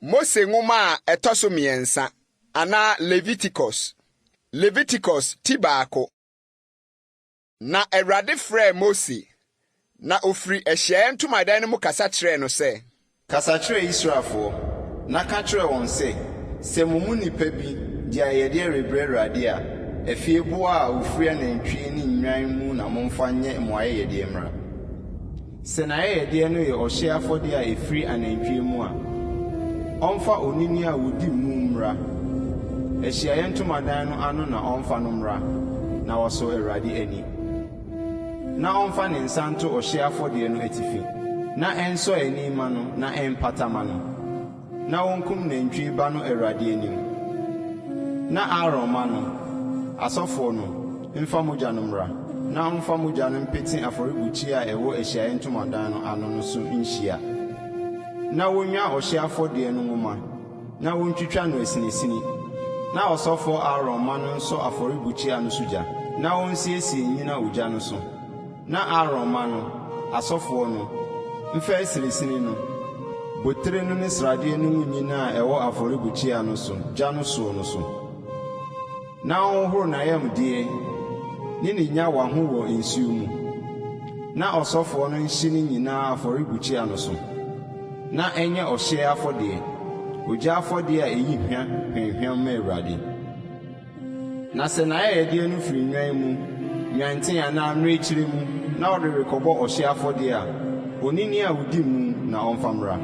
Mose Nwoma a ɛtɔ so mmiɛnsa, anaa Leviticus. Leviticus ti baako. Na Awurade frɛɛ Mose, na ɔfiri ahyiaeɛ ntomadan no mu kasa kyerɛɛ no sɛ. Kasa kyerɛ Israelfoɔ, na ka kyerɛ wɔn sɛ, 'Sɛ mo mu nipa bi de ayɛyɛdeɛ rebrɛ Awurade a, afieboa a wɔfiri anantwie ne nnwan mu na momfa nyɛ mo ayɛyɛdeɛ mmra. Sɛ n'ayɛyɛdeɛ no yɛ ɔhyeɛ afɔdeɛ a ɛfiri anantwie mu a, ɔmfa onini a ɔdi mu mmra. Ahyiaeɛ ntomadan no ano na ɔmfa no mmra, na wasɔ Awurade ani. Na ɔmfa ne nsa nto ɔhyeɛ afɔdeɛ no atifi, na ɛnsɔ ani mma no na ɛmpata mma no. Na wɔnkum nantwie ba no Awurade anim. Na Aaron mma no, asɔfoɔ no, mfa mogya no mmra, na ɔmfa mogya no mpete afɔrebukyia a ɛwɔ Ahyiaeɛ Ntomadan no ano no so nhyia. Na wɔnnwa ɔhyeɛ afɔdeɛ no nwoma, na wɔntwitwa no asinasini. Na ɔsɔfoɔ Aaron mma no nsɔ afɔrebukyia no so gya, na ɔnsiesie nnyina ogya no so. Na Aaron mma no, asɔfoɔ no, mfa asinesini no, botire no ne sradeɛ no ngu nnyina a ɛwɔ afɔrebukyia no so gya no soɔ no so. Na ɔnhohoro n'ayamdeɛ ne ne nnyawa ho wɔ nsuo mu, na ɔsɔfoɔ no nhye ne nyinaa afɔrebukyia no so, na ɛnyɛ ɔhyeɛ afɔdeɛ, ogya afɔdeɛ a ɛyi hwa hwamhwam ma Awurade. Na sɛ n'ayɛyɛdeɛ no firi nnwan mu, nnwanten anaa mmirekyire mu na ɔde rekɔbɔ ɔhyeɛ afɔdeɛ a, onini a ɔdi mu na ɔmfa mmra.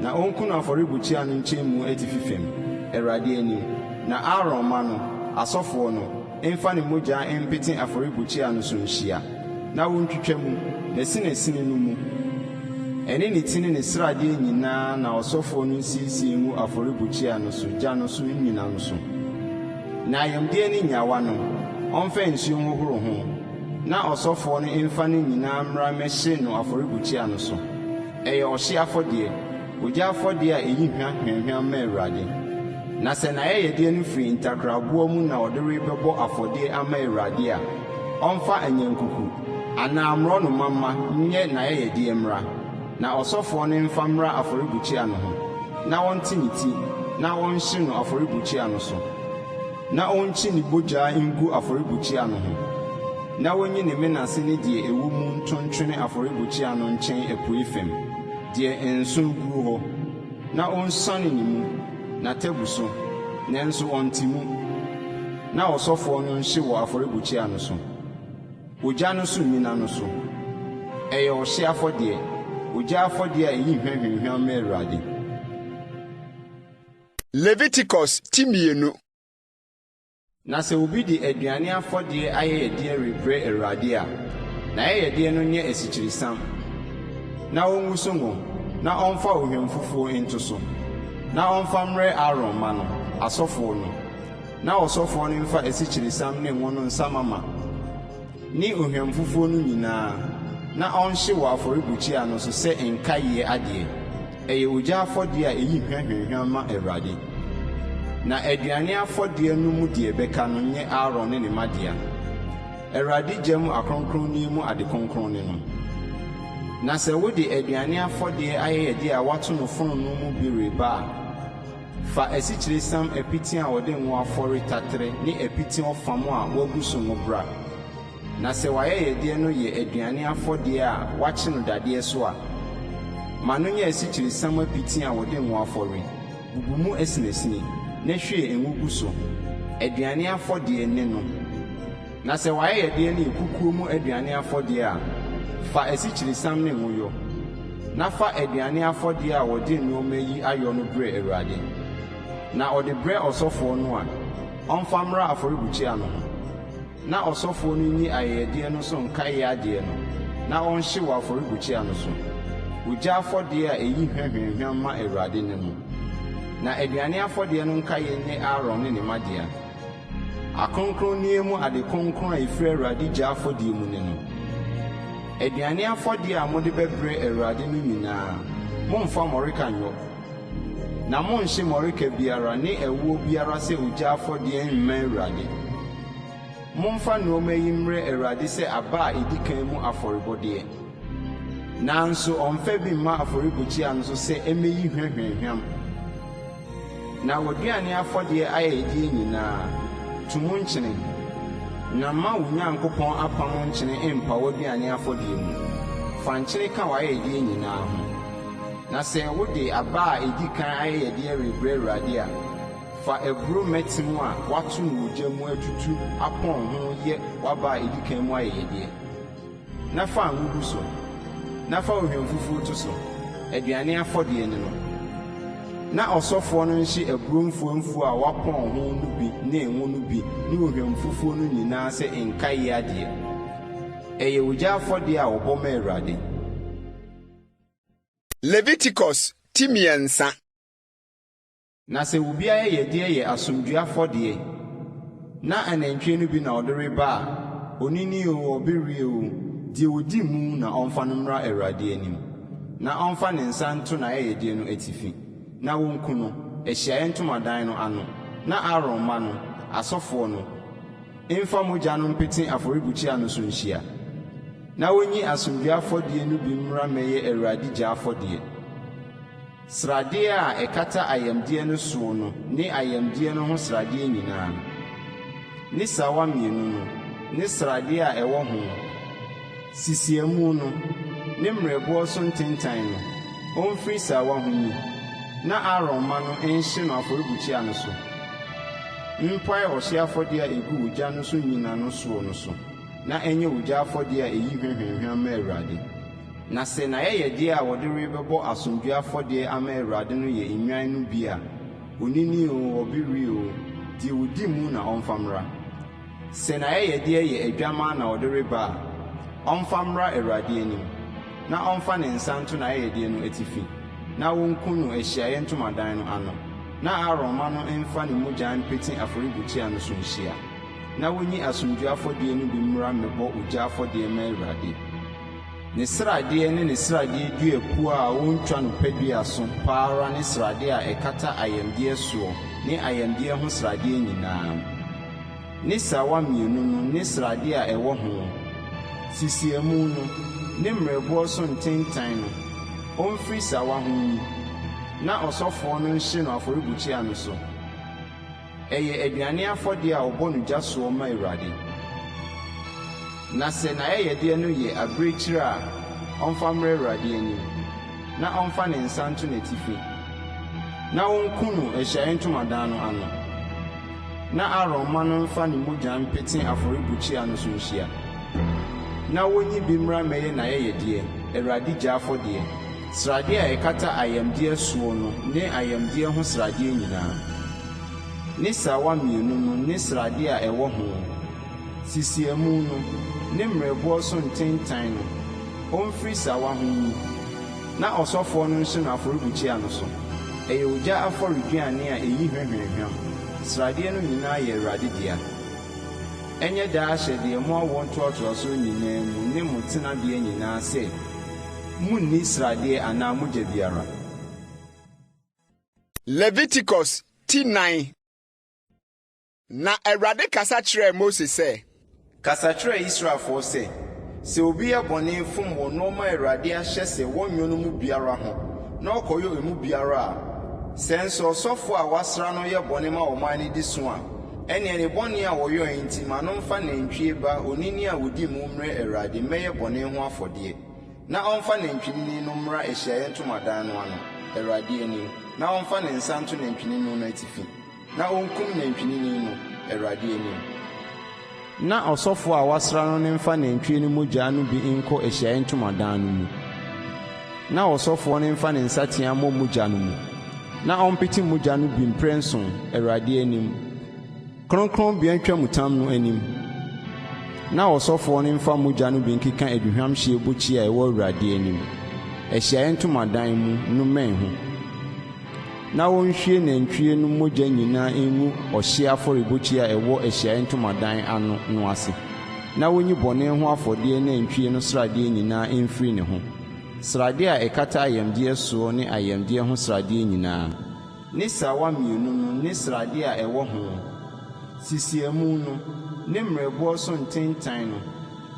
Na ɔnku no afɔrebukyia no nkyɛnmu atifi fam, Awurade anim. Na Aaron mma no, asɔfoɔ no, mfa ne mogya mpete afɔrebukyia no so nhyia, na wɔntwitwa mu, n'asinasini no mu. Ɛne ne ti ne ne sradeɛ nyinaa na ɔsɔfoɔ no nsiesie ngu afɔrebukyia no so gya no so nnyina no so. Na ayamdeɛ ne nnyawa no, ɔmfa nsuo nhohoro ho, na ɔsɔfoɔ no mfa ne nyinaa mmra mmɛhye no afɔrebukyia no so. Ɛyɛ ɔhyeɛ afɔdeɛ, ogya afɔdeɛ a ɛyi hwa hwamhwam ma Awurade. Na sɛ n'ayɛyɛdeɛ no firi ntakraboa mu na ɔde rebɛbɔ afɔdeɛ ama Awurade a, ɔmfa anyankuku anaa mmorɔnoma mma nyɛ n'ayɛyɛdeɛ mmra, na ɔsɔfoɔ no mfa mmra afɔrebukyia no ho, na ɔnte ne ti na ɔnhye no afɔrebukyia no so, na ɔnkyi ne bogya ngu afɔrebukyia no ho, na ɔnyi ne mene ase ne deɛ ɛwɔ mu nto ntwene afɔrebukyia no nkyɛn apuei fam, deɛ nsõ guo hɔ, na ɔnsuane ne mu, n'atabu so, nanso ɔnte mu, na ɔsɔfoɔ no nhye wɔ afɔrebukyia no so, ogya no so nnyina no so. Ɛyɛ ɔhyeɛ afɔdeɛ, ogya afɔdeɛ a ɛyi hwa hwamhwam ma Awurade. Leviticus ti mmienu. Na sɛ obi de aduane afɔdeɛ ayɛyɛdeɛ rebrɛ Awurade a, n'ayɛyɛdeɛ no nyɛ asikyiresiam, na ɔngu so ngo, na ɔmfa ohwamfufuo nto so, na ɔmfa mmrɛ Aaron mma no, asɔfoɔ no, na ɔsɔfoɔ no mfa asikyiresiam ne ngo no nsa mama, ne ohwamfufuo no nyinaa, na ɔnhye wɔ afɔrebukyia no so sɛ nkaeɛ adeɛ. Ɛyɛ ogya afɔdeɛ a ɛyi hwa hwamhwam ma Awurade. Na aduane afɔdeɛ no mu deɛ ɛbɛka no nyɛ Aaron ne ne mma dea. Awurade gya mu akronkronneɛ mu ade kronkron ne no. Na sɛ wode aduane afɔdeɛ ayɛyɛdeɛ a wɔato no fononoo mu bi reba a, fa asikyiresiam apiti a wɔde ngo afɔre taterɛ ne apiti ɔfam a wɔagu so ngo bra. Na sɛ w'ayɛyɛdeɛ no yɛ aduane afɔdeɛ a wɔakye no dadeɛ so a, ma no nyɛ asikyiresiam apiti a wɔde ngo afɔre, bubu mu asinasini, na hwie ngo gu so, aduane afɔdeɛ ne no. Na sɛ w'ayɛyɛdeɛ no yɛ kukuo mu aduane afɔdeɛ a, fa asikyiresiam ne ngo yɔ, na fa aduane afɔdeɛ a wɔde nnoɔma yi ayɔ no brɛ Awurade. Na ɔde brɛ ɔsɔfoɔ no a, ɔmfa mmra afɔrebukyia no ho. Na ɔsɔfoɔ no nyi ayɛyɛdeɛ no so nkaeɛ adeɛ no, na ɔnhye wɔ afɔrebukyia no so. Ogya afɔdeɛ a ɛyi hwa hwamhwam ma Awurade ne no. Na aduane afɔdeɛ no nkaeɛ nyɛ Aaron ne ne mma dea. Akronkronneɛ mu ade kronkron a ɛfiri Awurade gya afɔdeɛ mu ne no. Aduane afɔdeɛ a mode bɛbrɛ Awurade no nyinaa, mommfa mmɔreka nnyɔ. Na monnhye mmɔreka biara ne ɛwoɔ biara sɛ ogya afɔdeɛ mma Awurade. Momfa nnoɔma yi mmrɛ Awurade sɛ aba a ɛdi kan mu afɔrebɔdeɛ. Nanso ɔmmfa bi mma afɔrebukyia no so sɛ ɛmmɛyi hwa hwamhwam. Na w'aduane afɔdeɛ ayɛyɛdeɛ nyinaa, to mu nkyene, na mma wo Nyankopɔn apam nkyene mmpa w'aduane afɔdeɛ mu. Fa nkyene ka w'ayɛyɛdeɛ nyinaa ho. Na sɛ wode aba a ɛdi kan ayɛyɛdeɛ rebrɛ Awurade a, fa aburoo mmɛtem a wɔato no ogya mu atutu apɔn ho yɛ w'aba a ɛdi kan mu ayɛyɛdeɛ. Na fa ngo gu so, na fa ohwamfufuo to so, aduane afɔdeɛ ne no. Na ɔsɔfoɔ no nhye aburoo mfuamfua a wɔapɔn ho no bi ne ngo no bi ne ohwamfufuo no nyinaa sɛ nkaeɛ adeɛ. Ɛyɛ ogya afɔdeɛ a wɔbɔ ma Awurade. Leviticus ti mmiɛnsa. Na sɛ obi ayɛyɛdeɛ yɛ asomdwoeɛ afɔdeɛ, na anantwie no bi na ɔde reba a, onini oo, ɔbereɛ oo, deɛ ɔdi mu na ɔmfa no mmra Awurade anim, na ɔmfa ne nsa nto n'ayɛyɛdeɛ no atifi, na wɔnku no, ahyiaeɛ ntomadan no ano, na Aaron mma no, asɔfoɔ no, mfa mogya no mpete afɔrebukyia no so nhyia. Na wɔnyi asomdwoeɛ afɔdeɛ no bi mmra mmɛyɛ Awurade gya afɔdeɛ. Sradeɛ a ɛkata ayamdeɛ no soɔ no ne ayamdeɛ no ho sradeɛ nyinaa, ne sawa mmienu no, ne sradeɛ a ɛwɔ ho, sisiamu no, ne mmerɛboɔ so ntentan no, ɔmfiri sawa ho nyi, na Aaron mma no nhye no afɔrebukyia no so, mpae ɔhyeɛ afɔdeɛ a ɛgu ogya no so nnyina no soɔ no so, na ɛnyɛ ogya afɔdeɛ a ɛyi hwa hwamhwam ma Awurade. Na sɛ n'ayɛyɛdeɛ a wɔde rebɛbɔ asomdwoeɛ afɔdeɛ ama Awurade no yɛ nnwan no bi a, onini oo, ɔbereɛ oo, deɛ ɔdi mu na ɔmfa mmra. Sɛ n'ayɛyɛdeɛ yɛ adwammaa na ɔde reba a, ɔmfa mmra Awurade anim, na ɔmfa ne nsa nto n'ayɛyɛdeɛ no atifi, na wɔnku no ahyiaeɛ ntomadan no ano, na Aaron mma no mfa ne mogya mpete afɔrebukyia no so nhyia, na wɔnyi asomdwoeɛ afɔdeɛ no bi mmra mmɛbɔ ogya afɔdeɛ mma Awurade. Ne sradeɛ ne ne sradeɛ dua kuo a wɔntwa no padua so pa ara ne sradeɛ a ɛkata ayamdeɛ soɔ ne ayamdeɛ ho sradeɛ nyinaa, ne sawa mmienu no ne sradeɛ a ɛwɔ ho, sisiamu no, ne mmerɛboɔ so ntentan no, ɔmfiri sawa ho nyi, na ɔsɔfoɔ no nhye no afɔrebukyia no so. Ɛyɛ aduane afɔdeɛ a wɔbɔ no gya soɔ ma Awurade. Na sɛ n'ayɛyɛdeɛ no yɛ abirekyie a, ɔmfa mmrɛ Awurade anim, na ɔmfa ne nsa nto n'atifi, na wɔnku no Ahyiaeɛ Ntomadan no ano. Na Aaron mma no mfa ne mogya mpete afɔrebukyia no so nhyia, na wɔnyi bi mmra mmɛyɛ n'ayɛyɛdeɛ, Awurade gya afɔdeɛ. Sradeɛ a ɛkata ayamdeɛ soɔ no ne ayamdeɛ ho sradeɛ nyinaa, ne sawa mmienu no ne sradeɛ a ɛwɔ ho, sisiamu no, ne mmerɛboɔ so ntentan no, ɔmfiri sawa ho nyi, na ɔsɔfoɔ no nhye no afɔrebukyia no so. Ɛyɛ ogya afɔreduane a ɛyi hwa hwamhwam, sradeɛ no nyinaa yɛ Awurade dea. Ɛnyɛ daa ahyɛdeɛ mo awoɔ ntoatoasoɔ nyinaa mu ne mo tenabea nyinaa sɛ, Munni sradeɛ anaa mogya biara. Leviticus ti nan. Na Awurade kasa kyerɛɛ Mose sɛ. Kasa kyerɛ Israelfoɔ sɛ, 'Sɛ obi yɛ bɔne fom wɔ nnoɔma a Awurade ahyɛ sɛ wɔnnyɔ no mu biara ho, na ɔkɔyɔ emu biara a, sɛ nso ɔsɔfoɔ a wɔasra no yɛ bɔne ma ɔman no di so a, ɛnneɛ ne bɔne a ɔyɔeɛ nti ma no mfa nantwie ba onini a ɔdi mu mmrɛ Awurade mmɛyɛ bɔne ho afɔdeɛ. Na ɔmfa nantwinini no mmra ahyiaeɛ ntomadan no ano, Awurade anim, na ɔmfa ne nsa nto nantwinini no atifi, na ɔnkum nantwinini no, Awurade anim. Na ɔsɔfoɔ a wɔasra no no mfa nantwie no mogya no bi nkɔ ahyiaeɛ ntomadan no mu, na ɔsɔfoɔ no mfa ne nsateaa mmɔ mogya no mu, na ɔmpete mogya no bi mprɛnson, Awurade anim. Kronkronbea ntwamutam no anim, na ɔsɔfoɔ no mfa mogya no bi nkeka aduhwam hyeɛ bukyia a ɛwɔ Awurade anim, Ahyiaeɛ Ntomadan mu no mmɛn ho, na ɔnhwie nantwie no mogya nyinaa ngu ɔhyeɛ afɔrebukyia a ɛwɔ Ahyiaeɛ Ntomadan ano no ase, na ɔnyi bɔne ho afɔdeɛ nantwie no sradeɛ nyinaa mfiri ne ho, sradeɛ a ɛkata ayamdeɛ soɔ ne ayamdeɛ ho sradeɛ nyinaa. Ne sawa mmienu no ne sradeɛ a ɛwɔ ho, sisiamu no, ne mmerɛboɔ so ntentan no,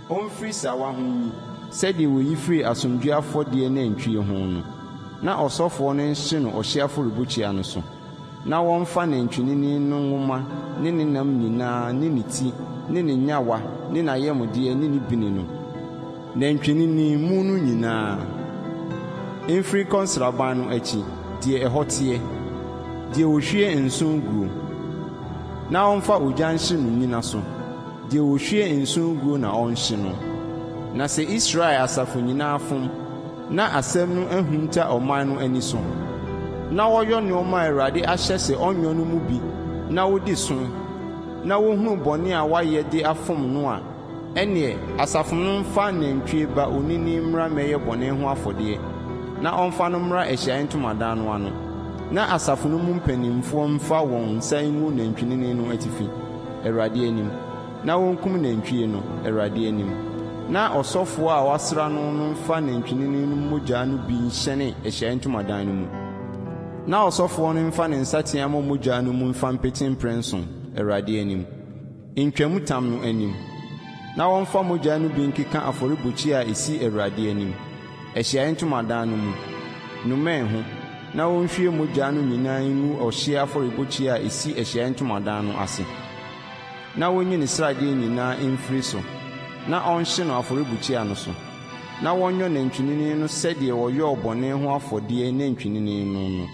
ɔmfiri sawa ho nyi, sɛdeɛ wɔyi firi asomdwoeɛ afɔdeɛ nantwie ho no, na ɔsɔfoɔ no nhye no ɔhyeɛ afɔrebukyia no so. Na wɔmfa nantwinini no nwoma ne ne nam nyinaa ne ne ti ne ne nnyawa ne n'ayamdeɛ ne ne bini no, nantwinini mu no nyinaa, mfiri nkɔ nsraban no akyi, deɛ ɛhɔ teɛ, deɛ wɔhwie nsõ guo, na ɔmfa ogya nhye no nnyina so, deɛ wɔhwie nsõ guo na ɔnhye no. Na sɛ Israel asafo nyinaa fom, na asɛm no ahunta ɔman no ani so, na wɔyɔ nnoɔma a Awurade ahyɛ sɛ ɔnyɔ no mu bi na wodi so, na wohunu bɔne a wɔayɛ de afom no a, ɛnneɛ asafo no mfa nantwie ba onini mmra mmɛyɛ bɔne ho afɔdeɛ, na ɔmfa no mmra ahyiaeɛ ntomadan no ano, na asafo no mu mpanimfoɔ mfa wɔn nsa ngu nantwinini no atifi, Awurade anim, na wɔnkum nantwie no, Awurade anim. Na ɔsɔfoɔ a wɔasra no no mfa nantwinini no mogya no bi nhyɛne ahyiaeɛ ntomadan no mu. Na ɔsɔfoɔ no mfa ne nsateaa mmɔ mogya no mu mfa mpete mprɛnson, Awurade anim, ntwamutam no anim. Na wɔmfa mogya no bi nkeka afɔrebukyia a ɛsi Awurade anim, ahyiaeɛ ntomadan no mu, no mmɛn ho, na wɔnhwie mogya no nyinaa ngu ɔhyeɛ afɔrebukyia a ɛsi ahyiaeɛ ntomadan no ase. Na wɔnyi ne sradeɛ nyinaa mfiri so, na ɔnhye no afɔrebukyia no so. Na wɔnyɔ nantwinini no sɛdeɛ wɔyɔɔ bɔne ho afɔdeɛ nantwinini no no,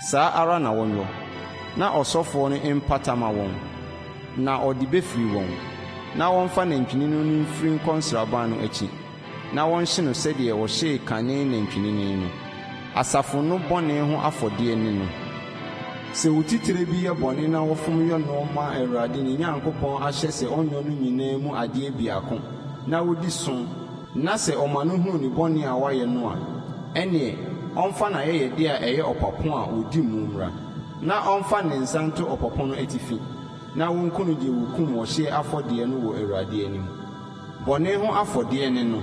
saa ara na wɔnyɔ, na ɔsɔfoɔ no mpata mma wɔn, na ɔde bɛfiri wɔn. Na wɔmfa nantwinini no mfiri nkɔ nsraban no akyi, na wɔnhye no sɛdeɛ wɔhyee kane nantwinini no. Asafo no bɔne ho afɔdeɛ ne no. Sɛ otitire bi yɛ bɔne na ɔfom yɔ nnoɔma a Awurade ne Nyankopɔn ahyɛ sɛ ɔnyɔ no nyinaa mu adeɛ biako, na ɔdi so, na sɛ ɔma no hunu ne bɔne a wayɛ no a, ɛnneɛ ɔmfa n'ayɛyɛdeɛ a ɛyɛ ɔpapo a ɔdi mu mmra, na ɔmfa ne nsa nto ɔpapo no atifi, na wɔnku no deɛ wɔkum ɔhyeɛ afɔdeɛ no wɔ Awurade anim. Bɔne ho afɔdeɛ ne no.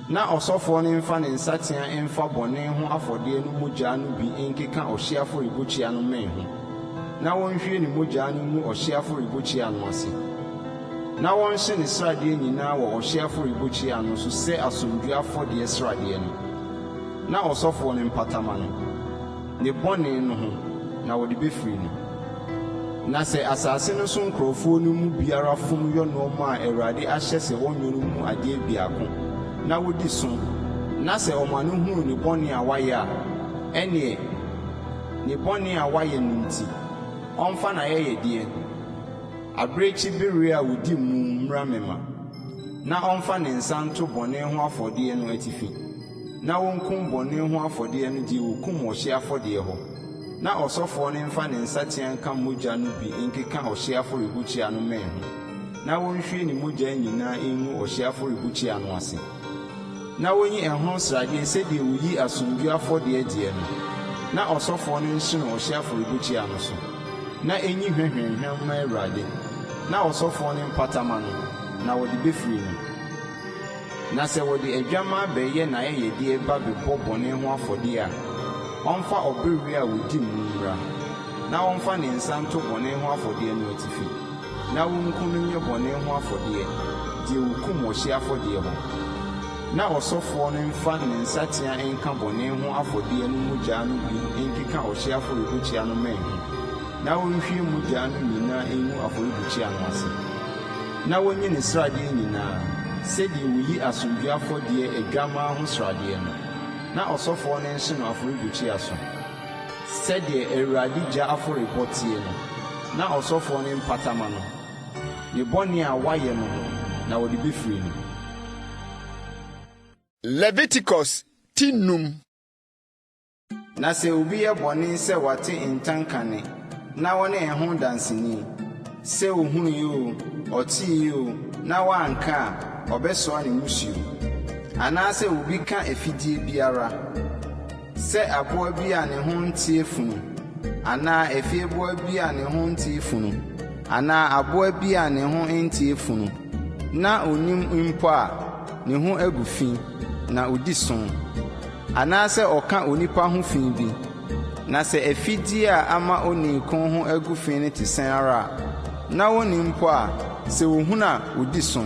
Na ɔsɔfoɔ no mfa ne nsateaa mfa bɔne ho afɔdeɛ no mogya no bi nkeka ɔhyeɛ afɔrebukyia no mmɛn ho, na wɔnhwie ne mogya no ngu ɔhyeɛ afɔrebukyia no ase. Na wɔnhye ne sradeɛ nyinaa wɔ ɔhyeɛ afɔrebukyia no so sɛ asomdwoeɛ afɔdeɛ sradeɛ no, na ɔsɔfoɔ no mpata mma no, ne bɔne no ho, na wɔde bɛfiri no. Na sɛ asase no so nkurɔfoɔ no mu biara fom yɔ nnoɔma a Awurade ahyɛ sɛ wɔnyɔ no mu adeɛ biako, na wɔdi so, na sɛ ɔma no hunu ne bɔne a wayɛ a, ɛnneɛ, ne bɔne a wayɛ no nti, ɔmfa n'ayɛyɛdeɛ, abirekyi bereɛ a ɔdi mu mmra mmɛma, na ɔmfa ne nsa nto bɔne ho afɔdeɛ no atifi, na wɔnkum bɔne ho afɔdeɛ no deɛ wɔkum ɔhyeɛ afɔdeɛ hɔ, na ɔsɔfoɔ no mfa ne nsateaa nka mogya no bi nkeka ɔhyeɛ afɔrebukyia no mmɛn ho, na wɔnhwie ne mogya nyinaa ngu ɔhyeɛ afɔrebukyia no ase. Na wɔnyi ɛho sradeɛ sɛdeɛ wɔyi asomdwoeɛ afɔdeɛ deɛ no, na ɔsɔfoɔ no nhye no ɔhyeɛ afɔrebukyia no so, na ɛnyi hwa hwamhwam mma Awurade, na ɔsɔfoɔ no mpata mma no, na wɔde bɛfiri no. Na sɛ wɔde adwammaa bɛyɛ n'ayɛyɛdeɛ ba bɛbɔ bɔne ho afɔdeɛ a, ɔmfa ɔbereɛ a ɔdi mu mmra, na ɔmfa ne nsa nto bɔne ho afɔdeɛ no atifi, na wɔnku no nyɛ bɔne ho afɔdeɛ, deɛ wɔkum ɔhyeɛ afɔdeɛ hɔ. Na ɔsɔfoɔ no mfa ne nsateaa nka bɔne ho afɔdeɛ no mogya no bi nkeka ɔhyeɛ afɔrebukyia no mmɛn ho, na ɔnhwie mogya no nyinaa ngu afɔrebukyia no ase. Na wɔnyi ne sradeɛ nyinaa, sɛdeɛ wɔyi asomdwoeɛ afɔdeɛ adwammaa ho sradeɛ no, na ɔsɔfoɔ no nhye no afɔrebukyia so, sɛdeɛ Awurade gya afɔrebɔ teɛ no, na ɔsɔfoɔ no mpata mma no, ne bɔne a wayɛ no ho, na wɔde bɛfiri no. Leviticus ti num. Na sɛ obi yɛ bɔne sɛ wate ntanka nne, na wɔne ɛho danseni, sɛ ohui oo, ɔtee oo, na wanka a, ɔbɛsoa ne mmusuo. Anaasɛ obi ka afidie biara, sɛ aboa bi a ne ho nteɛ funu, anaa afieboa bi a ne ho nteɛ funu, anaa aboa bi a ne ho nteɛ funu, na onnim mpo a, ne ho agu fi, na odi so. Anaasɛ ɔka onipa ho fi bi, na sɛ afidie a ama onii ko ho agu fi no te sɛn ara a, na wonnim mpo a, sɛ wɔhunu a, wɔdi so.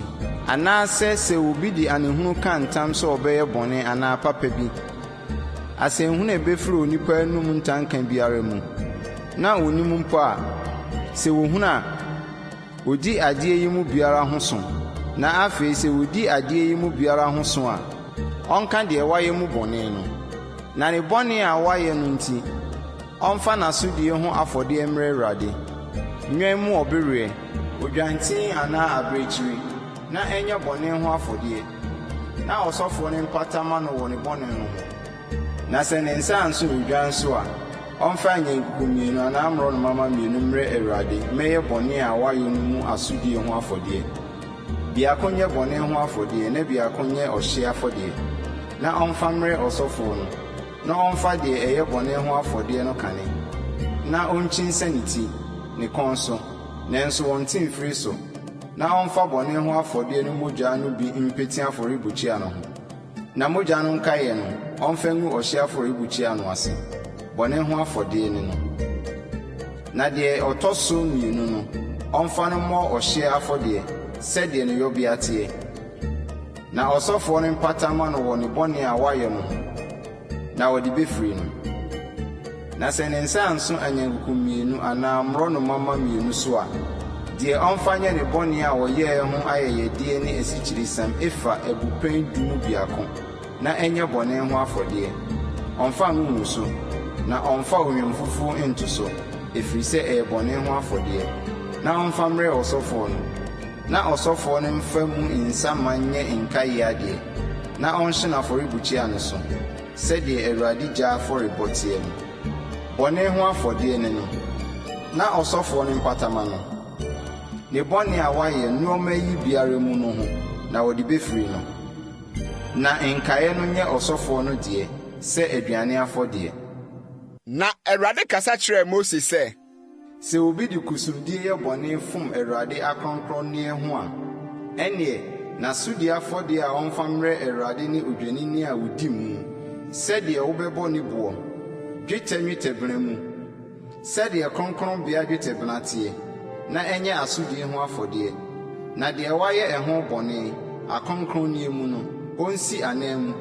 Anaasɛ sɛ obi de anehunu ka ntam sɛ ɔbɛyɛ bɔne anaa papa bi, asɛnhunu a ɛbɛfiri onipa anom ntanka biara mu. na ɔnnim mpo a, sɛ wɔhunu a, ɔdi adeɛ yi mu biara ho so. Na afei sɛ ɔdi adeɛ yi mu biara ho so a, ɔnka deɛ wayɛ mu bɔne no. Na ne bɔne a wayɛ no nti, ɔmfa n'asodie ho afɔdeɛ mmrɛ Awurade, nnwan mu ɔbereɛ, odwanten anaa abirekyire, na ɛnyɛ bɔne ho afɔdeɛ, na ɔsɔfoɔ no mpata mma no wɔ ne bɔne no ho. Na sɛ ne nsa anso odwan so a, ɔmfa anyankuku mmienu anaa mmorɔnoma mma mmienu mmrɛ Awurade mmɛyɛ bɔne a wayɔ no mu asodie ho afɔdeɛ. Biako nyɛ bɔne ho afɔdeɛ na biako nyɛ ɔhyeɛ afɔdeɛ, na ɔmfa mmrɛ ɔsɔfoɔ no, na ɔmfa deɛ ɛyɛ bɔne ho afɔdeɛ no kane, na ɔnkyinsa ne ti, ne kɔn so, nanso ɔnnte mfiri so, na ɔmfa bɔne ho afɔdeɛ no mogya no bi mpete afɔrebukyia no ho. Na mogya no nkaeɛ no, ɔmfa ngu ɔhyeɛ afɔrebukyia no ase, bɔne ho afɔdeɛ ne no. Na deɛ ɔtɔ so mmienu no, ɔmfa no mmɔ ɔhyeɛ afɔdeɛ, sɛdeɛ ne yɔbea teɛ. Na ɔsɔfoɔ no mpata mma no wɔ ne bɔne a wayɛ no ho, na wɔde bɛfiri no. Na sɛ ne nsa anso anyankuku mmienu anaa mmorɔnoma mma mmienu so a, deɛ ɔmfa nyɛ ne bɔne a ɔyɛeɛ ho ayɛyɛdeɛ ne asikyiresiam efa abupɛn du mu biako, na ɛnyɛ bɔne ho afɔdeɛ. Ɔmmfa ngo ngu so, na ɔmmfa ohwam fufuo nnto so, ɛfiri sɛ ɛyɛ bɔne ho afɔdeɛ. Na ɔmfa mmrɛ ɔsɔfoɔ no, na ɔsɔfoɔ no mfa mu nsa ma nyɛ nkaeɛ adeɛ, na ɔnhye no afɔrebukyia no so, sɛdeɛ Awurade gya afɔrebɔ teɛ no. Bɔne ho afɔdeɛ ne no. Na ɔsɔfoɔ no mpata mma no, ne bɔne a wayɛ nnoɔma yi biara mu no ho, na wɔde bɛfiri no. Na nkaeɛ no nyɛ ɔsɔfoɔ no deɛ sɛ aduane afɔdeɛ. Na Awurade kasa kyerɛɛ Mose sɛ. Sɛ obi de kusumdie yɛ bɔne fom Awurade akronkronneɛ ho a, ɛnneɛ, n'asodie afɔdeɛ a ɔmfa mmrɛ Awurade ne odwennini a ɔdi mu, sɛdeɛ wobɛbɔ ne boɔ, dwetɛ nnwetɛbena mu, sɛdeɛ kronkronbea dwetɛbena teɛ, na ɛnyɛ asodie ho afɔdeɛ. Na deɛ wayɛ ɛho bɔne, akronkronneɛ mu no, ɔnsi ananmu.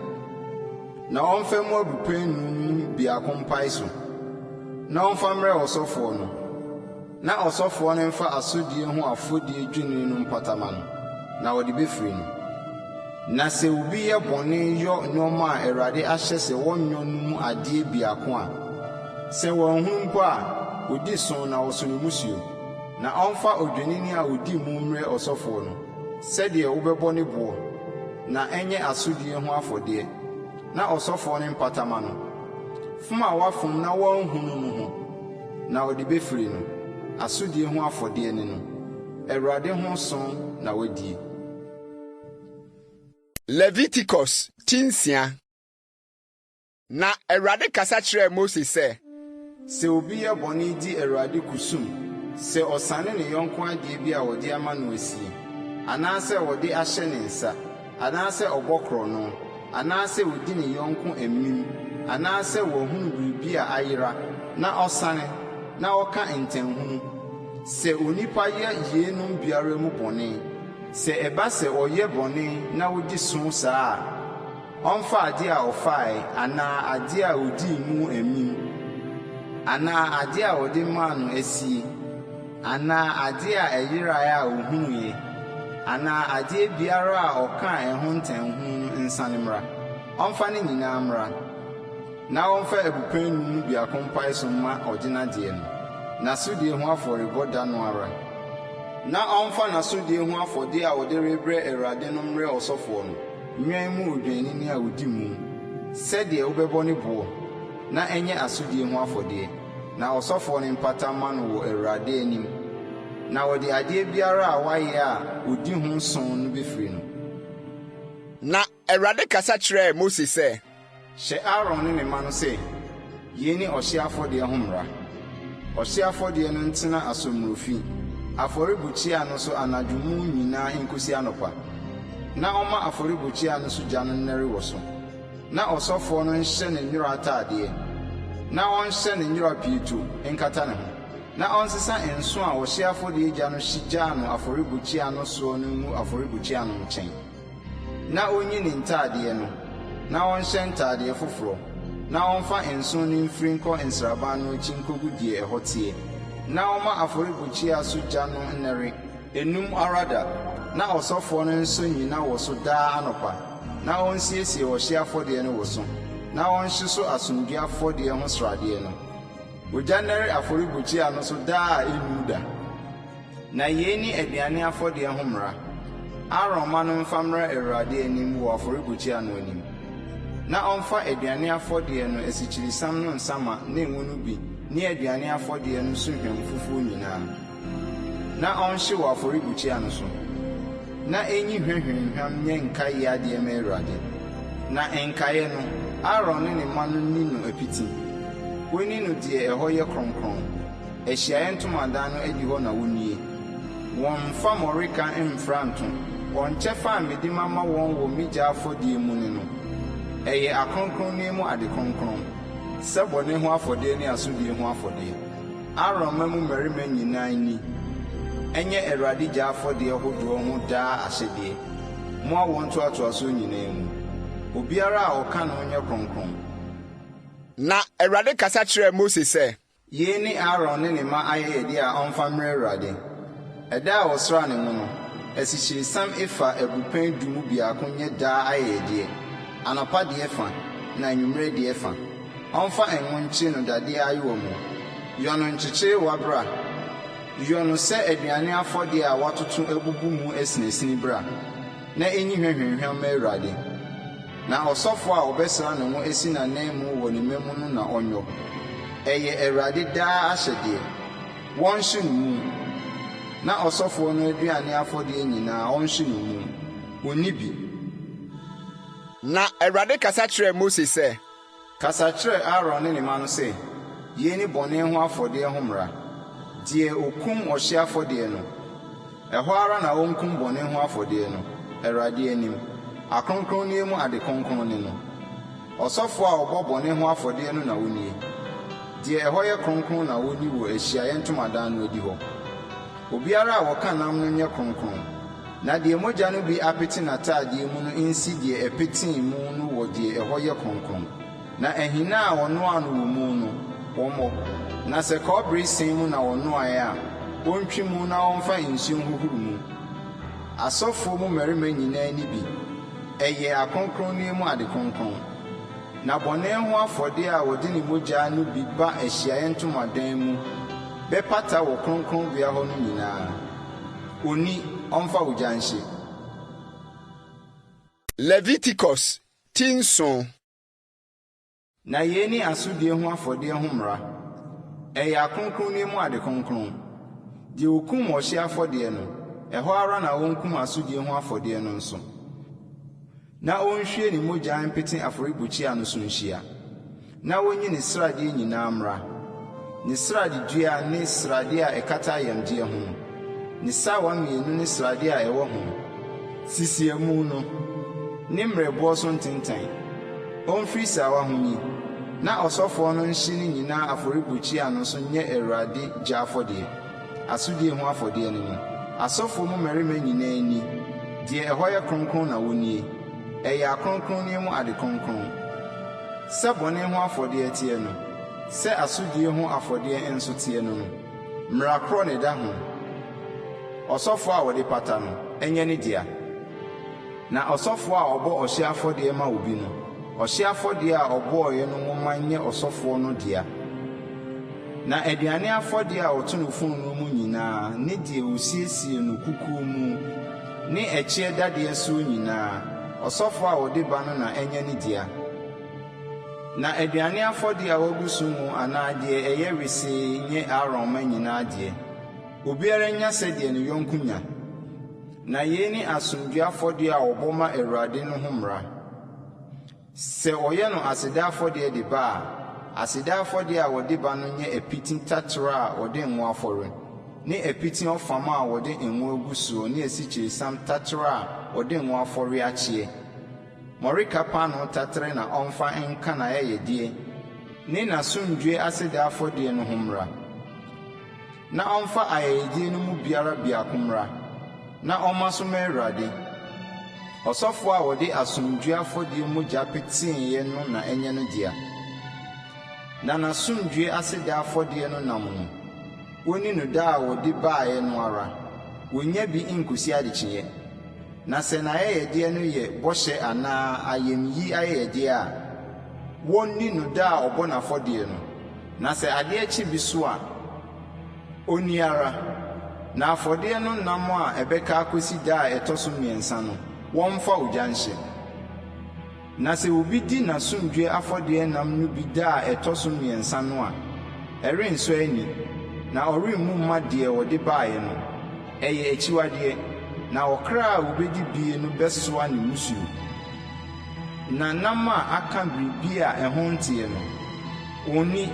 Na ɔmfa mu abupɛn nnum mu biako mpae so, na ɔmfa mmrɛ ɔsɔfoɔ no, na ɔsɔfoɔ no mfa asodie ho afɔdie dwennini no mpata mma no, na wɔde bɛfiri no. Na sɛ obi yɛ bɔne yɔ nnoɔma a Awurade ahyɛ sɛ wɔnnyɔ no mu adeɛ biako a, sɛ wanhunu mpo a, ɔdi so na ɔso ne mmusuo. Na ɔmfa odwennini a ɔdi mu mmrɛ ɔsɔfoɔ no, sɛdeɛ wobɛbɔ ne boɔ, na ɛnyɛ asodie ho afɔdeɛ, na ɔsɔfoɔ no mpata mma no, fom a wafom na wanhunu no ho, na ɔde bɛfiri no. Asodie ho afɔdeɛ ne no. Awurade ho so na wadie. Leviticus ti nsia. Na Awurade kasa kyerɛɛ Mose sɛ. Sɛ obi yɛ bɔne di Awurade kusum, sɛ ɔsane ne yɔnko adeɛ bi a wɔde ama no asie, anaasɛ wɔde ahyɛ ne nsa, anaasɛ ɔbɔ korɔno, anaasɛ ɔdi ne yɔnko amim, anaasɛ wahunu biribi a ayera na ɔsane, na ɔka ntanhunu, sɛ onipa yɛ yeinom biara mu bɔne, sɛ ɛba sɛ ɔyɛ bɔne na ɔdi so saa a, Ɔmfa adeɛ a ɔfaeɛ anaa adeɛ a ɔdii mu amim, anaa adeɛ a wɔde maa no asie, anaa adeɛ a ɛyeraeɛ a ɔhunuiɛ, anaa adeɛ biara a ɔkaa ɛho ntanhunu no nsane mmra. Ɔmfa ne nyinaa mmra, na ɔmfa abupɛn nnum mu biako mpae so mma ɔgyenadeɛ no, n'asodie ho afɔrebɔ da no ara. Na ɔmfa n'asodie ho afɔdeɛ a ɔde rebrɛ Awurade no mmrɛ ɔsɔfoɔ no. Nnwan mu odwennini a odi mu, sɛdeɛ wobɛbɔ ne boɔ, na ɛnyɛ asodie ho afɔdeɛ, na ɔsɔfoɔ no mpata mma no wɔ Awurade anim, na wɔde adeɛ biara a wayɛ a ɔdi ho sõ no bɛfiri no. Na Awurade kasa kyerɛɛ Mose sɛ. Hyɛ Aaron ne ne mma no sɛ, 'Yei ne ɔhyeɛ afɔdeɛ ho mmara, Ɔhyeɛ afɔdeɛ no ntena asommorofi, afɔrebukyia no so anadwo mu nyinaa nkɔsi anɔpa, na ɔmma afɔrebukyia no so gya no nnɛre wɔ so. Na ɔsɔfoɔ no nhyɛ ne nwera atadeɛ, na ɔnhyɛ ne nwera pieto nkata ne ho, na ɔnsesa nsõ a ɔhyeɛ afɔdeɛ gya no hye gyaa no afɔrebukyia no soɔ no ngu afɔrebukyia no nkyɛn. Na ɔnyi ne ntadeɛ no, na ɔnhyɛ ntadeɛ foforɔ, Na ɔmfa nsõ no mfiri nkɔ nsraban no akyi nkogu deɛ ɛhɔ teɛ. Na ɔmma afɔrebukyia so gya no nnɛre. Ennum ara da, na ɔsɔfoɔ no nsɔ nnyina wɔ so daa anɔpa, na ɔnsiesie ɔhyeɛ afɔdeɛ no wɔ so, na ɔnhye so asomdwoeɛ afɔdeɛ ho sradeɛ no. Ogya nnɛre afɔrebukyia no so daa a ɛnnum da. Na yei ne aduane afɔdeɛ ho mmara, Aaron mma no mfa mmra Awurade anim wɔ afɔrebukyia no anim. Na ɔmfa aduane afɔdeɛ no asikyiresiam no nsa ma ne ngo no bi ne aduane afɔdeɛ no so hwam fufuo nyinaa, na ɔnhye wɔ afɔrebukyia no so, na ɛnyi hwa hwamhwam nyɛ nkaeɛ adeɛ mma Awurade. Na nkaeɛ no, Aaron ne ne mma no nni no apiti. Wɔnni no deɛ ɛhɔ yɛ kronkron. Ahyiaeɛ ntomadan no adihɔ na wɔnnie. Wɔmmfa mmɔreka mmfra nnto. Wɔn kyɛfa a mede mama wɔn wɔ me gya afɔdeɛ mu ne no. Ɛyɛ akronkronneɛ mu ade kronkron. Sɛ bɔne ho afɔdeɛ ne asodie ho afɔdeɛ. Aaron mma mu mmarima nyinaa nni. Ɛnyɛ Awurade gya afɔdeɛ hodoɔ ho daa ahyɛdeɛ, mo awoɔ ntoatoasoɔ nyinaa mu. Obiara a ɔka no nyɛ kronkron. Na Awurade kasa kyerɛɛ Mose sɛ. Yei ne Aaron ne ne mma ayɛyɛdeɛ a ɔmfa mmrɛ Awurade, Ɛda a wɔsraa ne ngo no, asikyiresiam efa abupɛn du mu biako nyɛ daa ayɛyɛdeɛ, anɔpa deɛ fa, na anwummerɛ deɛ fa. Ɔmfa ngo nkye no dadeɛ ayowa mu. Yɔ no nkyekyerewa bra. Yɔ no sɛ aduane afɔdeɛ a wɔatoto abubu mu asinasini bra, na ɛnyi hwa hwamhwam mma Awurade. Na ɔsɔfoɔ a ɔbɛsra ne ngo asi n'ananmu wɔ ne mma mu no na ɔnyɔ. Ɛyɛ Awurade daa ahyɛdeɛ. Wɔnhye no mu. Na ɔsɔfoɔ no aduane afɔdeɛ nyinaa, ɔnhye no mu. Ɔnni bi. Na Awurade kasa kyerɛɛ Mose sɛ. Kasa kyerɛ Aaron ne ne mma no sɛ, 'Yei ne bɔne ho afɔdeɛ ho mmara, Deɛ ɔkum ɔhyeɛ afɔdeɛ no, ɛhɔ ara na ɔnkum bɔne ho afɔdeɛ no, Awurade anim. Akronkronneɛ mu ade kronkron ne no. Ɔsɔfoɔ a ɔbɔ bɔne ho afɔdeɛ no na ɔnnie. Deɛ ɛhɔ yɛ kronkron na ɔnni wɔ ahyiaeɛ ntomadan no adihɔ. Obiara a ɔka nam no nyɛ kronkron, na deɛ mogya no bi apete n'atadeɛ mu no nsi deɛ ɛpetee mu no wɔ deɛ ɛhɔ yɛ kronkron. Na ahina a wɔnoaa no wɔ mu no, wɔmmɔ. Na sɛ kɔbere sin mu na wɔnoaeɛ a, wɔntwi mu na wɔmfa nsuo nhohoro mu. Asɔfoɔ mu mmarima nyinaa nni bi, ɛyɛ akronkronneɛ mu ade kronkron. Na bɔne ho afɔdeɛ a wɔde ne mogya no bi ba ahyiaeɛ ntomadan mu bɛpata wɔ kronkronbea hɔ no nyinaa, ɔnni, ɔmfa ogya nhye. Leviticus ti nson. Na yei ne asodie ho afɔdeɛ ho mmara, Ɛyɛ akronkronneɛ mu ade kronkron. Deɛ ɔkum ɔhyeɛ afɔdeɛ no, ɛhɔ ara na ɔnkum asodie ho afɔdeɛ no nso, na ɔnhwie ne mogya mpete afɔrebukyia no so nhyia. Na ɔnyi ne sradeɛ nyinaa mmra, ne sradedua ne sradeɛ a ɛkata ayamdeɛ ho no, ne sawa mmienu ne sradeɛ a ɛwɔ ho, sisiamu no, ne mmerɛboɔ so ntentan. Ɔmfiri sawa ho nyi, na ɔsɔfoɔ no nhye ne nyinaa afɔrebukyia no so nyɛ Awurade gya afɔdeɛ, asodie ho afɔdeɛ ne no. Asɔfoɔ mu mmarima nyinaa nni, deɛ ɛhɔ yɛ kronkron na wɔnnie, ɛyɛ akronkronneɛ mu ade kronkron. Sɛ bɔne ho afɔdeɛ teɛ no, sɛ asodie ho afɔdeɛ nso teɛ no no, mmara korɔ na ɛda ho. Ɔsɔfoɔ a ɔde pata no, ɛnyɛ ne dea. Na ɔsɔfoɔ a ɔbɔ ɔhyeɛ afɔdeɛ ma obi no, ɔhyeɛ afɔdeɛ a ɔbɔeɛ no nwoma nyɛ ɔsɔfoɔ no dea. Na aduane afɔdeɛ a ɔto no fononoo mu nyinaa ne deɛ ɔsiesie no kukuo mu ne ɛkyeɛ dadeɛ soɔ nyinaa, ɔsɔfoɔ a ɔde ba no na ɛnyɛ ne dea. Na aduane afɔdeɛ a wɔagu so ngo anaa deɛ ɛyɛ wesee nyɛ Aaron mma nyinaa deɛ. Obiara nnya sɛdeɛ ne yɔnko nya. Na yei ne asomdwoeɛ afɔdeɛ a wɔbɔ ma Awurade no ho mmara. Sɛ wɔyɛ no aseda afɔdeɛ de ba a, aseda afɔdeɛ a wɔde ba no nyɛ apiti taterɛ a wɔde ngo afɔre, ne apiti ɔfam a wɔde ngo agu soɔ ne asikyiresiam taterɛ a wɔde ngo afɔre akyeɛ. Mmɔreka paanoo taterɛ na ɔmfa nka n'ayɛyɛdeɛ ne n'asomdwoeɛ aseda afɔdeɛ no ho mmra. Na ɔmfa ayɛyɛdeɛ no mu biara biako mmra, na ɔmma so mma Awurade. Ɔsɔfoɔ a ɔde asomdwoeɛ afɔdeɛ mogya peteeɛ no na ɛnyɛ no dea. Na n'asomdwoeɛ aseda afɔdeɛ no nam no, wɔnni no da a wɔde baeɛ no ara, wɔnnya bi nkɔsi adekyeeɛ. Na sɛ n'ayɛyɛdeɛ no yɛ bɔhyɛ anaa ayamyi ayɛyɛdeɛ a, wɔnni no da a ɔbɔ n'afɔdeɛ no. Na sɛ adeɛ kye bi so a, ɔnni ara. Na afɔdeɛ no nam a ɛbɛka akɔsi da a ɛtɔ so mmiɛnsa no, wɔmfa ogya nhye. Na sɛ obi di n'asomdwoeɛ afɔdeɛ nam no bi da a ɛtɔ so mmiɛnsa no a, ɛrensɔ ani, na ɔremmu mma deɛ ɔde baeɛ no. Ɛyɛ akyiwadeɛ, na ɔkra a ɔbɛdi bie no bɛsoa ne mmusuo. Na nam a aka biribi a ɛho nteɛ no, ɔnni,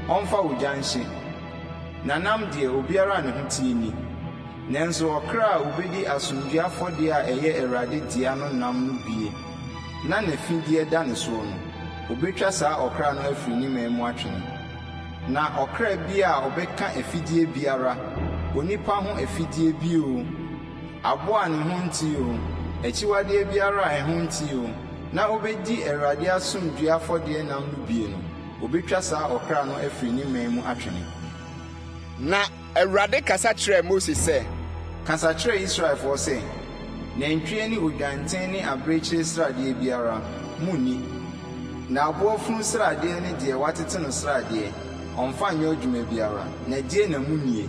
ɔmfa ogya nhye. Na nam deɛ, obiara a ne ho teɛ nni. Nanso ɔkra a ɔbɛdi asomdwoeɛ afɔdeɛ a ɛyɛ Awurade dea no nam no bie, na n'afideɛ da ne soɔ no, ɔbɛtwa saa ɔkra no afiri ne man mu atwene. Na ɔkra biara a ɔbɛka afideɛ biara, onipa ho afideɛ bi oo, aboa a ne ho nte oo, akyiwadeɛ biara a ɛho nte oo, na ɔbɛdi Awurade asomdwoeɛ afɔdeɛ nam no bie no, wɔbɛtwa saa ɔkra no afiri ne man mu atwene. Na Awurade kasa kyerɛɛ Mose sɛ. Kasa kyerɛ Israelfoɔ sɛ, 'Nantwie ne odwanten ne abirekyie sradeɛ biara, monni. Na aboa funu sradeɛ ne deɛ wɔatete no sradeɛ, ɔmfa nyɛ adwuma biara, na die na monnie.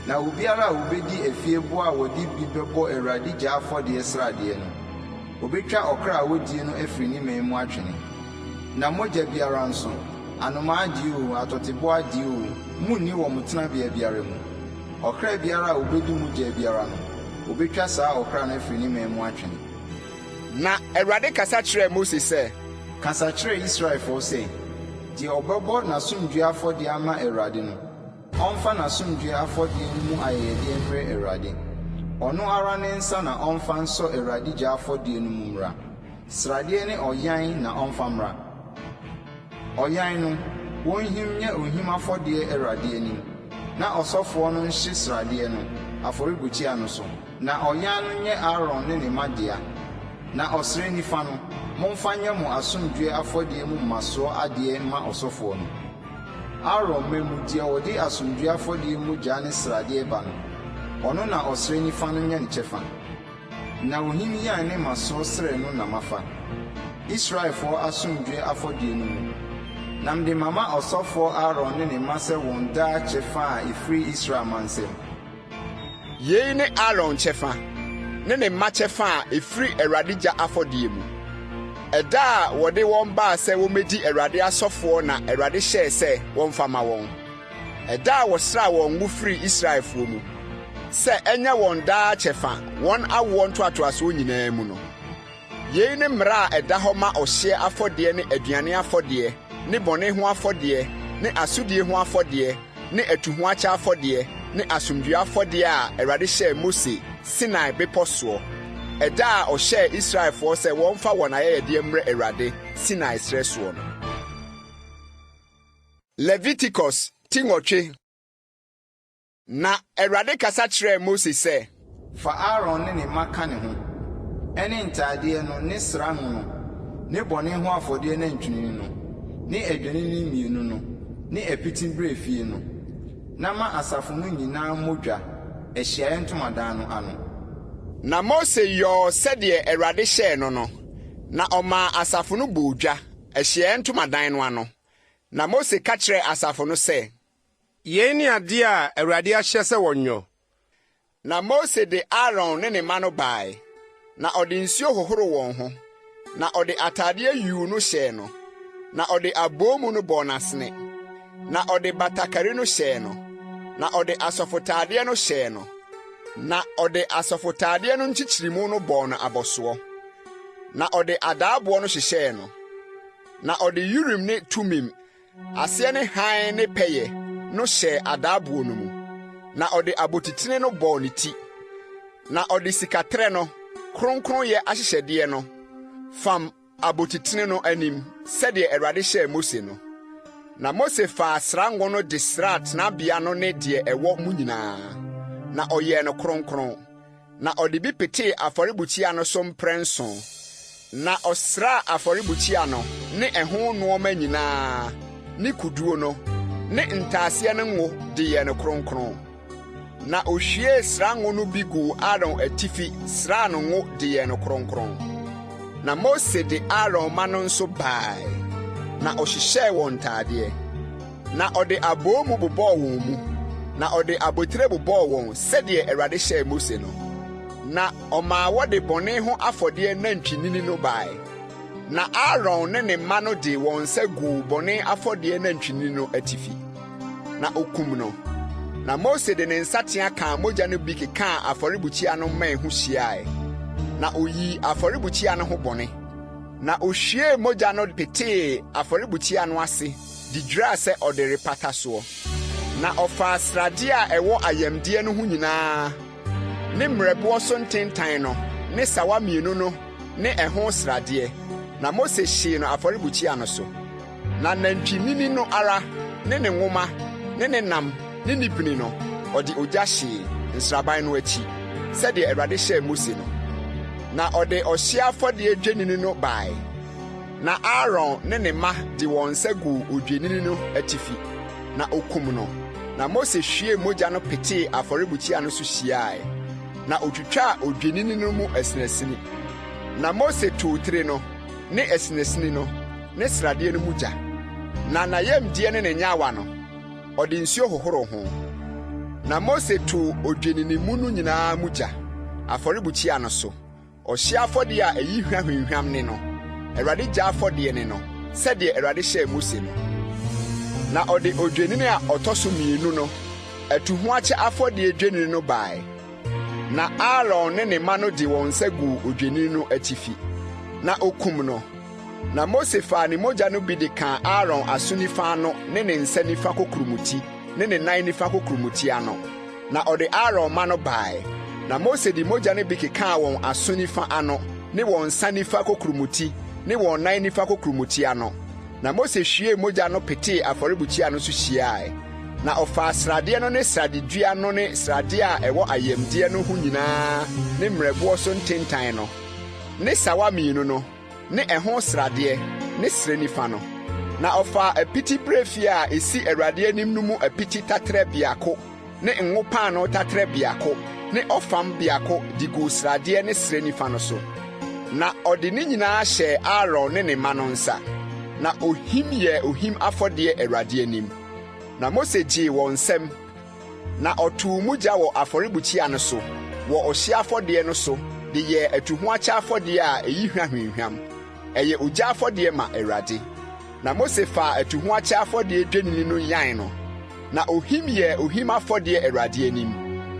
Na obiara a ɔbɛdi afieboa a wɔde bi bɛbɔ Awurade gya afɔdeɛ sradeɛ no, wɔbɛtwa ɔkra a ɔdie no afiri ne man mu atwene. Na mogya biara nso, anomaa deɛ oo, atɔteboa deɛ oo, monni wɔ mo tenabea biara mu. Ɔkra biara a ɔbɛdi mogya biara no, wɔbɛtwa saa ɔkra no afiri ne man mu atwene. Na Awurade kasa kyerɛɛ Mose sɛ. Kasa kyerɛ Israelfoɔ sɛ, 'Deɛ ɔbɛbɔ n'asomdwoeɛ afɔdeɛ ama Awurade no, ɔmfa n'asomdwoeɛ afɔdeɛ no mu ayɛyɛdeɛ mmrɛ Awurade. Ɔno ara ne nsa na ɔmfa nsɔ Awurade gya afɔdeɛ no mu mmra. Sradeɛ ne ɔyan na ɔmfa mmra. Ɔyan no, wɔnhim nyɛ ohim afɔdeɛ Awurade anim, na ɔsɔfoɔ no nhye sradeɛ no, afɔrebukyia no so. Na ɔyan no nyɛ Aaron ne ne mma dea. Na ɔsrɛ nifa no, momfa nyɛ mo asomdwoeɛ afɔdeɛ mu mmasoɔ adeɛ mma ɔsɔfoɔ no. Aaron mma mu deɛ ɔde asomdwoeɛ afɔdeɛ mogya ne sradeɛ ba no, ɔno na ɔsrɛ nifa no nyɛ ne kyɛfa. Na ohim yan ne mmasoɔ srɛ no na mafa, Israelfoɔ asomdwoeɛ afɔdeɛ no mu, na mede mama ɔsɔfoɔ Aaron ne ne mma sɛ wɔn daa kyɛfa a ɛfiri Israel mma nsam. Yei ne Aaron kyɛfa ne ne mma kyɛfa a ɛfiri Awurade gya afɔdeɛ mu. Ɛda a wɔde wɔn baa sɛ wɔmmɛdi Awurade asɔfoɔ na Awurade hyɛɛ sɛ wɔmfa mma wɔn, ɛda a wɔsraa wɔn ngo firii Israelfoɔ mu, sɛ ɛnyɛ wɔn daa kyɛfa wɔn awoɔ ntoatoasoɔ nyinaa mu no. Yei ne mmara a ɛda hɔ ma ɔhyeɛ afɔdeɛ ne aduane afɔdeɛ ne bɔne ho afɔdeɛ ne asodie ho afɔdeɛ ne atuhoakyɛ afɔdeɛ ne asomdwoeɛ afɔdeɛ a Awurade hyɛɛ Mose Sinai Bepɔ soɔ, ɛda a ɔhyɛɛ Israelfoɔ sɛ wɔmfa wɔn ayɛyɛdeɛ mmrɛ Awurade, Sinai serɛ soɔ no. Leviticus ti nwɔtwe. Na Awurade kasa kyerɛɛ Mose sɛ. Fa Aaron ne ne mma ka ne ho, ɛne ntadeɛ no ne sra ngo no, ne bɔne ho afɔdeɛ nantwinini no, ne adwennini mmienu no, ne apiti berɛ no, na ma asafo no nyinaa mmɔ dwa, ahyiaeɛ ntomadan no ano. Na Mose yɔɔ sɛdeɛ Awurade hyɛɛ no no, na ɔmaa asafo no bɔɔ dwa, ahyiaeɛ ntomadan no ano. Na Mose ka kyerɛɛ asafo no sɛ. Yei ne adeɛ a Awurade ahyɛ sɛ wɔnyɔ. Na Mose de Aaron ne ne mma no bae, na ɔde nsuo hohoroo wɔn ho, na ɔde atadeɛ yuu no hyɛɛ no, na ɔde aboomu no bɔɔ n'asene, na ɔde batakari no hyɛɛ no, na ɔde asɔfotadeɛ no hyɛɛ no, na ɔde asɔfotadeɛ no nkyekyeremu no bɔɔ no abɔsoɔ, na ɔde adaaboɔ no hyehyɛɛ no, na ɔde Urim ne Tumim Aseɛ ne hann ne pɛyɛ no hyɛɛ adaaboɔ no mu, na ɔde abotitene no bɔɔ ne ti. Na ɔde sikaterɛ no, kronkronyɛ ahyehyɛdeɛ no, fam abotitene no anim sɛdeɛ Awurade hyɛɛ Mose no. Na Mose faa srango no de sraa tenabea no ne deɛ ɛwɔ mu nyinaa, na ɔyɛɛ no kronkron. Na ɔde bi petee afɔrebukyia no so mprɛnson, na ɔsraa afɔrebukyia no ne ɛho nnoɔma nyinaa. ne kuduo no, ne ntaaseɛ no ngo de yɛɛ no kronkron. Na ohwiee srango no bi guu Aaron atifi sraa no ngo de yɛɛ no kronkron. Na Mose de Aaron mma no nso bae, na ɔhyehyɛɛ wɔn ntadeɛ. Na ɔde aboomu bobɔɔ wɔn mu, na ɔde abotire bobɔɔ wɔn sɛdeɛ Awurade hyɛɛ Mose no. Na ɔmaa wɔde bɔne ho afɔdeɛ nantwinini no bae. Na Aaron ne ne mma no de wɔn nsa guu bɔne afɔdeɛ nantwinini no atifi, na okum no. Na Mose de ne nsateaa kaa mogya no bi kekaa afɔrebukyia no mmɛn ho hyiae, na oyii afɔrebukyia no ho bɔne. Na ohwiee mogya no petee afɔrebukyia no ase de dwiraa sɛ ɔde repata soɔ. Na ɔfaa sradeɛ a ɛwɔ ayamdeɛ no ho nyinaa ne mmerɛboɔ so ntentan no ne sawa mmienu no ne ɛho sradeɛ, na Mose hyee no afɔrebukyia no so. Na nantwinini no ara ne ne nwoma ne ne nam ne ne pini no, ɔde ogya hyee, nsraban no akyi, sɛdeɛ Awurade hyɛɛ Mose no. Na ɔde ɔhyeɛ afɔdeɛ dwennini no bae, na Aaron ne ne mma de wɔn nsa guu odwennini no atifi, na okum no. Na Mose hwiee mogya no petee afɔrebukyia no so hyiae. Na otwitwaa odwennini no mu asinasini. Na Mose too tire no, ne asinasini no, ne sradeɛ no mu gya. Na n'ayamdeɛ ne ne nyaawa no, ɔde nsuo hohoroo ho. Na Mose too odwennini mu no nyinaa mu gya, afɔrebukyia no so. Ɔhyeɛ afɔdeɛ a ɛyi hwa hwamhwam ne no, Awurade gya afɔdeɛ ne no, sɛdeɛ Awurade hyɛɛ Mose no. Na ɔde odwennini a ɔtɔ so mmienu no, atuhoakyɛ afɔdeɛ dwennini no bae. Na Aaron ne ne mma no de wɔn nsa guu odwennini no atifi, na okum no. Na Mose faa ne mogya no bi de kaa Aaron aso nifa ano ne ne nsa nifa kokuromoti ne ne nan nifa kokuromoti ano. Na ɔde Aaron mma no bae, na Mose de mogya no bi kekaa wɔn aso nifa ano ne wɔn nsa nifa kokuromoti ne wɔn nan nifa kokuromoti ano. Na Mose hwiee mogya no petee afɔrebukyia no so hyiae. Na ɔfaa sradeɛ no ne sradedua no ne sradeɛ a ɛwɔ ayamdeɛ no ho nyinaa ne mmerɛboɔ so ntentan no, ne sawa mmienu no, ne ɛho sradeɛ, ne srɛ nifa no. Na ɔfaa apiti berɛfie a ɛsi Awurade anim no mu apiti taterɛ biako ne ngo paanoo taterɛ biako ne ɔfam biako de guu sradeɛ ne srɛ nifa no so. Na ɔde ne nyinaa hyɛɛ Aaron ne ne mma no nsa, na ohim yɛɛ ohim afɔdeɛ Awurade anim. Na Mose gyee wɔn nsam, na ɔtoo mu gya wɔ afɔrebukyia no so wɔ ɔhyeɛ afɔdeɛ no so de yɛɛ atuhoakyɛ afɔdeɛ a ɛyi hwa hwamhwam. Ɛyɛ ogya afɔdeɛ ma Awurade. Na Mose faa atuhoakyɛ afɔdeɛ dwennini no yan no, na ohim yɛɛ ohim afɔdeɛ Awurade anim.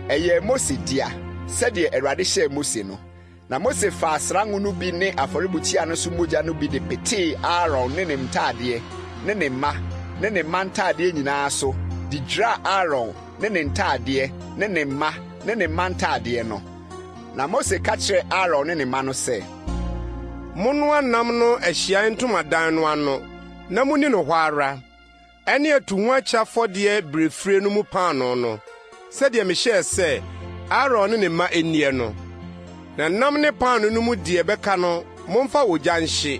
Ɛyɛɛ Mose dea, sɛdeɛ Awurade hyɛɛ Mose no. Na Mose faa srango no bi ne afɔrebukyia no so mogya no bi de petee Aaron ne ne ntadeɛ, ne ne mma, ne ne mma ntadeɛ nyinaa so de dwiraa Aaron ne ne ntadeɛ, ne ne mma, ne ne mma ntadeɛ no. Na Mose ka kyerɛɛ Aaron ne ne mma no sɛ. Monnoa nam no Ahyiae Ntomadan no ano na munni no hɔ ara, ɛne atuhoakyɛ afɔdeɛ birefire no mu paanoo no, sɛdeɛ mehyɛɛ sɛ Aaron ne ne mma nnie no. Na nam ne paanoo no mu deɛ ɛbɛka no, momfa ogya nhye.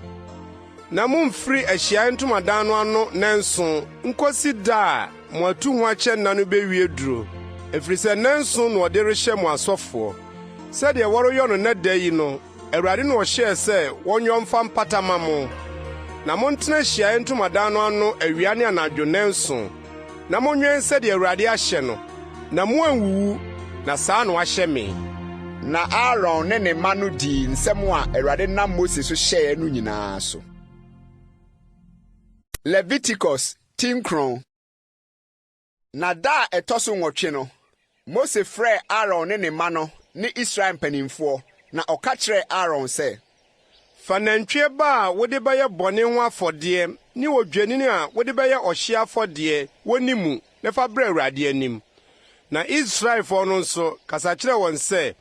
Na mommfiri Ahyiae Ntomadan no ano nnanson nkosi da a mo atuhoakyɛ nna no bewie duro, ɛfiri sɛ nnanson na wɔde rehyɛ mo asɔfoɔ. Sɛdeɛ wɔreyɔ no nnɛ da yi no, Awurade na ɔhyɛɛ sɛ wɔnyɔ mfa mpata mma mo. Na montena Ahyiae Ntomadan no ano awia ne anadwo nnanson, na monwɛn sɛdeɛ Awurade ahyɛ no, na moanwuwu, na saa na wɔahyɛ me. Na Aaron ne ne mma no dii nsɛm a Awurade nam Mose so hyɛeɛ no nyinaa so. Leviticus ti nkron. Na da a ɛtɔ so nwɔtwe no, Mose frɛɛ Aaron ne ne mma no ne Israel mpanimfoɔ, na ɔka kyerɛɛ Aaron sɛ. Fa nantwie ba a wode bɛyɛ bɔne ho afɔdeɛ ne odwennini a wode bɛyɛ ɔhyeɛ afɔdeɛ wɔ ne mu na fa bra Awurade anim. Na Israelfoɔ no nso, kasa kyerɛ wɔn sɛ,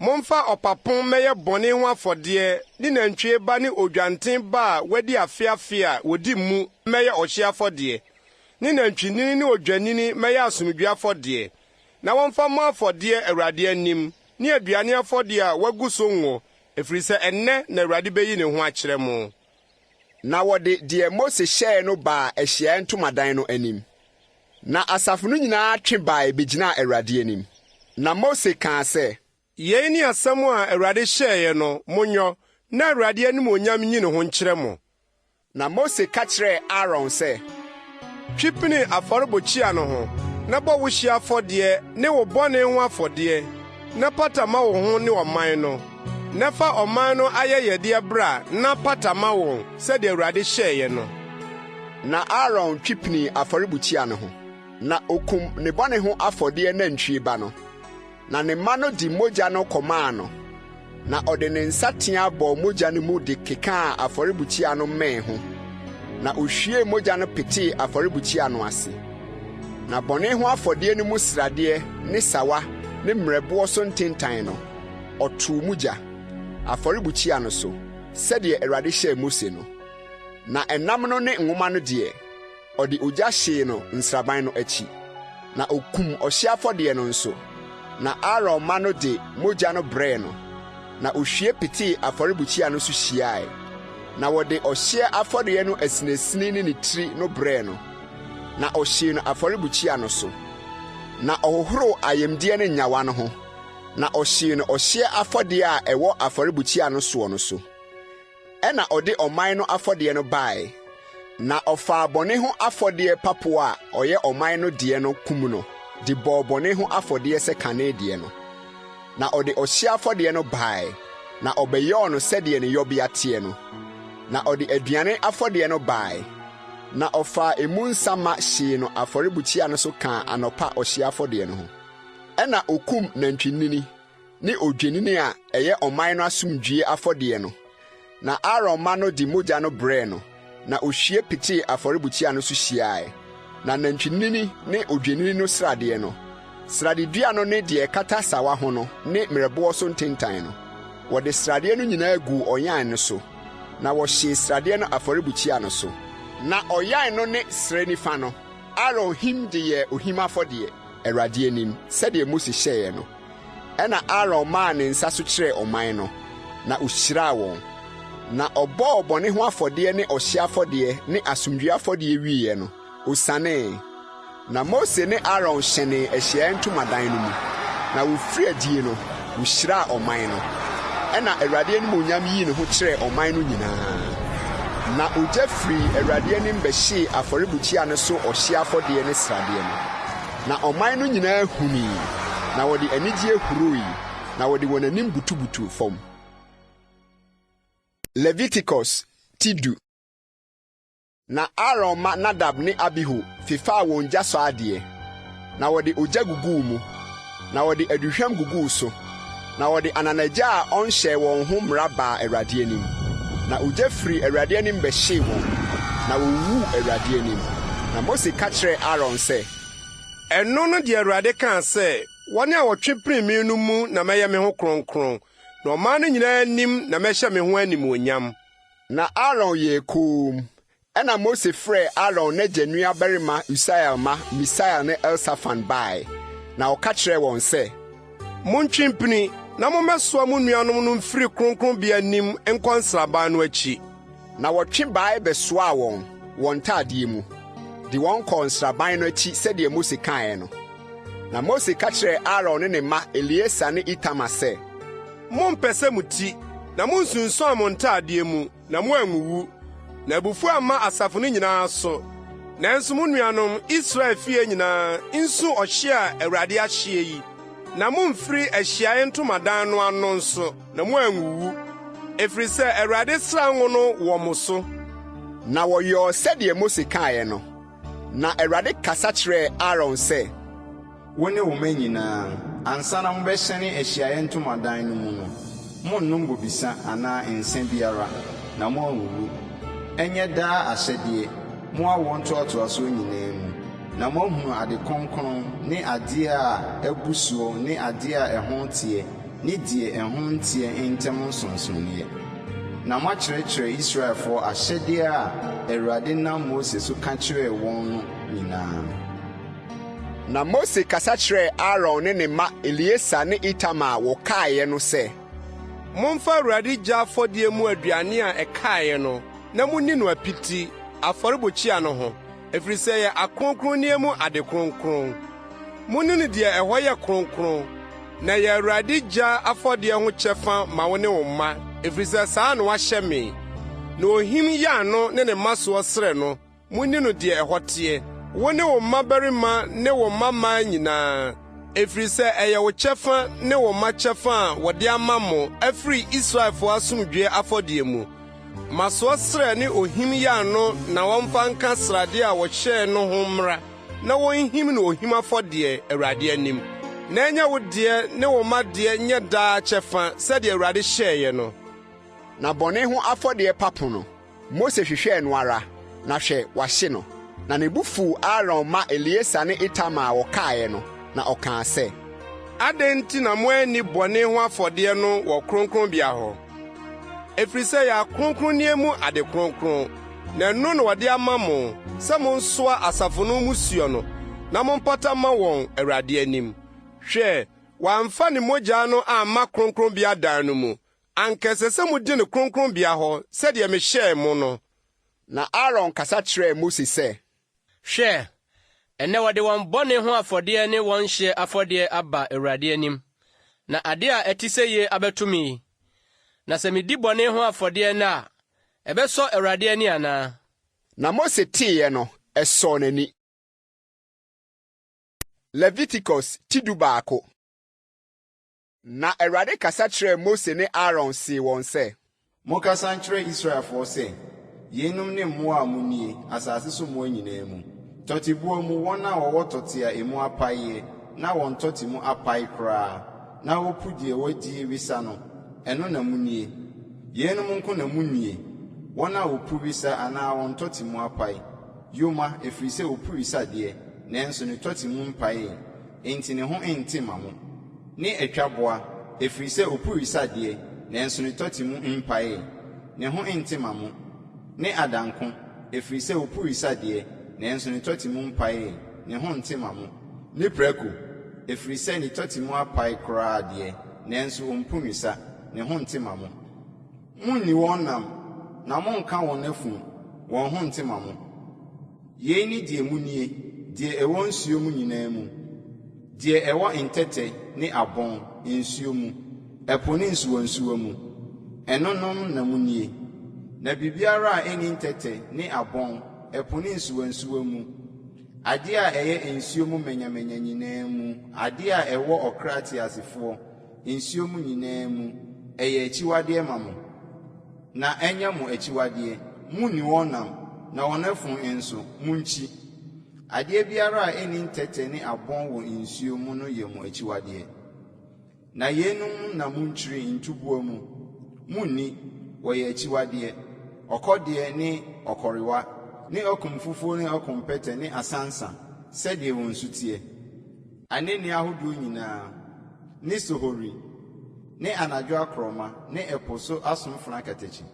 'Momfa ɔpapo mmɛyɛ bɔne ho afɔdeɛ ne nantwie ba ne odwanten ba a wɔadi afe afe a wɔdi mu mmɛyɛ ɔhyeɛ afɔdeɛ, ne nantwinini ne odwennini mmɛyɛ asomdwoe afɔdeɛ, na wɔmfa mmɔ afɔdeɛ Awurade anim, ne aduane afɔdeɛ a wɔagu so ngo, ɛfiri sɛ ɛnnɛ na Awurade bɛyi ne ho akyerɛ mo. Na wɔde deɛ Mose hyɛeɛ no baa ahyiaeɛ ntomadan no anim. Na asafo no nyinaa twe bae begyinaa Awurade anim. Na Mose kaa sɛ. Yei ne asɛm a Awurade hyɛeɛ no, monyɔ, na Awurade animuonyam nyi ne ho nkyerɛ mo. Na Mose ka kyerɛɛ Aaron sɛ. Twe pini afɔrebukyia no ho, na bɔ wo hyeɛ afɔdeɛ ne wo bɔne ho afɔdeɛ, na pata ma wo ho ne ɔman no. Na fa ɔman no ayɛyɛdeɛ bra na pata ma wɔn, sɛdeɛ Awurade hyɛeɛ no. Na Aaron twe pinii afɔrebukyia no ho, na okum ne bɔne ho afɔdeɛ nantwie ba no. Na ne mma no de mogya no kɔmaa no, na ɔde ne nsateaa bɔɔ mogya no mu de kekaa afɔrebukyia no mmɛn ho, na ohwiee mogya no petee afɔrebukyia no ase. Na bɔne ho afɔdeɛ no mu sradeɛ ne sawa ne mmerɛboɔ so ntentan no, ɔtoo mu gya, afɔrebukyia no so, sɛdeɛ Awurade hyɛɛ Mose no. Na ɛnam no ne nwoma no deɛ, ɔde ogya hyee no nsraban no akyi. Na okum ɔhyeɛ afɔdeɛ no nso, na Aaron mma no de mogya no brɛɛ no, na ohwie petee afɔrebukyia no so hyiae. Na wɔde ɔhyeɛ afɔdeɛ no asinasini ne ne tiri no brɛɛ no, na ɔhyee no afɔrebukyia no so. Na ɔhohoroo ayamdeɛ ne nnyawa no ho, na ɔhyee no ɔhyeɛ afɔdeɛ a ɛwɔ afɔrebukyia no soɔ no so. Ɛnna ɔde ɔman no afɔdeɛ no baeɛ, na ɔfaa bɔne ho afɔdeɛ papo a ɔyɛ ɔman no deɛ no kum no de bɔɔ bɔne ho afɔdeɛ sɛ kane deɛ no. Na ɔde ɔhyeɛ afɔdeɛ no baeɛ, na ɔbɛyɔɔ no sɛdeɛ ne yɔbea teɛ no. Na ɔde aduane afɔdeɛ no baeɛ, na ɔfaa emu nsa ma hyee no afɔrebukyia no so kaa anɔpa ɔhyeɛ afɔdeɛ no ho. Ɛnna ɔkum nantwinini ne odwennini a ɛyɛ ɔman no asomdwoe afɔdeɛ no, na Aaron mma no de mogya no brɛɛ no, na ohwie petee afɔrebukyia no so hyiae. Na nantwinini ne odwennini no sradeɛ no, sradedua no ne deɛ ɛkata sawa ho no ne mmerɛboɔ so ntentan no, wɔde sradeɛ no nyinaa guu ɔyan no so, na wɔhyee sradeɛ no afɔrebukyia no so. Na ɔyan no ne srɛ nifa no, Aaron him de yɛɛ ohim afɔdeɛ, Awurade anim, sɛdeɛ Mose hyɛeɛ no. Ɛnna Aaron maa ne nsa so kyerɛɛ ɔman no, na ohyiraa wɔn. Na ɔbɔɔ bɔne ho afɔdeɛ ne ɔhyeɛ afɔdeɛ ne asomdwoeɛ afɔdeɛ wieeɛ no, osianee. Na Mose ne Aaron hyɛnee ahyiaeɛ ntomadan no mu, na wɔfirii adie no, wɔhyiraa ɔman no. Ɛnna Awurade animuonyam yii ne ho kyerɛɛ ɔman no nyinaa. Na ogya firii Awurade anim bɛhyee afɔrebukyia no so ɔhyeɛ afɔdeɛ ne sradeɛ no. Na ɔman no nyinaa hunui, na wɔde anigyeɛ hurui, na wɔde wɔn anim butubutuu fam. Leviticus ti du. Na Aaron mma Nadab ne Abihu fefaa wɔn gyasɔ adeɛ, na wɔde ogya guguu mu, na wɔde aduhwam guguu so, na wɔde ananagya a ɔnhyɛɛ wɔn ho mmara baa Awurade anim. Na ogya firii Awurade anim bɛhyee wɔn, na wɔwuwuu Awurade anim. Na Mose ka kyerɛɛ Aaron sɛ. Ɛno ne deɛ Awurade kaa sɛ, 'Wɔn a wɔtwe pini me no mu na mɛyɛ me ho kronkron, na ɔman no nyinaa anim na mɛhyɛ me ho animuonyam. Na Aaron yɛɛ komm. Ɛnna Mose frɛɛ Aaron n'agya nuabarima Usiel mma Misael ne Elsafan bae, na ɔka kyerɛɛ wɔn sɛ. Montwe mpini, na mommɛsoa mo nuanom no mfiri kronkronbea anim nkɔ nsraban no akyi. Na wɔtwe bae bɛsoaa wɔn, wɔn ntadeɛ mu, de wɔn kɔɔ nsraban no akyi sɛdeɛ Mose kaeɛ no. Na Mose ka kyerɛɛ Aaron ne ne mma Eleasa ne Itamar sɛ. Mommpɛsɛ mo ti, na munnsunsuan mo ntade mu, na moanwuwu, na abufuw amma asafo no nyinaa so. Nanso mo nuanom, Israel fie nyinaa, nsu ɔhye a Awurade ahyeɛ yi, na mommfiri Ahyiae Ntamadan no ano nso, na moanwuwu, ɛfiri sɛ Awurade sra ngo no wɔ mo so. Na wɔyɔɔ sɛdeɛ Mose kaeɛ no. Na Awurade kasa kyerɛɛ Aaron sɛ. Wo ne wo mma nyinaa, ansa na mobɛhyɛne ahyiaeɛ ntomadan no mu no, monnnom bobesa anaa nsã biara, na moanwuwu. Ɛnyɛ daa ahyɛdeɛ, mo awoɔ ntoatoasoɔ nyinaa mu, na moahunu ade kronkron ne adeɛ a abu soɔ ne adeɛ a ɛho teɛ ne deɛ ɛho nteɛ ntam nsonsonoeɛ, na moakyerɛkyerɛ Israelfoɔ ahyɛdeɛ a Awurade nam Mose so ka kyerɛɛ wɔn no nyinaa. Na Mose kasa kyerɛɛ Aaron ne ne mma Eleasa ne Itamar a wɔkaeɛ no sɛ. Momfa Awurade gya afɔdeɛ mu aduane a ɛkaeɛ no. na munni no apiti, afɔrebukyia no ho, ɛfiri sɛ ɛyɛ akronkronneɛ mu ade kronkron. Munni no deɛ ɛhɔ yɛ kronkron, na ɛyɛ Awurade gya afɔdeɛ ho kyɛfa ma wo ne wo mma, ɛfiri sɛ saa na wɔahyɛ me. Na ohim yan no ne ne mmasoɔ srɛ no, munni no deɛ ɛhɔ teɛ, wo ne wo mmabarima ne wo mmammaa nyinaa, ɛfiri sɛ ɛyɛ wo kyɛfa ne wo mma kyɛfa a wɔde ama mo afiri Israelfoɔ asomdwoe afɔdeɛ mu. Mmasoɔ srɛ ne ohim yan no na wɔmfa nka sradeɛ a wɔhyɛɛ no ho mmra, na wonhim no ohim afɔdeɛ Awurade anim. Na ɛnyɛ wo deɛ ne wo mma deɛ nyɛ daa kyɛfa sɛdeɛ Awurade hyɛeɛ no. Na bɔne ho afɔdeɛ papo no, Mose hwehwɛɛ no ara, na hwɛ, wahye no. Na ne bo fuw Aaron mma Eleasa ne Itamar a wɔkaeɛ no, na ɔkaa sɛ, Adɛn nti na moanni bɔne ho afɔdeɛ no wɔ kronkronbea hɔ? Ɛfiri sɛ ɛyɛ akronkronneɛ mu ade kronkron, na ɛno na wɔde ama mo sɛ monsoa asafo no mmusuo no, na mompata mma wɔn Awurade anim. Hwɛ, wɔamfa ne mogya no amma kronkronbea dan no mu. Anka ɛsɛ sɛ mudi no kronkronbea hɔ sɛdeɛ mehyɛɛ mo no. Na Aaron kasa kyerɛɛ Mose sɛ, Hwɛ, ɛnnɛ wɔde wɔn bɔne ho afɔdeɛ ne wɔn hyeɛ afɔdeɛ aba Awurade anim, na ade a ɛte sɛ yie abɛto me yi. Na sɛ midi bɔne ho afɔdeɛ nnɛ a, ɛbɛsɔ Awurade ani anaa? Na Mose teeɛ no, ɛsɔɔ n'ani. Leviticus ti 11. Na Awurade kasa kyerɛɛ Mose ne Aaron see wɔn sɛ, Monkasa nkyerɛ Israelfoɔ sɛ, 'Yeinom ne mmoa a monnie, asase so mmoa nyinaa mu. Tɔteboa mu, wɔn a wɔwɔ tɔte a emu apaeɛ na wɔn tɔte mu apae koraa na wɔpu deɛ wɔadie wesa no, ɛno na monnie. Yeinom nko na monnnie, wɔn a wɔpu wesa anaa wɔn tɔte mu apae, yoma, ɛfiri sɛ ɔpu wesa deɛ, nanso ne tɔte mu mpaee, enti ne ho nte mma mo, ne atwaboa, ɛfiri sɛ ɔpu wesa deɛ, nanso ne tɔte mu mpaee, ne ho nte mma mo, ne adanko, ɛfiri sɛ ɔpu wesa deɛ, nanso ne tɔte mu mpaee, ne ho nte mma mo, ne prako, ɛfiri sɛ ne tɔte mu apae koraa deɛ, nanso ɔmpu nwesa, ne ho nte mma mo. Monnni wɔn nam, na monnka wɔn afunu, wɔn ho nte mma mo. Yei ne deɛ monnie, deɛ ɛwɔ nsuo mu nyinaa mu, deɛ ɛwɔ ntɛtɛ ne abɔn, nsuo mu, ɛpo ne nsuwansuwa mu, ɛnonom na monnie. Na biribiara a ɛnni ntɛtɛ ne abɔn, ɛpo ne nsuwansuwa mu, adeɛ a ɛyɛ nsuo mu manyamanya nyinaa mu, adeɛ a ɛwɔ ɔkra teasefoɔ, nsuo mu nyinaa mu, ɛyɛ akyiwadeɛ ma mo. Na ɛnyɛ mo akyiwadeɛ. Munni wɔn nam, na wɔn afunu nso, munkyi. Adeɛ biara a ɛnni ntɛtɛ ne abɔn wɔ nsuo mu no yɛ mo akyiwadeɛ. Na yeinom na munkyiri ntuboa mu. Munni, wɔyɛ akyiwadeɛ: ɔkɔdeɛ ne ɔkɔrewa, ne ɔkum fufuo ne ɔkum pɛtɛ ne asansa, sɛdeɛ wɔn su teɛ. Anene ahodoɔ nyinaa, ne sohori, ne anadwo akorɔma ne ɛpo so asomfena katakyi,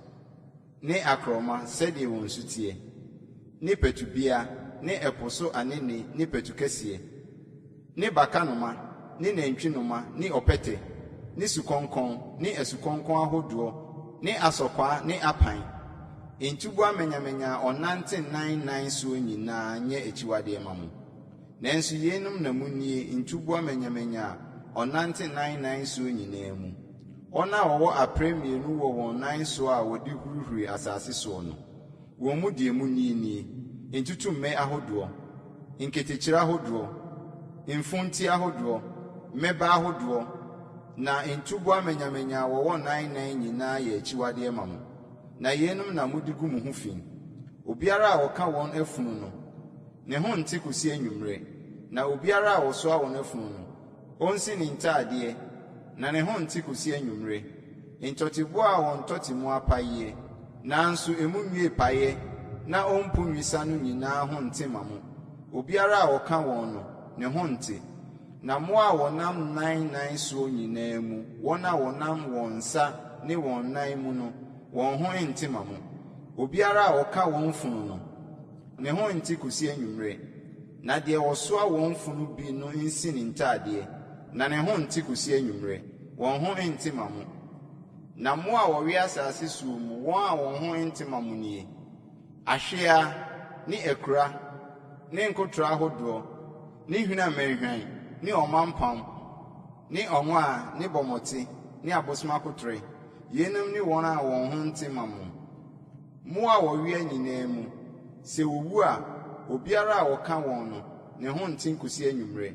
ne akorɔma sɛdeɛ wɔn su teɛ, ne patubea ne ɛpo so anene ne patukɛseɛ, ne bakanoma ne nantwinoma ne ɔpɛtɛ, ne sukɔnkɔn ne asukɔnkɔn ahodoɔ ne asɔkwaa ne apan. Ntuboa manyamanya a ɔnante nan nan soɔ nyinaa nyɛ akyiwadeɛ ma mo. Nanso yeinom na munnie, ntuboa manyamanya a ɔnante nan nan soɔ nyinaa mu, wɔn a wɔwɔ aprɛ mmienu wɔ wɔn nan soɔ a wɔde hurihuri asase soɔ no. Wɔn mu deɛ munnie nie: ntutummɛ ahodoɔ, nketekyire ahodoɔ, mfunti ahodoɔ, mmɛbɛ ahodoɔ, na ntuboa manyamanya a wɔwɔ nan nan nyinaa yɛ akyiwadeɛ ma mo. Na yeinom na mode gu mo ho fi. Obiara a ɔka wɔn afunu no, ne ho nte kosi anwummere, na obiara a ɔsoa wɔn afunu no, onsi ne ntadeɛ, na ne ho nte kosi anwummere. Ntɔteboa a wɔn tɔte mu apaeɛ, nanso emu nwie paeɛ na ompu nwesa no nyinaa ho nte mma mo. Obiara a ɔka wɔn no, ne ho nte. Na mmoa a wɔnam nan nan soɔ nyinaa mu, wɔn a wɔnam wɔn nsa ne wɔn nan mu no, wɔn ho nte mma mo. Obiara a ɔka wɔn funu no, ne ho nte kosi anwummere. Na deɛ ɔsoa wɔn funu bi no nsi ne ntadeɛ, na ne ho nte kosi anwummere. Wɔn ho nte mma mo. Na mmoa a wɔwea asase soɔ mu, wɔn a wɔn ho nte ma mo nie: Ahweaa, ne akura, ne nkotorɔ ahodoɔ, ne hwinamanhwan, ne ɔmampam, ne ɔnwaa, ne bɔmɔte, ne abosomakoterɛ. Yeinom ne wɔn a wɔn ho nte ma mo. Mmoa a wɔwea nyinaa mu, sɛ wɔwu a, obiara a ɔka wɔn no, ne ho nte kɔsi anwummerɛ.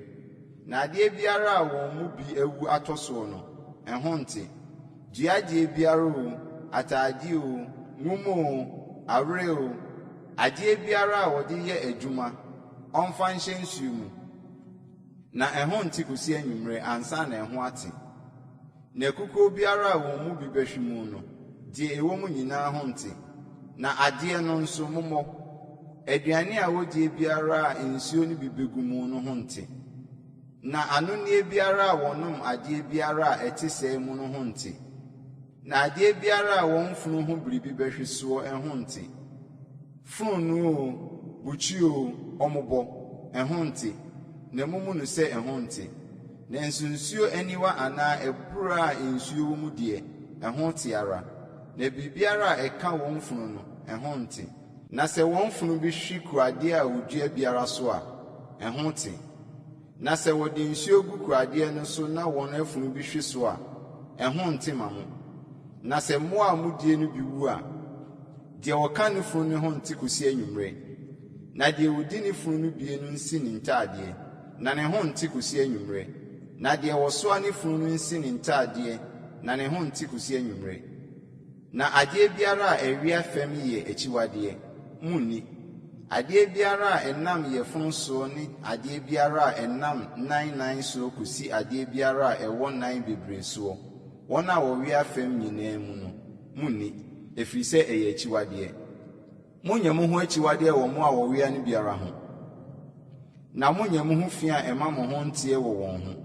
Na adeɛ biara a wɔn mu bi awu atɔ soɔ no, ɛho nte. Dua adeɛ biara oo, atadeɛ oo, nwoma oo, awere oo, adeɛ biara a wɔde yɛ adwuma, ɔmfa nhyɛ nsuo mu. Na ɛho nte kɔsi anwummerɛ ansa na ɛho ate. Na kukuo biara a wɔn mu bi bɛhwe mu no, deɛ ɛwɔ mu nyinaa ho nte. Na adeɛ no nso mommɔ. Aduane a wɔdie biara a nsuo no bi bɛgu mu no ho nte. Na anonneɛ biara a wɔnom adeɛ biara a ɛte sɛɛ mu no ho nte. Na adeɛ biara a wɔn funu ho biribi bɛhwe soɔ ho nte. Fononoo oo, bukyia oo, wɔmmobɔ, ɛho nte, na mommu no sɛ ɛho nte. Nanso nsuo aniwa anaa abura a nsuo wɔ mu deɛ, ɛho te ara, na biribiara a ɛka wɔn funu no, ɛho nte. Na sɛ wɔn funu bi hwe kuradeɛ a wɔdua biara so a, ɛho te. Na sɛ wɔde nsuo gu kuradeɛ no so na wɔn afunu bi hwe so a, ɛho nte ma mo. Na sɛ mmoa a modie no bi wu a, deɛ ɔka ne funu no ho nte kɔsi anwummerɛ. Na deɛ ɔdi ne funu no bie no nsi ne ntadeɛ, na ne ho nte kɔsi anwummerɛ. Na deɛ ɔsoa ne funu no nsi ne ntadeɛ, na ne ho nte kɔsi anwummerɛ. Na adeɛ biara a ɛwea fam yɛ akyiwadeɛ, monni. Adeɛ biara a ɛnam yafunu soɔ ne adeɛ biara a ɛnam nan nnan soɔ kɔsi adeɛ biara a ɛwɔ nan bebree soɔ, wɔn a wɔwea fam nyinaa mu no, monni, ɛfiri sɛ ɛyɛ akyiwadeɛ. Monnyɛ mo ho akyiwadeɛ wɔ mmoa a wɔwea no biara ho, na monnyɛ mo ho fi a ɛma mo ho nteɛ wɔ wɔn ho.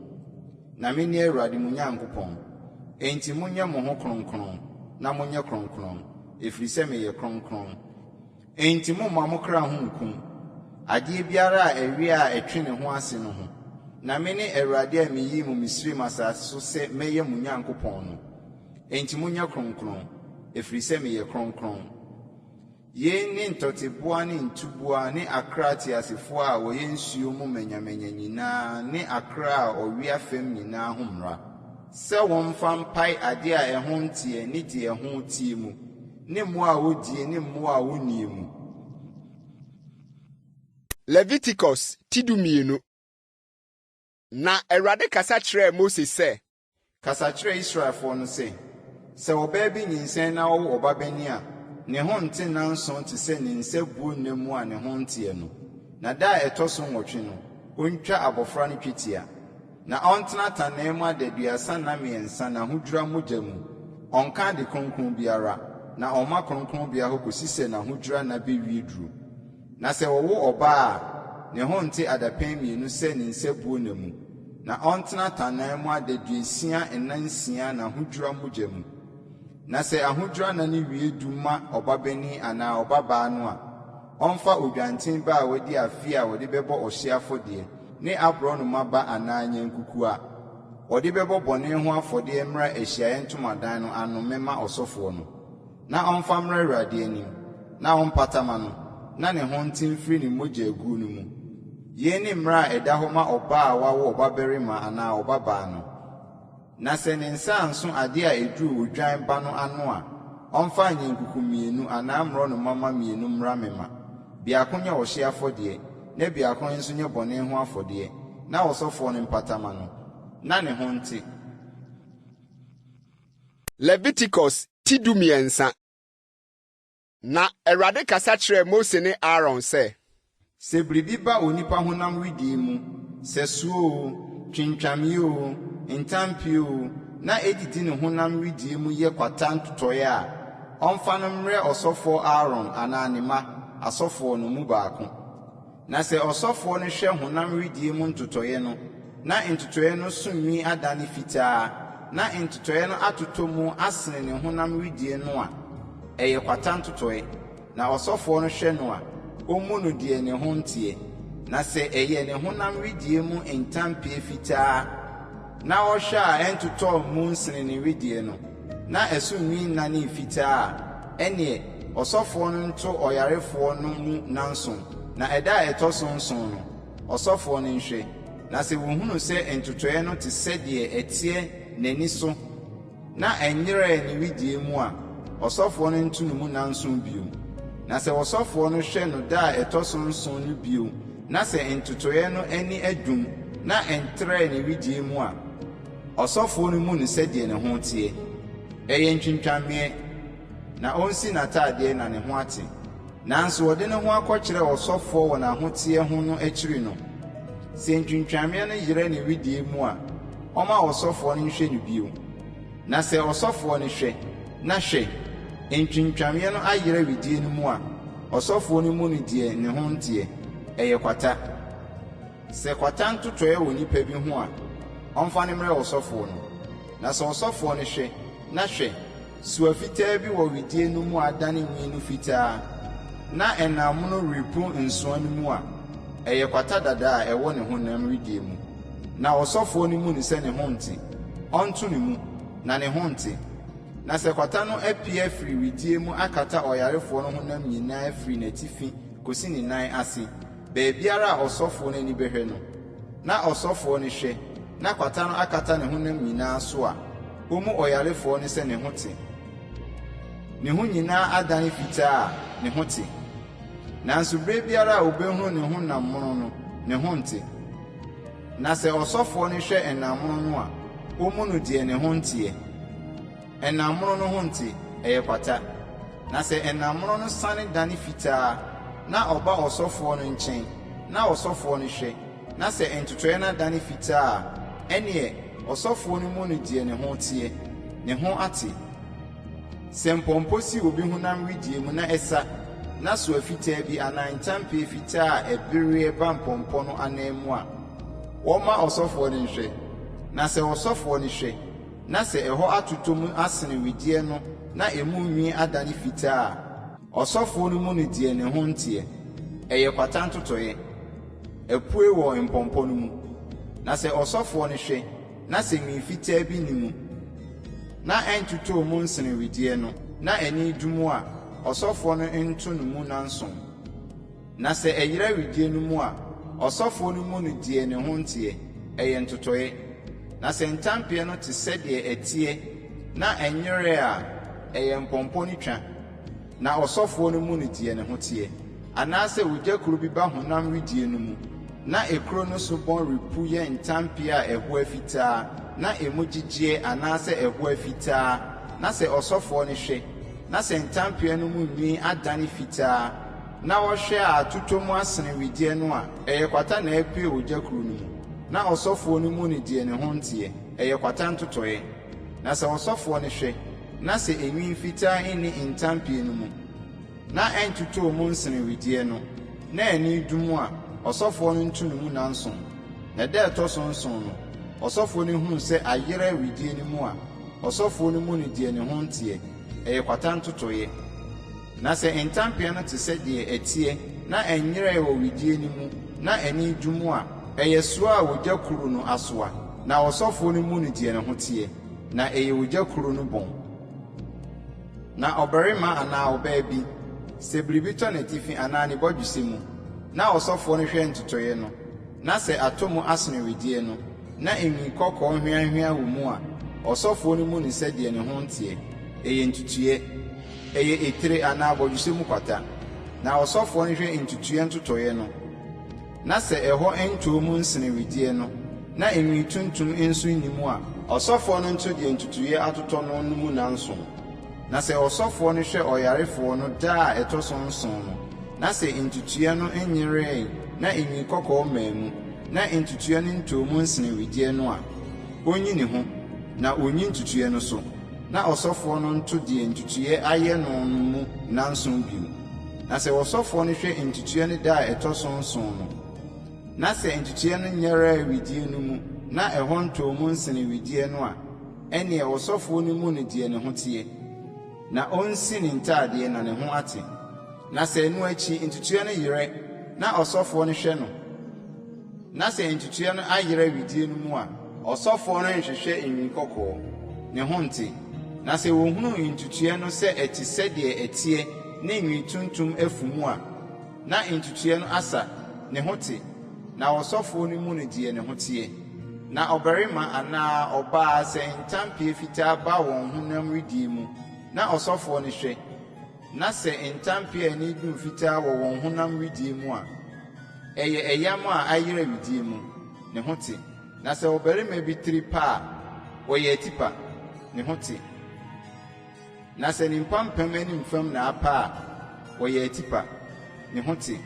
Na mene Awurade mo Nyankopɔn. Enti monyɛ mo ho kronkron na monyɛ kronkron, ɛfiri sɛ meyɛ kronkron. Enti mommma mo kra ho nnkum adeɛ biara a ɛwea a ɛtwe ne ho ase no ho. Na mene Awurade a meyii mo Misraim asase so sɛ mɛyɛ mo Nyankopɔn no. Enti monyɛ kronkron, ɛfiri sɛ meyɛ kronkron. Yei ne ntɔteboa ne ntuboa ne akra ateasefoɔ a wɔyɛ nsuo mu manyamanya nyinaa ne akra a wɔwea fam nyinaa ho mmara, sɛ wɔmfa mpae adeɛ a ɛho nteɛ ne deɛ ɛho teɛ mu, ne mmoa a wɔdie ne mmoa a wɔnnie mu. Leviticus ti 12. Na Awurade kasa kyerɛɛ Mose sɛ. Kasa kyerɛ Israelfoɔ no sɛ, 'Sɛ ɔbaa bi nyinsɛn na ɔwo ɔbabanin a, ne ho nte nnanson te sɛ ne nsabuo nna mu a ne ho nteɛ no. Na da a ɛtɔ so nwɔtwe no, ɔntwa abɔfra no twetia. Na ɔntena tanaa mu adaduasa nna mmiɛnsa n'ahodwira mogya mu. Ɔnnka ade kronkron biara, na ɔmma kronkronbea hɔ kɔsi sɛ n'ahodwira nna bɛwie duro. Na sɛ wɔwo ɔbaa a, ne ho nte adapɛn mmienu sɛ ne nsabuo nna mu, na ɔntena tannan mu adaduasia nna nsia n'ahodwira mogya mu. Na sɛ ahodwira nna no wie du ma ɔbabanin anaa ɔbabaa no a, ɔmfa odwanten ba a wadi afe a wɔde bɛbɔ ɔhyeɛ afɔdeɛ ne aborɔnoma ba anaa anyankuku a wɔde bɛbɔ bɔne ho afɔdeɛ mmra ahyiaeɛ ntomadan no ano mmɛma ɔsɔfoɔ no. Na ɔmfa mmra Awurade anim, na ɔmpata mma no, na ne ho nte mfiri ne mogya-aguo no mu. Yei ne mmara a ɛda hɔ ma ɔbaa a wawo ɔbabarima anaa ɔbabaa no. Na sɛ ne nsa anso adeɛ a ɛduru odwan ba no ano a, ɔmfa anyankuku mmienu anaa mmorɔnoma mma mmienu mmra mmɛma, biako nyɛ ɔhyeɛ afɔdeɛ, na biako nso nyɛ bɔne ho afɔdeɛ, na ɔsɔfoɔ no mpata mma no, na ne ho nte. Leviticus ti 13. Na Awurade kasa kyerɛɛ Mose ne Aaron sɛ. Sɛ biribi ba onipa honam wedeɛ mu, sɛ soɔ oo, twintwameeɛ oo, ntampeɛ oo, na ɛdidi ne honam wedeɛ mu yɛ kwata ntotɔeɛ a, ɔmfa no mmrɛ ɔsɔfoɔ Aaron anaa ne mma, asɔfoɔ no, mu baako. Na sɛ ɔsɔfoɔ no hwɛ honam wedeɛ mu ntotɔeɛ no, na ntotɔeɛ no so nwi adane fitaa, na ntotɔeɛ no atotɔ mu asene ne honam wedeɛ no a, ɛyɛ kwata ntotɔeɛ. Na ɔsɔfoɔ no hwɛ no a, ɔmmu no deɛ ne ho nteɛ. Na sɛ ɛyɛ ne honam wedeɛ mu ntampeɛ fitaa, na ɔhwɛ a ɛntotɔɔ mu nsene ne wedeɛ no, na ɛso nwi nnanee fitaa a, ɛnneɛ ɔsɔfoɔ no nto ɔyarefoɔ no mu nnanson, na ɛda a ɛtɔ so nson no, ɔsɔfoɔ no nhwɛ, na sɛ wɔhunu sɛ ntotɔeɛ no te sɛ deɛ ɛteɛ n'ani so na ɛnyerɛɛ ne wedeɛ mu a, ɔsɔfoɔ no nto no mu nnanson bio. Na sɛ ɔsɔfoɔ no hwɛ no da a ɛtɔ so nson no bio na sɛ ntotɔeɛ no ani adum na ɛntrɛɛ ne wedeɛ mu a, ɔsɔfoɔ no mmu no sɛdeɛ ne ho teɛ. Ɛyɛ ntwintwameeɛ, na ɔnsi n'atadeɛ na ne ho ate. Nanso ɔde ne ho akɔkyerɛ ɔsɔfoɔ wɔ n'ahoteɛ ho no akyiri no, sɛ ntwintwameeɛ no yerɛ ne wedeɛ mu a, ɔmma ɔsɔfoɔ no nhwɛ no bio. Na sɛ ɔsɔfoɔ no hwɛ, na hwɛ, ntwintwameeɛ no ayerɛ wedeɛ no mu a, ɔsɔfoɔ no mmu no deɛ ne ho nteɛ, ɛyɛ kwata. Sɛ kwata ntotɔeɛ wɔ nipa bi ho a, ɔmfa no mmrɛ ɔsɔfoɔ no. Na sɛ ɔsɔfoɔ no hwɛ, na hwɛ, soa fitaa bi wɔ wedeɛ no mu a adane nwi no fitaa, na ɛnam mono repu nsoa no mu a, ɛyɛ kwata dada a ɛwɔ ne honam wedeɛ mu. Na ɔsɔfoɔ no mmu no sɛ ne ho nte, ɔnto no mu, na ne ho nte. Na sɛ kwata no apue afiri wedeɛ mu akata ɔyarefoɔ no honam nyinaa firi n'atifi kɔsi ne nan ase, baabiara a ɔsɔfoɔ no ani bɛhwɛ no, na ɔsɔfoɔ no hwɛ, na kwata no akata ne honam nyinaa so a, ɔmmu ɔyarefoɔ no sɛ ne ho te. Ne ho nyinaa adane fitaa a, ne ho te. Nanso berɛ biara a ɔbɛhunu ne ho nam mono no, ne ho nte. Na sɛ ɔsɔfoɔ no hwɛ ɛnam mono no a, ɔmmu no deɛ ne ho nteɛ. Ɛnam mono no ho nte, ɛyɛ kwata. Na sɛ ɛnam mono no sane dane fitaa, na ɔba ɔsɔfoɔ no nkyɛn, na ɔsɔfoɔ no hwɛ, na sɛ ntotɔeɛ no adane fitaa a, ɛnneɛ ɔsɔfoɔ no mmu no deɛ ne ho teɛ, ne ho ate. Sɛ mpɔmpɔ si obi honam wedeɛ mu na ɛsa, na soa fitaa bi anaa ntampee fitaa a ɛbereɛ ba mpɔmpɔ no ananmu a, wɔmma ɔsɔfoɔ no nhwɛ. Na sɛ ɔsɔfoɔ no hwɛ, na sɛ ɛhɔ atotɔ mu asene wedeɛ no na emu nwi adane fitaa a, ɔsɔfoɔ no mmu no deɛ ne ho nteɛ, ɛyɛ kwata ntotɔeɛ, apue wɔ mpɔmpɔ no mu. Na sɛ ɔsɔfoɔ no hwɛ, na sɛ nwi fitaa bi nni mu, na ɛntotɔɔ mu nsene wedeɛ no, na ani dum a, ɔsɔfoɔ no nto no mu nnanson. Na sɛ ɛyera wedeɛ no mu a, ɔsɔfoɔ no mmu no deɛ ne ho nteɛ, ɛyɛ ntotɔeɛ. Na sɛ ntampeɛ no te sɛdeɛ ɛteɛ na ɛnyerɛɛ a, ɛyɛ mpɔmpɔ no twa, na ɔsɔfoɔ no mmu no deɛ ne ho teɛ. Anaasɛ ogya kuro bi ba honam wedeɛ no mu, na ekuro no so bɔn repu yɛ ntampeɛ a ɛhoa fitaa na emu gyegyeɛ anaasɛ ɛhoa fitaa, na sɛ ɔsɔfoɔ no hwɛ, na sɛ ntampeɛ no mu nwi adane fitaa, na ɔhwɛ a atotɔ mu asene wedeɛ no a, ɛyɛ kwata na apue ogya kuro no mu, na ɔsɔfoɔ no mmu no deɛ ne ho nteɛ, ɛyɛ kwata ntotɔeɛ. Na sɛ ɔsɔfoɔ no hwɛ, na sɛ enwi fitaa nni ntampeɛ no mu, na ɛntotɔɔ mu nsene wedeɛ no, na ani dum a, ɔsɔfoɔ no nto no mu nnanson. Na da a ɛtɔ so nson no, ɔsɔfoɔ no hunu sɛ ayerɛ wedeɛ no mu a, ɔsɔfoɔ no mmu no deɛ ne ho nteɛ, ɛyɛ kwata ntotɔeɛ. Na sɛ ntampeɛ no te sɛ deɛ ɛteɛ na ɛnyerɛɛ wɔ wedeɛ no mu na ani dum a, ɛyɛ soa a ogya kuru no asoa, na ɔsɔfoɔ no mmu no deɛ ne ho teɛ, na ɛyɛ ogya kuru no bɔn. Na ɔbarima anaa ɔbaa bi, sɛ biribi tɔ n'atifi anaa ne bɔdwesɛ mu, na ɔsɔfoɔ no hwɛ ntotɔeɛ no, na sɛ atɔ mu asene wedeɛ no, na enwi kɔkɔɔ hweanhweaa wɔ mu a, ɔsɔfoɔ no mmu no sɛ deɛ ne ho nteɛ, ɛyɛ ntutuiɛ. Ɛyɛ etire anaa abɔdwesɛ mu kwata. Na ɔsɔfoɔ no hwɛ ntutuiɛ ntotɔeɛ no, na sɛ ɛhɔ ntɔɔ mu nsene wedeɛ no, na enwi tuntum nso nni mu a, ɔsɔfoɔ no nto deɛ ntutuiɛ atotɔ no no mu nnanson. Na sɛ ɔsɔfoɔ no hwɛ ɔyarefoɔ no da a ɛtɔ so nson no, na sɛ ntutuiɛ no nyerɛe na enwi kɔkɔɔ mmaa mu, na ntutuiɛ no ntɔɔ mu nsene wedeɛ no a, ɔnyi ne ho, na ɔnyi ntutuiɛ no so. Na ɔsɔfoɔ no nto deɛ ntutuiɛ ayɛ no no mu nnanson bio. Na sɛ ɔsɔfoɔ no hwɛ ntutuiɛ no da a ɛtɔ so nson no, na sɛ ntutuiɛ no nyɛrɛɛ wedeɛ no mu, na ɛhɔ ntɔɔ mu nsene wedeɛ no a, ɛnneɛ ɔsɔfoɔ no mmu no deɛ ne ho teɛ, na ɔnsi ne ntadeɛ na ne ho ate. Na sɛ ɛno akyi ntutuiɛ no yerɛ, na ɔsɔfoɔ no hwɛ no, Na sɛ ntutuiɛ no ayera wedeɛ no mu a, ɔsɔfoɔ no nhwehwɛ enwi kɔkɔɔ, ne ho nte. Na sɛ wɔhunu ntutuiɛ no sɛ ɛte sɛdeɛ ɛteɛ ne nwi tuntum afu mu a, na ntutuiɛ no asa, ne ho te, na ɔsɔfoɔ no mmu no deɛ ne ho teɛ. Na ɔbarima anaa ɔbaa sɛ ntampeɛ fitaa ba wɔn honam wedeɛ mu, na ɔsɔfoɔ no hwɛ, na sɛ ntampeɛ a ani dum fitaa wɔ wɔn honam wedeɛ mu a, ɛyɛ ɛyam a ayera wedeɛ mu, ne ho te. Na sɛ ɔbarima bi tiri pa a, ɔyɛ atipa, ne ho te. Na sɛ ne mpampam anim fam na apa a, ɔyɛ atipa, ne ho te.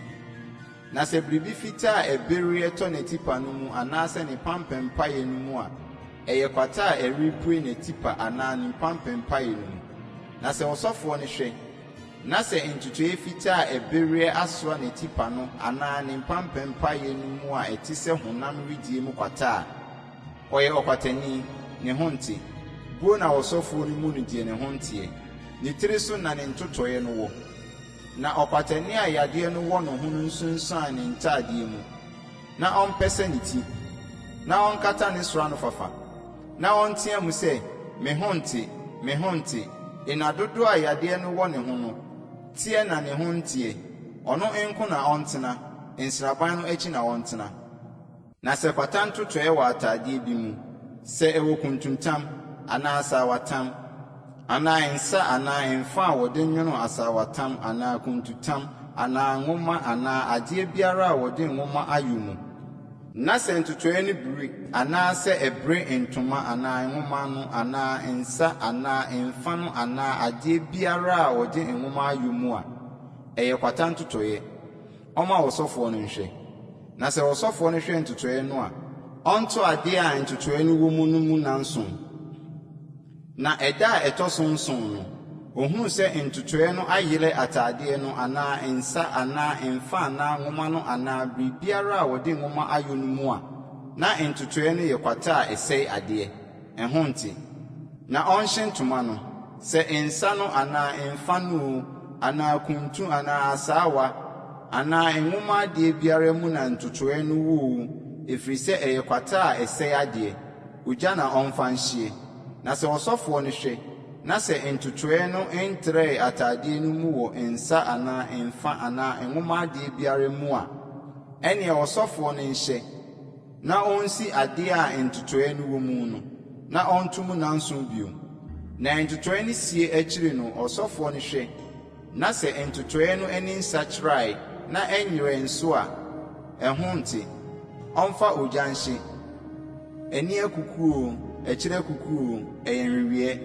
Na sɛ biribi fitaa a ɛbereɛ tɔ n'atipa no mu anaasɛ ne pampam paeɛ no mu a, ɛyɛ kwata a ɛrepue n'atipa anaa ne mpampam paeɛ no mu. Na sɛ ɔsɔfoɔ no hwɛ, na sɛ ntotoeɛ fitaa a ɛbereɛ asoa n'atipa no anaa ne mpampam paeɛ no mu a ɛte sɛ honam wedeɛ mu kwata a, ɔyɛ ɔkwatani, ne ho nte. Buo na ɔsɔfoɔ no mu no deɛ ne ho nteɛ. Ne tiri so na ne ntotɔeɛ no wɔ. Na ɔkwatani a yadeɛ no wɔ ne ho no nsunsuan ne ntadeɛ mu, na ɔmpɛsɛ ne ti, na ɔnkata ne soro anofafa, na ɔntea mu sɛ, 'Me ho nte, me ho nte! Nna dodoɔ a yadeɛ no wɔ ne ho no, teɛ na ne ho nteɛ. Ɔno nko na ɔntena, nsraban no akyi na ɔntena. Na sɛ kwata ntotɔeɛ wɔ atadeɛ bi mu, sɛ ɛwɔ kuntuntam, anaa asaawatam, anaa nsa anaa mfa a wɔde nwono asaawatam anaa kuntutam anaa nwoma anaa adeɛ biara a wɔde nwoma ayɔ mu, na sɛ ntotɔeɛ no biri anaasɛ ɛbere ntoma anaa nwoma no anaa nsa anaa mfa no anaa adeɛ biara a wɔde nwoma ayɔ mu a, ɛyɛ kwata ntotɔeɛ. Ɔmma ɔsɔfoɔ no nhwɛ. Na sɛ ɔsɔfoɔ no hwɛ ntotoeɛ no a, ɔnto adeɛ a ntotoeɛ no wɔ mu no mu nnanson. Na ɛda a ɛtɔ so nson no, ɔhunu sɛ ntotoeɛ no ayerɛ atadeɛ no anaa nsa anaa mfa anaa nwoma no anaa biribiara a wɔde nwoma ayɔ no mu a, na ntotoeɛ no yɛ kwata a ɛsɛe adeɛ. Ɛho nte. Na ɔnhye ntoma no, sɛ nsa no anaa mfa no oo, anaa kuntu anaa asaawa, anaa nwoma adeɛ biara mu na ntotoeɛ no wɔ oo, ɛfiri sɛ ɛyɛ kwata a ɛsɛe adeɛ, ogya na ɔmfa nhyeɛ. Na sɛ ɔsɔfoɔ no hwɛ, na sɛ ntotoeɛ no ntrɛɛ atadeɛ no mu wɔ nsa anaa mfa anaa nwoma adeɛ biara mu a, ɛnneɛ ɔsɔfoɔ no nhyɛ, Na ɔnsi adeɛ a ntotoeɛ no wɔ mu no, na ɔnto mu nnanson bio. Na ntotoeɛ no sie akyiri no ɔsɔfoɔ no hwɛ, na sɛ ntotoeɛ no ani nsakyerae na ɛnyerɛɛ nso a, ɛho nte. Ɔmfa ogya nhye, ani akukuo oo, akyire akukuo oo, ɛyɛ nweweɛ.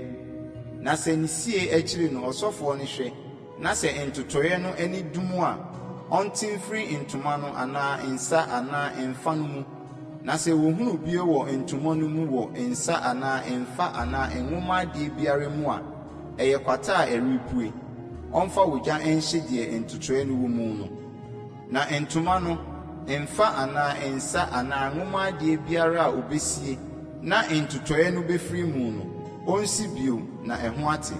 Na sɛ ne sie akyiri no ɔsɔfoɔ no hwɛ, Na sɛ ntotɔeɛ no ani dum a, ɔnte mfiri ntoma no anaa nsa anaa mfa no mu. Na sɛ wɔhunu bio wɔ ntoma no mu wɔ nsa anaa mfa anaa nwoma adeɛ biara mu a, ɛyɛ kwata a ɛrepue. Ɔmfa ogya nhye deɛ ntotɔeɛ no wɔ mu no. Na ntoma no, mfa anaa nsa anaa nwoma adeɛ biara a ɔbɛsie na ntotɔeɛ no bɛfiri mu no, ɔnsi bio na ɛho ate.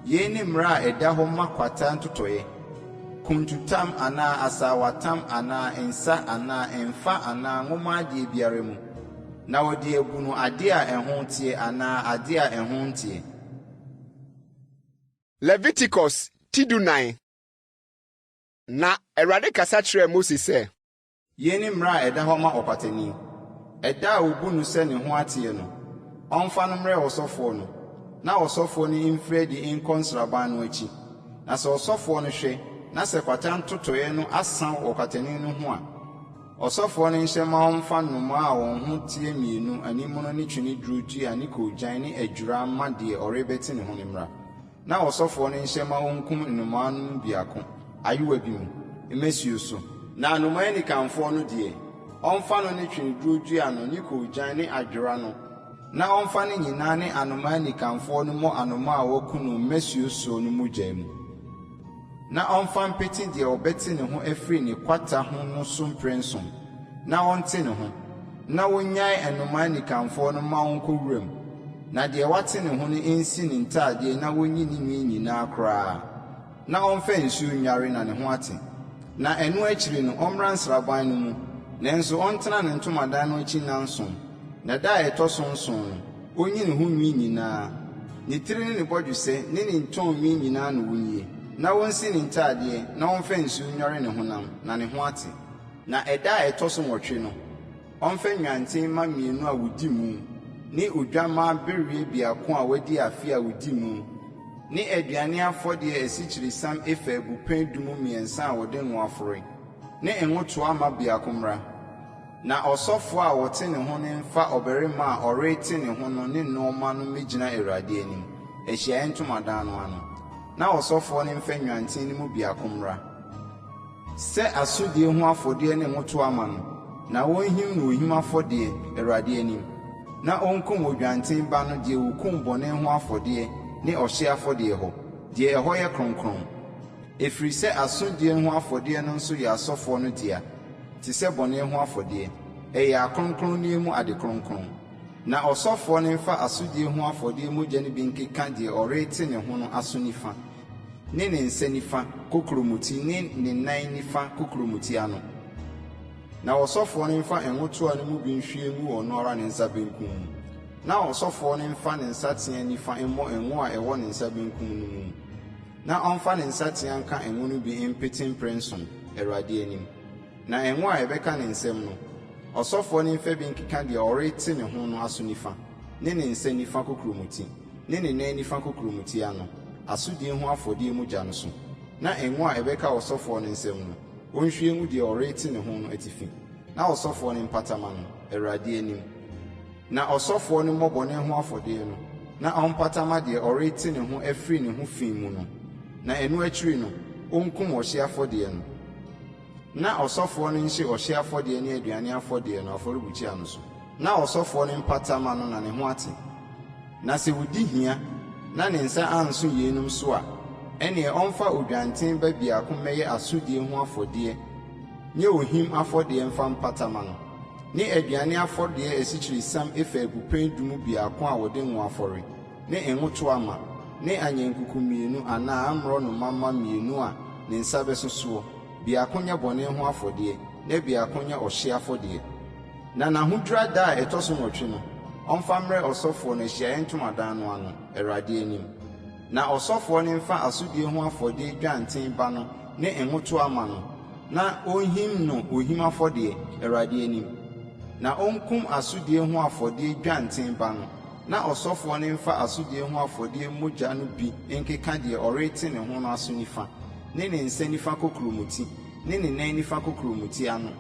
Yei ne mmara a ɛda hɔ ma kwata ntotɔeɛ, kuntutam anaa asaawatam anaa nsa anaa mfa anaa nwoma adeɛ biara mu, na wɔde abu no adeɛ a ɛho teɛ anaa adeɛ a ɛho nteɛ. Leviticus ti dunan. Na Awurade kasa kyerɛɛ Mose sɛ. Yei ne mmara a ɛda hɔ ma ɔkwatani, Ɛda a wɔbu no sɛ ne ho ateɛ no, ɔmfa no mmrɛ ɔsɔfoɔ no, na ɔsɔfoɔ no mfiri adi nkɔ nsraban no akyi. Na sɛ ɔsɔfoɔ no hwɛ, na sɛ kwata ntotɔeɛ no asã wɔ ɔkwatani no ho a, ɔsɔfoɔ no nhyɛ mma wɔmfa nnomaa a wɔn ho teɛ mmienu, animono ne tweneduro dua ne koogyan ne adwera mma deɛ ɔrebɛte ne ho no mmra. Na ɔsɔfoɔ no nhyɛ mma wɔnkum nnomaa no mu biako, ayowa bi mu, mmasuo so. Na anomaa anikanfoɔ no deɛ, ɔmfa no ne tweneduro dua no ne koogyan ne adwera no, na ɔmfa ne nyinaa ne anomaa anikanfoɔ no mmɔ anomaa a wɔaku no mmasuo soɔ no mogya mu, na ɔmfa mpete deɛ ɔbɛte ne ho afiri ne kwata ho no so mprɛnson, na ɔnte ne ho, na wɔnnyae nnomaa anikanfoɔ no mma wɔnkɔ wuram, na deɛ wate ne ho no nsi ne ntadeɛ na wɔnyi ne nwi nyinaa koraa, na ɔmfa nsuo nnware na ne ho ate. Na ɛno akyiri no ɔmmra nsraban no mu, nanso ɔntena ne ntomadan no akyi nnanson, na da a ɛtɔ so nson no, ɔnyi ne ho nwi nyinaa. Ne tiri ne ne bɔdwesɛ ne ne ntɔn nwi nyinaa na wonyie, na wonsi ne ntadeɛ na ɔmfa nsuo nnware ne honam, na ne ho ate. Na ɛda a ɛtɔ so nwɔtwe no, ɔmfa nnwanten mma mmienu a wodi mu ne odwammaa bereɛ biako a wadi afe a wodi mu ne aduane afɔdeɛ asikyiresiam efa abupɛn du mu mmiɛnsa a wɔde ngo afɔre, ne ngo toa ma biako mmra. Na ɔsɔfoɔ a wɔte ne ho no mfa ɔbarima a ɔrete ne ho no ne nnoɔma no mmɛgyina Awurade anim, ahyiaeɛ ntomadan no ano, na ɔsɔfoɔ no mfa nnwanten no mu biako mmra, sɛ asodie ho afɔdeɛ ne ngo toa ma no, na wɔnhim no ohim afɔdeɛ, Awurade anim, na ɔnkum odwanten ba no deɛ wɔkum bɔne ho afɔdeɛ ne ɔhyeɛ afɔdeɛ hɔ, deɛ ɛhɔ yɛ kronkron. Ɛfiri sɛ asodie ho afɔdeɛ no nso yɛ asɔfoɔ no dea, te sɛ bɔne ho afɔdeɛ. Ɛyɛ akronkronneɛ mu ade kronkron. Na ɔsɔfoɔ no mfa asodie ho afɔdeɛ mogya no bi nkeka deɛ ɔrete ne ho no aso nifa, ne ne nsa nifa kokuromoti ne ne nan nifa kokuromoti ano. Na ɔsɔfoɔ no mfa ngo toa no mu bi nhwie ngu ɔno ara ne nsa benkum mu, na ɔsɔfoɔ no mfa ne nsateaa nifa mmɔ ngo a ɛwɔ ne nsa benkum no mu, na ɔmfa ne nsateaa nka ngo no bi mpete mprɛnson, Awurade anim. Na ngo a ɛbɛka ne nsam no, ɔsɔfoɔ no mfa bi nkeka deɛ ɔrete ne ho no aso nifa, ne ne nsa nifa kokuromoti, ne ne nan nifa kokuromoti ano, asodie ho afɔdeɛ mogya no so, na ngo a ɛbɛka ɔsɔfoɔ no nsam no, ɔnhwie ngu deɛ ɔrete ne ho no atifi, na ɔsɔfoɔ no mpata mma no, Awurade anim. Na ɔsɔfoɔ no mmɔ bɔne ho afɔdeɛ no, na ɔmpata mma deɛ ɔrete ne ho afiri ne ho fi mu no, na ɛno akyiri no, ɔnkum ɔhyeɛ afɔdeɛ no. Na ɔsɔfoɔ no nhye ɔhyeɛ afɔdeɛ ne aduane afɔdeɛ no afɔrebukyia no so, na ɔsɔfoɔ no mpata mma no na ne ho ate. Na sɛ ɔdi hia na ne nsa anso yeinom so a, ɛnneɛ ɔmfa odwanten ba biako mmɛyɛ asodie ho afɔdeɛ nyɛ ohim afɔdeɛ mfa mpata mma no, ne aduane afɔdeɛ asikyiresiam efa abupɛn du mu biako a wɔde ngo afɔre, ne ngo toa ma, ne anyankuku mmienu anaa mmorɔnoma mma mmienu a ne nsa bɛso soɔ, biako nyɛ bɔne ho afɔdeɛ, na biako nyɛ ɔhyeɛ afɔdeɛ. Na n'ahodwira da a ɛtɔ so nwɔtwe no, ɔmfa mmrɛ ɔsɔfoɔ no ahyiaeɛ ntomadan no ano, Awurade anim. Na ɔsɔfoɔ no mfa asodie ho afɔdeɛ dwanten ba no ne ngo toa ma no, na ɔnhim no ohim afɔdeɛ, Awurade anim. Na ɔnkum asodie ho afɔdeɛ dwanten ba no, na ɔsɔfoɔ no mfa asodie ho afɔdeɛ mogya no bi nkeka deɛ ɔrete ne ho no aso nifa, ne ne nsa nifa kokuromoti, ne ne nan nifa kokuromoti ano.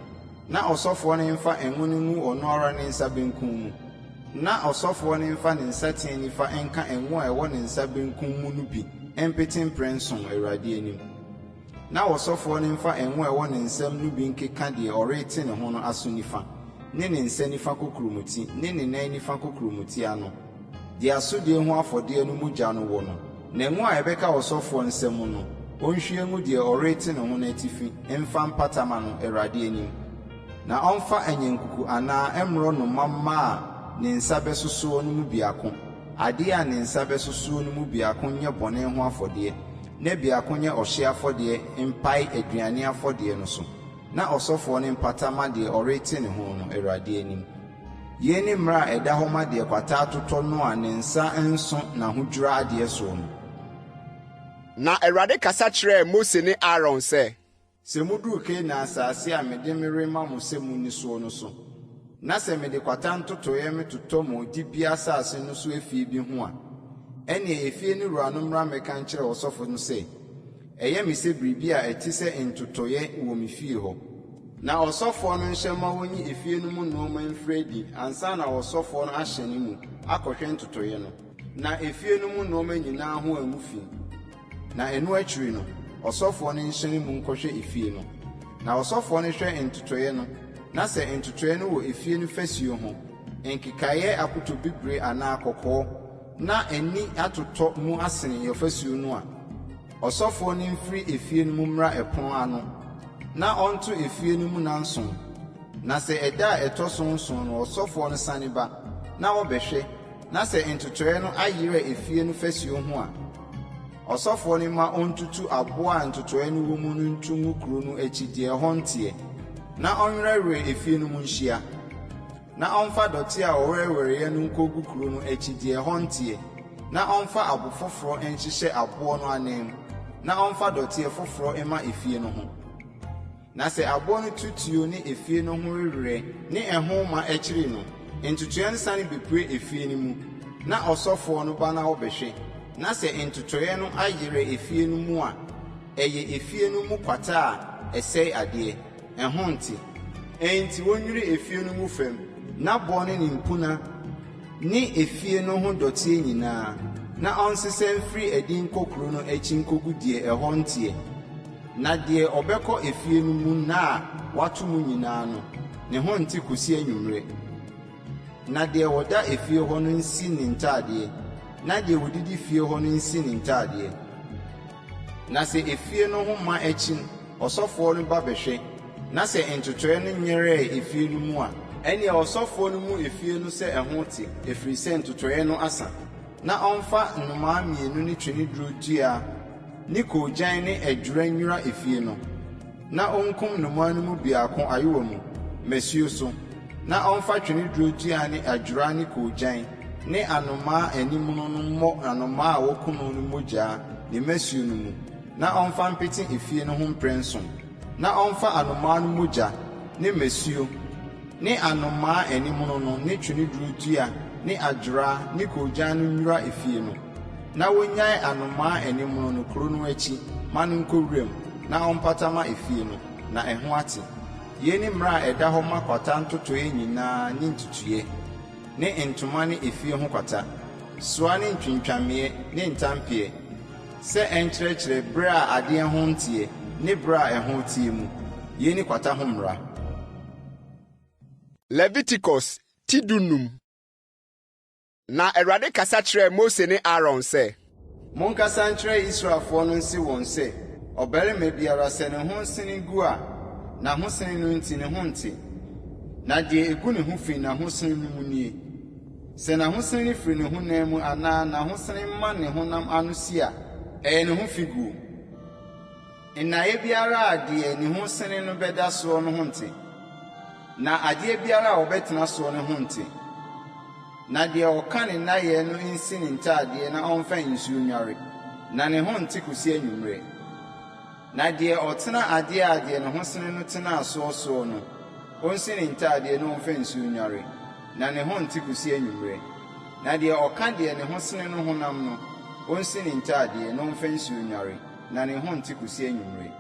Na ɔsɔfoɔ no mfa ngo no ngu ɔno ara ne nsa benkum mu, na ɔsɔfoɔ no mfa ne nsateaa nifa nka ngo a ɛwɔ ne nsa benkum mu no bi mpete mprɛnson Awurade anim. Na ɔsɔfoɔ no mfa ngo a ɛwɔ ne nsam no bi nkeka deɛ ɔrete ne ho no aso nifa, ne ne nsa nifa kokuromoti, ne ne nan nifa kokuromoti ano, deɛ asodie ho afɔdeɛ no mogya no wɔ no. Na ngo a ɛbɛka ɔsɔfoɔ nsam no, ɔnhwie ngu deɛ ɔrete ne ho no atifi mfa mpata mma no, Awurade anim. Na ɔmfa anyankuku anaa mmorɔnoma mma a ne nsa bɛso soɔ no mu biako, adeɛ a ne nsa bɛso soɔ no mu biako nyɛ bɔne ho afɔdeɛ, na biako nyɛ ɔhyeɛ afɔdeɛ mpae aduane afɔdeɛ no so, na ɔsɔfoɔ no mpata mma deɛ ɔrete ne ho no, Awurade anim. Yei ne mmara a ɛda hɔ ma deɛ kwata atotɔ no a ne nsa nso n'ahodwira adeɛ soɔ no. Na Awurade kasa kyerɛɛ Mose ne Aaron sɛ. Sɛ moduru Kanaan asase a mede merema mo sɛ munni soɔ no so, na sɛ mede kwata ntotɔeɛ metotɔ mo dibea asase no so efie bi ho a, ɛnneɛ efie no wura no mmra mmɛka nkyerɛ ɔsɔfo no sɛ, 'Ɛyɛ me sɛ biribi a ɛte sɛ ntotɔeɛ wɔ me fie hɔ. Na ɔsɔfoɔ no nhyɛ mma wɔnyi efie no mu nnoɔma mfiri adi ansa na ɔsɔfoɔ no ahyɛne mu akɔhwɛ ntotɔeɛ no, na efie no mu nnoɔma nyinaa ho angu fi. Na ɛno akyiri no, ɔsɔfoɔ no nhyɛne mu nkɔhwɛ efie no. Na ɔsɔfoɔ no hwɛ ntotɔeɛ no, na sɛ ntotɔeɛ no wɔ efie no fasuo ho, nkekaeɛ apotobibire anaa kɔkɔɔ, na ani atotɔ mu asene ɔfasuo no a, ɔsɔfoɔ no mfiri efie no mu mmra ɛpono ano, na ɔnto efie no mu nnanson. Na sɛ ɛda a ɛtɔ so nson no ɔsɔfoɔ no sane ba, na ɔbɛhwɛ, na sɛ ntotɔeɛ no ayera efie no fasuo ho a, ɔsɔfoɔ no mma ɔntutu aboɔ a ntotɔeɛ no wɔ mu no nto ngu kuro no akyi deɛ ɛhɔ nteɛ, na ɔnwerɛwerɛ efie no mu nhyia, na ɔmfa dɔteɛ a ɔwerɛwerɛeɛ no nkɔgu kuro no akyi deɛ ɛhɔ nteɛ. Na ɔmfa abo foforɔ nhyehyɛ aboɔ no ananmu, na ɔmfa dɔteɛ foforɔ mma efie no ho. Na sɛ aboɔ no tu tuo ne efie no ho wewerɛ ne ɛho ma akyiri no, ntotoeɛ no sane bɛpue efie no mu, na ɔsɔfoɔ no ba na ɔbɛhwɛ, na sɛ ntotoeɛ no ayerɛ efie no mu a, ɛyɛ efie no mu kwata a ɛsɛe adeɛ, ɛho nte. Enti wɔnnwiri efie no mu fam, n'aboɔ ne ne mpuna ne efie no ho dɔteɛ nyinaa, na ɔnsesa mfiri adi nkɔ kuro no akyi nkɔgu deɛ ɛhɔ nteɛ. Na deɛ ɔbɛkɔ efie no mu nna a wɔato mu nyinaa no, ne ho nte kɔsi anwummerɛ. Na deɛ ɔda efie hɔ no nsi ne ntadeɛ, na deɛ ɔdidi fie hɔ no nsi ne ntadeɛ. Na sɛ efie no ho ma akyi ɔsɔfoɔ no ba bɛhwɛ, na sɛ ntotɔeɛ no nyerɛɛ efie no mu a, ɛnneɛ ɔsɔfoɔ no mmu efie no sɛ ɛho te, ɛfiri sɛ ntotɔeɛ no asa. Na ɔmfa nnomaa mmienu ne tweneduro dua ne koogyan ne adwera nnwira efie no, na onkum nnomaa no mu biako ayowa mu, mmasuo so, na ɔmfa tweneduro dua ne adwera ne koogyan ne anomaa animono no mmɔ anomaa a wɔaku no no mogya ne mmasuo no mu, na ɔmfa mpete efie no ho mprɛnson. Na ɔmfa anomaa no mogya ne mmasuo ne anomaa animono no ne tweneduro dua ne adwera ne koogyan no nnwira efie no. Na wonnyae anomaa animono no kuro no akyi ma no nkɔ wuram, na ɔmpata mma efie no, na ɛho ate. Yei ne mmara a ɛda hɔ ma kwata ntotɔeɛ nyinaa ne ntutuiɛ, ne ntoma ne efie ho kwata, soa ne ntwintwameeɛ ne ntampeɛ, sɛ ɛnkyerɛkyerɛ berɛ a adeɛ ho nteɛ ne berɛ a ɛho teɛ mu. Yei ne kwata ho mmara. Leviticus ti 15. Na Awurade kasa kyerɛɛ Mose ne Aaron sɛ. Monkasa nkyerɛ Israelfoɔ no nse wɔn sɛ, Ɔbarima biara, sɛ ne ho sene gu a, n'ahosene no nti ne ho nte. Na deɛ ɛgu ne ho fi n'ahosene no mu nie, Sɛ n'ahosene no firi ne honam mu anaa n'ahosene ma ne honam ano si a, ɛyɛ ne ho figuo. Nnaeɛ biara a deɛ ne ho sene no bɛda soɔ no ho nte, na adeɛ biara a ɔbɛtena soɔ no ho nte. Na deɛ ɔka ne nnaeɛ no nsi ne ntadeɛ na ɔmfa nsuo nnware, na ne ho nte kɔsi anwummerɛ. Na deɛ ɔtena adeɛ a deɛ ne ho sene no tenaa soɔ soɔ no, ɔnsi ne ntadeɛ na ɔmfa nsuo nnware, na ne ho nte kɔsi anwummerɛ. Na deɛ ɔka deɛ ne ho sene no honam no, ɔnsi ne ntadeɛ na ɔmfa nsuo nnware, na ne ho nte kosi anwummere.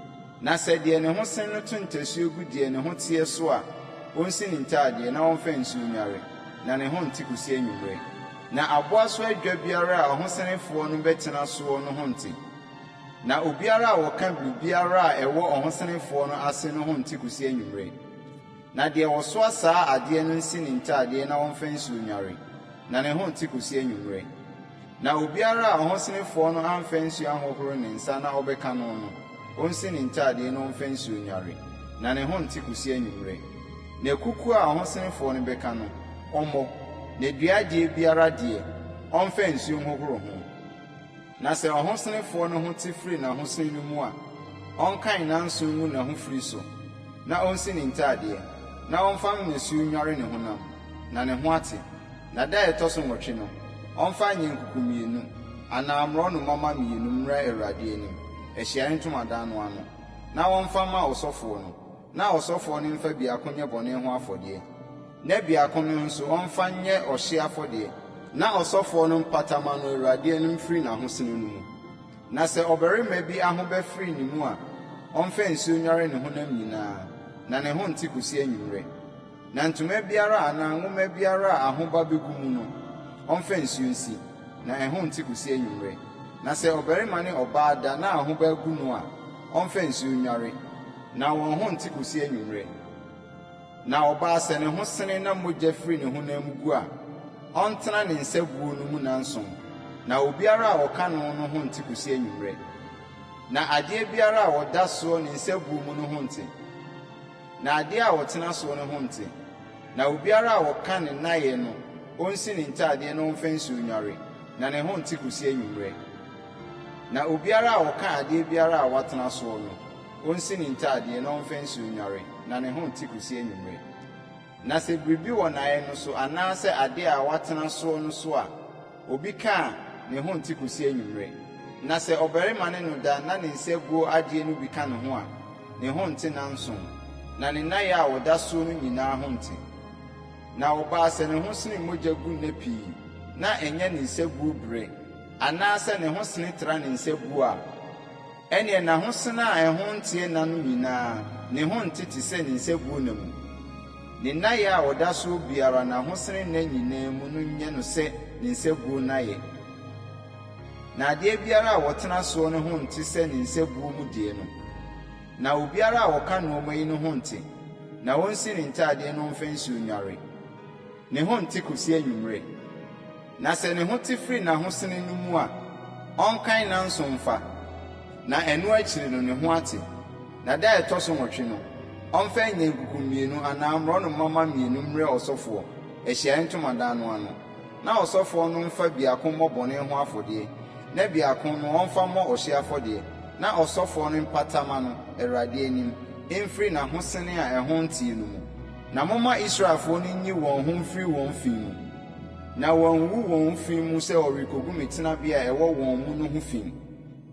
Na sɛ deɛ ne ho sen no to ntasuo gu deɛ ne ho teɛ so a, ɔnsi ne ntadeɛ na ɔmfa nsuo nnware, na ne ho nte kosi anwummere. Na aboa so adwa biara a ɔhosenefoɔ no bɛtena soɔ no ho nte. Na obiara a ɔka biribiara a ɛwɔ ɔhosenefoɔ no ase no ho nte kosi anwummere. Na deɛ ɔsoa saa adeɛ no nsi ne ntadeɛ na ɔmfa nsuo nnware, na ne ho nte kosi anwummerɛ. Na obiara a ɔhosenefoɔ no amfa nsuo anhohoro ne nsa na ɔbɛka no no, ɔnsi ne ntadeɛ na ɔmfa nsuo nnware, na ne ho nte kɔsi anwummerɛ. Na kukuo a ɔhosenefoɔ no bɛka no, ɔmmɔ, na dua adeɛ biara deɛ, ɔmfa nsuo nhohoro ho. Na sɛ ɔhosenefoɔ no ho te firi n'ahosene no mu a, ɔnkan nnanson ngu n'ahofiri so, na ɔnsi ne ntadeɛ, na ɔmfa mmasuo nnware ne honam, na ne ho ate. Na da a ɛtɔ so nwɔtwe no, ɔmfa anyankuku mmienu anaa mmorɔnoma mma mmienu mmra Awurade anim, ahyiaeɛ ntomadan no ano, na wɔmfa mma ɔsɔfoɔ no, na ɔsɔfoɔ no mfa biako nyɛ bɔne ho afɔdeɛ, na biako no nso ɔmfa nyɛ ɔhyeɛ afɔdeɛ, na ɔsɔfoɔ no mpata mma no Awurade anim mfiri n'ahosene no mu. Na sɛ ɔbarima bi ahoba firi ne mu a, ɔmfa nsuo nnware ne honam nyinaa, na ne ho nte kɔsi anwummerɛ. Na ntoma biara anaa nwoma biara a ahoba begu mu no, ɔmfa nsuo nsi, na ɛho nte kosi anwummerɛ. Na sɛ ɔbarima ne ɔbaa da na ahoba agu no a, ɔmfa nsuo nnware, na wɔn ho nte kosi anwummerɛ. Na ɔbaa, sɛ ne ho sene na mogya firi ne honam mu gu a, ɔntena ne nsabuo no mu nnanson, na obiara a ɔka no no ho nte kosi anwummerɛ. Na adeɛ biara a ɔda soɔ ne nsabuo mu no ho nte. Na adeɛ a ɔtena soɔ no ho nte. Na obiara a ɔka ne nnaeɛ no, ɔnsi ne ntadeɛ na ɔmfa nsuo nnware, na ne ho nte kɔsi anwummerɛ. Na obiara a ɔka adeɛ biara a watena soɔ no, ɔnsi ne ntadeɛ na ɔmfa nsuo nnware, na ne ho nte kɔsi anwummerɛ. Na sɛ biribi wɔ nnaeɛ no so anaasɛ adeɛ a watena soɔ no so a, obi ka a, ne ho nte kosi anwummere. Na sɛ ɔbarima ne no da na ne nsabuo adeɛ no bi ka ne ho a, ne ho nte nnanson, na ne nnaeɛ a ɔda soɔ no nyinaa ho nte. Na ɔbaa sɛ ne ho sene mogya gu nna pii, na ɛnyɛ ne nsabuo berɛ, anaasɛ ne ho sene tra ne nsabuo a, ɛnneɛ n'ahosene a ɛho nteɛ nna no nyinaa, ne ho nte te sɛ ne nsabuo nna mu. Ne nnaeɛ a ɔda soɔ biara n'ahosene nna nyinaa mu no nyɛ no sɛ ne nsabuo nnaeɛ. Na adeɛ biara a wɔtena soɔ no ho nte sɛ ne nsabuo mu deɛ no. Na obiara a ɔka nnoɔma yi no ho nte, na ɔnsi ne ntadeɛ na ɔmfa nsuo nnware. Ne ho nte kɔsi anwummerɛ. Na sɛ ne ho te firi n'ahosene no mu a, ɔnkan nnanson mfa, na ɛno akyiri no ne ho ate. Na da a ɛtɔ so nwɔtwe no, ɔmfa anyankuku mmienu anaa mmorɔnoma mma mmienu mmrɛ ɔsɔfoɔ, ahyiaeɛ ntomadan no ano. Na ɔsɔfoɔ no mfa biako mmɔ bɔne ho afɔdeɛ, na biako no ɔmfa mmɔ ɔhyeɛ afɔdeɛ, na ɔsɔfoɔ no mpata mma no, Awurade anim, mfiri n'ahosene a ɛho nteɛ no mu. Na momma Israelfoɔ no nyi wɔn ho mfiri wɔn fi mu, na wɔanwuwu wɔn fi mu sɛ wɔrekɔgu me tenabea a ɛwɔ wɔn mu no ho fi.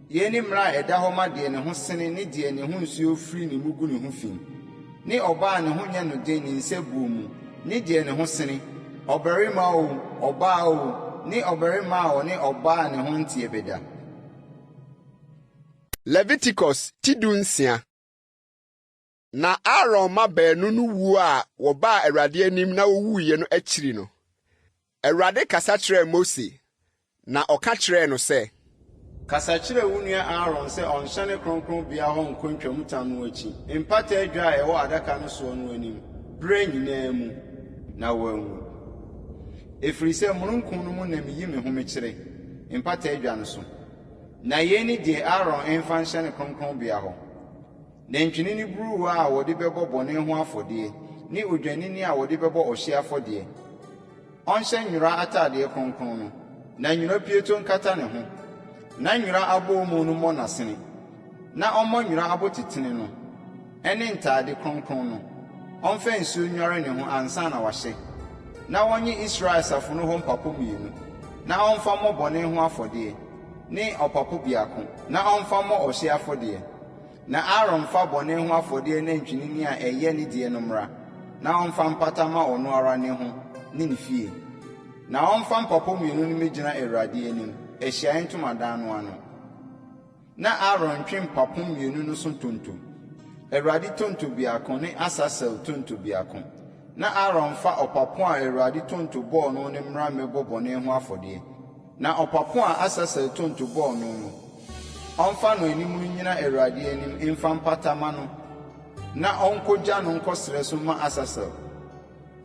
Yei ne mmara a ɛda hɔ ma deɛ ne ho sene ne deɛ ne ho nsuo firi ne mu gu ne ho fi, ne ɔbaa a ne ho nyɛ no den ne nsabuo mu, ne deɛ ne ho sene, ɔbarima oo, ɔbaa oo, ne ɔbarima a ɔne ɔbaa a ne ho nteɛ bɛda. Leviticus ti 16. Na Aaron mma baanu no wuo a wɔbaa Awurade anim na wowuiɛ no akyiri no, Awurade kasa kyerɛɛ Mose, na ɔka kyerɛɛ no sɛ. Kasa kyerɛ wo nua Aaron sɛ ɔnnhyɛne kronkronbea hɔ nnkɔ ntwamutam no akyi, mpata adwa a ɛwɔ adaka no soɔ no anim, berɛ nyinaa mu, na wanwu. Ɛfiri sɛ mununkum no mu na meyi me ho mekyerɛ, mpata adwa no so. Na yei ne deɛ Aaron mfa nhyɛne kronkronbea hɔ. Nantwinini buruwa a wɔde bɛbɔ bɔne ho afɔdeɛ ne odwennini a wɔde bɛbɔ ɔhyeɛ afɔdeɛ. Ɔnhyɛ nwera atadeɛ kronkron no, na nwera pieto nkata ne ho, na nwera abɔwomu no mmɔ n'asene, na ɔmmɔ nwera abotitene no ne ntade kronkron no. Ɔmfa nsuo nnware ne ho ansa na wahyɛ. Na ɔnnye Israel asafo no hɔ mpapo mmienu, na ɔmfa mmɔ bɔne ho afɔdeɛ, ne ɔpapo biako, na ɔmfa mmɔ ɔhyeɛ afɔdeɛ. Na Aaron mfa bɔne ho afɔdeɛ nantwinini a ɛyɛ ne deɛ no mmra, na ɔmfa mpata mma ɔno ara ne ho ne ne fie. Na ɔmfa mpapo mmienu no mmɛgyina Awurade anim, ahyiaeɛ ntomadan no ano. Na Aaron ntwe mpapo mmienu no so ntonto, Awurade tonto biako ne Asasel tonto biako. Na Aaron mfa ɔpapo a Awurade tonto bɔɔ no no mmra mmɛbɔ bɔne ho afɔdeɛ. Na ɔpapo a Asasel tonto bɔɔ no no, ɔmfa no animono nnyina Awurade anim mfa mpata mma no, na ɔnkogya no nkɔ serɛ so mma Asasel.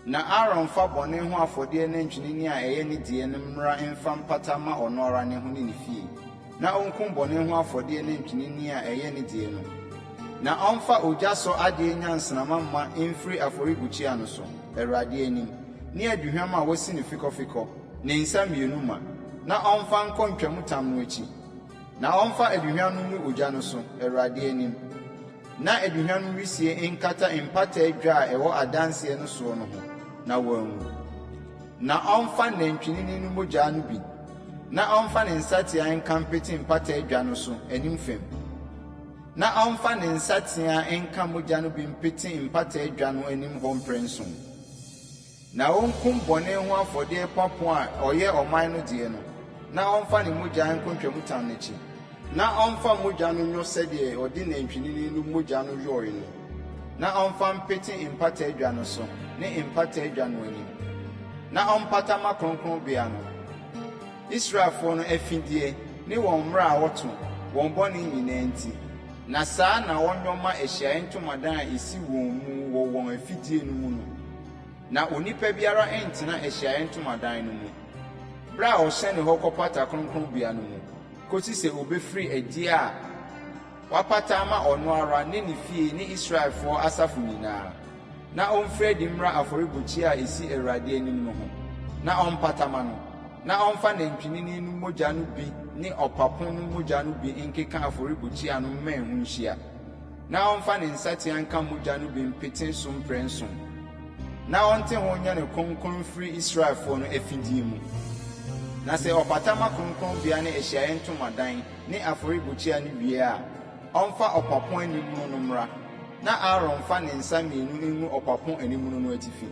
Na Aaron mfa bɔne ho afɔdeɛ nantwinini a ɛyɛ ne deɛ no mmra mfa mpata mma ɔno ara ne ho ne ne fie, na ɔnkum bɔne ho afɔdeɛ nantwinini a ɛyɛ ne deɛ no. Na ɔmfa ogya sɔ adeɛ nnyansramma mma mfiri afɔrebukyia no so, Awurade anim, ne aduhwam a wɔasi no fekɔfekɔ, ne nsa mmienu ma, na ɔmfa nkɔ ntwamutam no akyi. Na ɔmfa aduhwam no ngu ogya no so, Awurade anim, na aduhwam no wisie nkata mpata adwa a ɛwɔ Adanseɛ no soɔ no ho, na wanwu. Na ɔmfa nantwinini no mogya no bi, na ɔmfa ne nsateaa nka mpete mpata adwa no so anim fam, na ɔmfa ne nsateaa nka mogya no bi mpete mpata adwa no anim hɔ mprɛnson. Na ɔnkum bɔne ho afɔdeɛ papo a ɔyɛ ɔman no deɛ no, na ɔmfa ne mogya nkɔ ntwamutam no akyi, na ɔmfa mogya no nyɔ sɛdeɛ ɔde nantwinini no mogya no yɔeɛ no, na ɔmfa mpete mpata adwa no so ne mpata adwa no anim, na ɔmpata mma kronkronbea no, Israelfoɔ no afideɛ ne wɔn mmara a wɔto, wɔn bɔne nyinaa nti. Na saa na ɔnyɔ mma ahyiaeɛ ntomadan a ɛsi wɔn mu wɔ wɔn afidie no mu no. Na onipa biara ntena ahyiaeɛ ntomadan no mu, berɛ a ɔhyɛne hɔ kɔpata kronkronbea no mu, kɔsi sɛ ɔbɛfiri adi a wapata ama ɔno ara ne ne fie ne Israelfoɔ asafo nyinaa, na ɔmfiri adi mmra afɔrebukyia a ɛsi Awurade anim no ho, na ɔmpata ma no, na ɔmfa nantwinini no mogya no bi ne ɔpapo no mogya no bi nkeka afɔrebukyia no mmɛn ho nhyia. Na ɔmfa ne nsateaa nka mogya no bi mpete so mprɛnson, na ɔnte ho nyɛ no kronkron mfiri Israelfoɔ no afideɛ mu. Na sɛ ɔpata ma kronkronbea ne ahyiaeɛ ntomadan ne afɔrebukyia no wie a, ɔmfa ɔpapo animono no mmra, na Aaron mfa ne nsa mmienu ngu ɔpapo animono no atifi.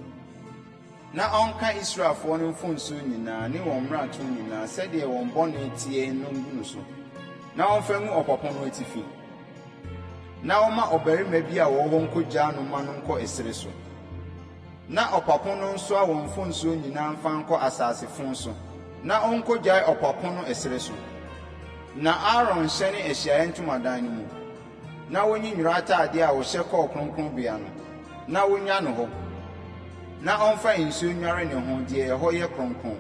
Na ɔnka Israelfoɔ no mfomsoɔ nyinaa ne wɔn mmarato nyinaa sɛdeɛ wɔn bɔne teɛ no ngu no so, na ɔmfa ngu ɔpapo no atifi. Na ɔmma ɔbarima bi a ɔwɔ hɔ nkɔgyaa no mma no nkɔ ɛserɛ so. Na ɔpapo no nsoa wɔn mfomsoɔ nyinaa mfa nkɔ asase fõ so, na ɔnkɔgyae ɔpapo no ɛserɛ so. Na Aaron nhyɛne ahyiaeɛ ntomadan no mu, na ɔnyi nwera atadeɛ a ɔhyɛ kɔɔ kronkronbea no, na ɔnnya no hɔ. Na ɔmfa nsuo nnware ne ho deɛ ɛhɔ yɛ kronkron,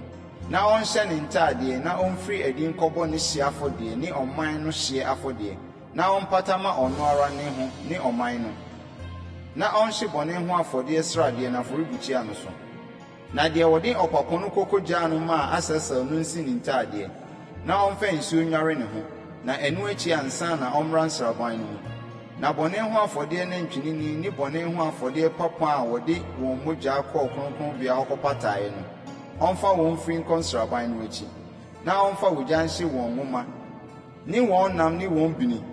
na ɔnhyɛ ne ntadeɛ na ɔmfiri adi nkɔbɔ ne hyeɛ afɔdeɛ ne ɔman no hyeɛ afɔdeɛ, na ɔmpata ma ɔno ara ne ho ne ɔman no, na ɔnhye bɔne ho afɔdeɛ sradeɛ no afɔrebukyia no so. Na deɛ wɔde ɔpapo no kɔkɔ gyaa no maa Asasel no nsi ne ntadeɛ, na ɔmfa nsuo nnware ne ho, na ɛno akyi ansa na ɔmmra nsraban no mu. Na bɔne ho afɔdeɛ nantwinini ne bɔne ho afɔdeɛ papo a wɔde wɔn mogya kɔɔ kronkronbea hɔ kɔpataeɛ no, ɔmfa wɔn mfiri nkɔ nsraban no akyi, na ɔmfa ogya nhye wɔn nwoma ne wɔn nam ne wɔn bini.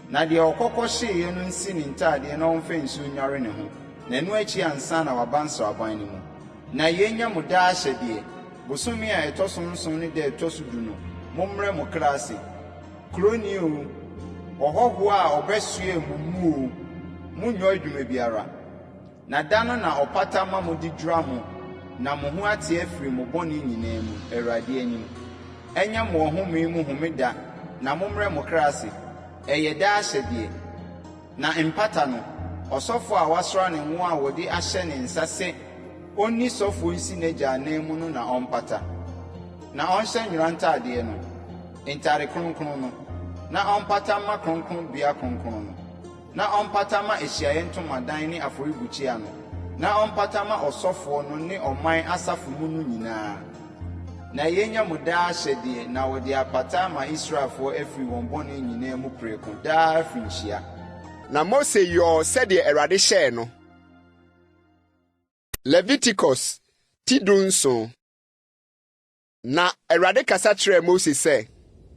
Na deɛ ɔkɔ kɔhyeeɛ no nsi ne ntadeɛ na ɔmfa nsuo nnware ne ho, na ɛno akyi ansa na waba nsraban no mu. Na yei nyɛ mo daa ahyɛdeɛ, Bosome a ɛtɔ so nson ne da a ɛtɔ so du no, mommrɛ mo kra ase. Kuroni oo, ɔhɔhoɔ a ɔbɛsoɛ mo mu oo, monnyɔ adwuma biara. Na da no na ɔpata ma mode dwira mo na mo ho ate afiri mo bɔne nyinaa mu, Awurade anim. Ɛnyɛ mo ɔhome mu homeda na mommrɛ mo kra ase, ɛyɛ daa ahyɛdeɛ. Na mpata no, ɔsɔfoɔ a wɔasra no ngo a wɔde ahyɛ ne nsa sɛ ɔnni sɔfoɔ nsi n'agya ananmu no na ɔmpata. Na ɔnhyɛ nwera ntadeɛ no, ntade kronkron no, na ɔmpata mma kronkronbea kronkron no. Na ɔmpata mma ahyiaeɛ ntomadan ne afɔrebukyia no, na ɔmpata mma ɔsɔfoɔ no ne ɔman asafo mu no nyinaa. Na yei nyɛ mo daa ahyɛdeɛ, na wɔde apata ama Israelfoɔ afiri wɔn bɔne nyinaa mu prɛko, daa afirinhyia. Na Mose yɔɔ sɛdeɛ Awurade hyɛɛ no. Leviticus ti 17. Na Awurade kasa kyerɛɛ Mose sɛ.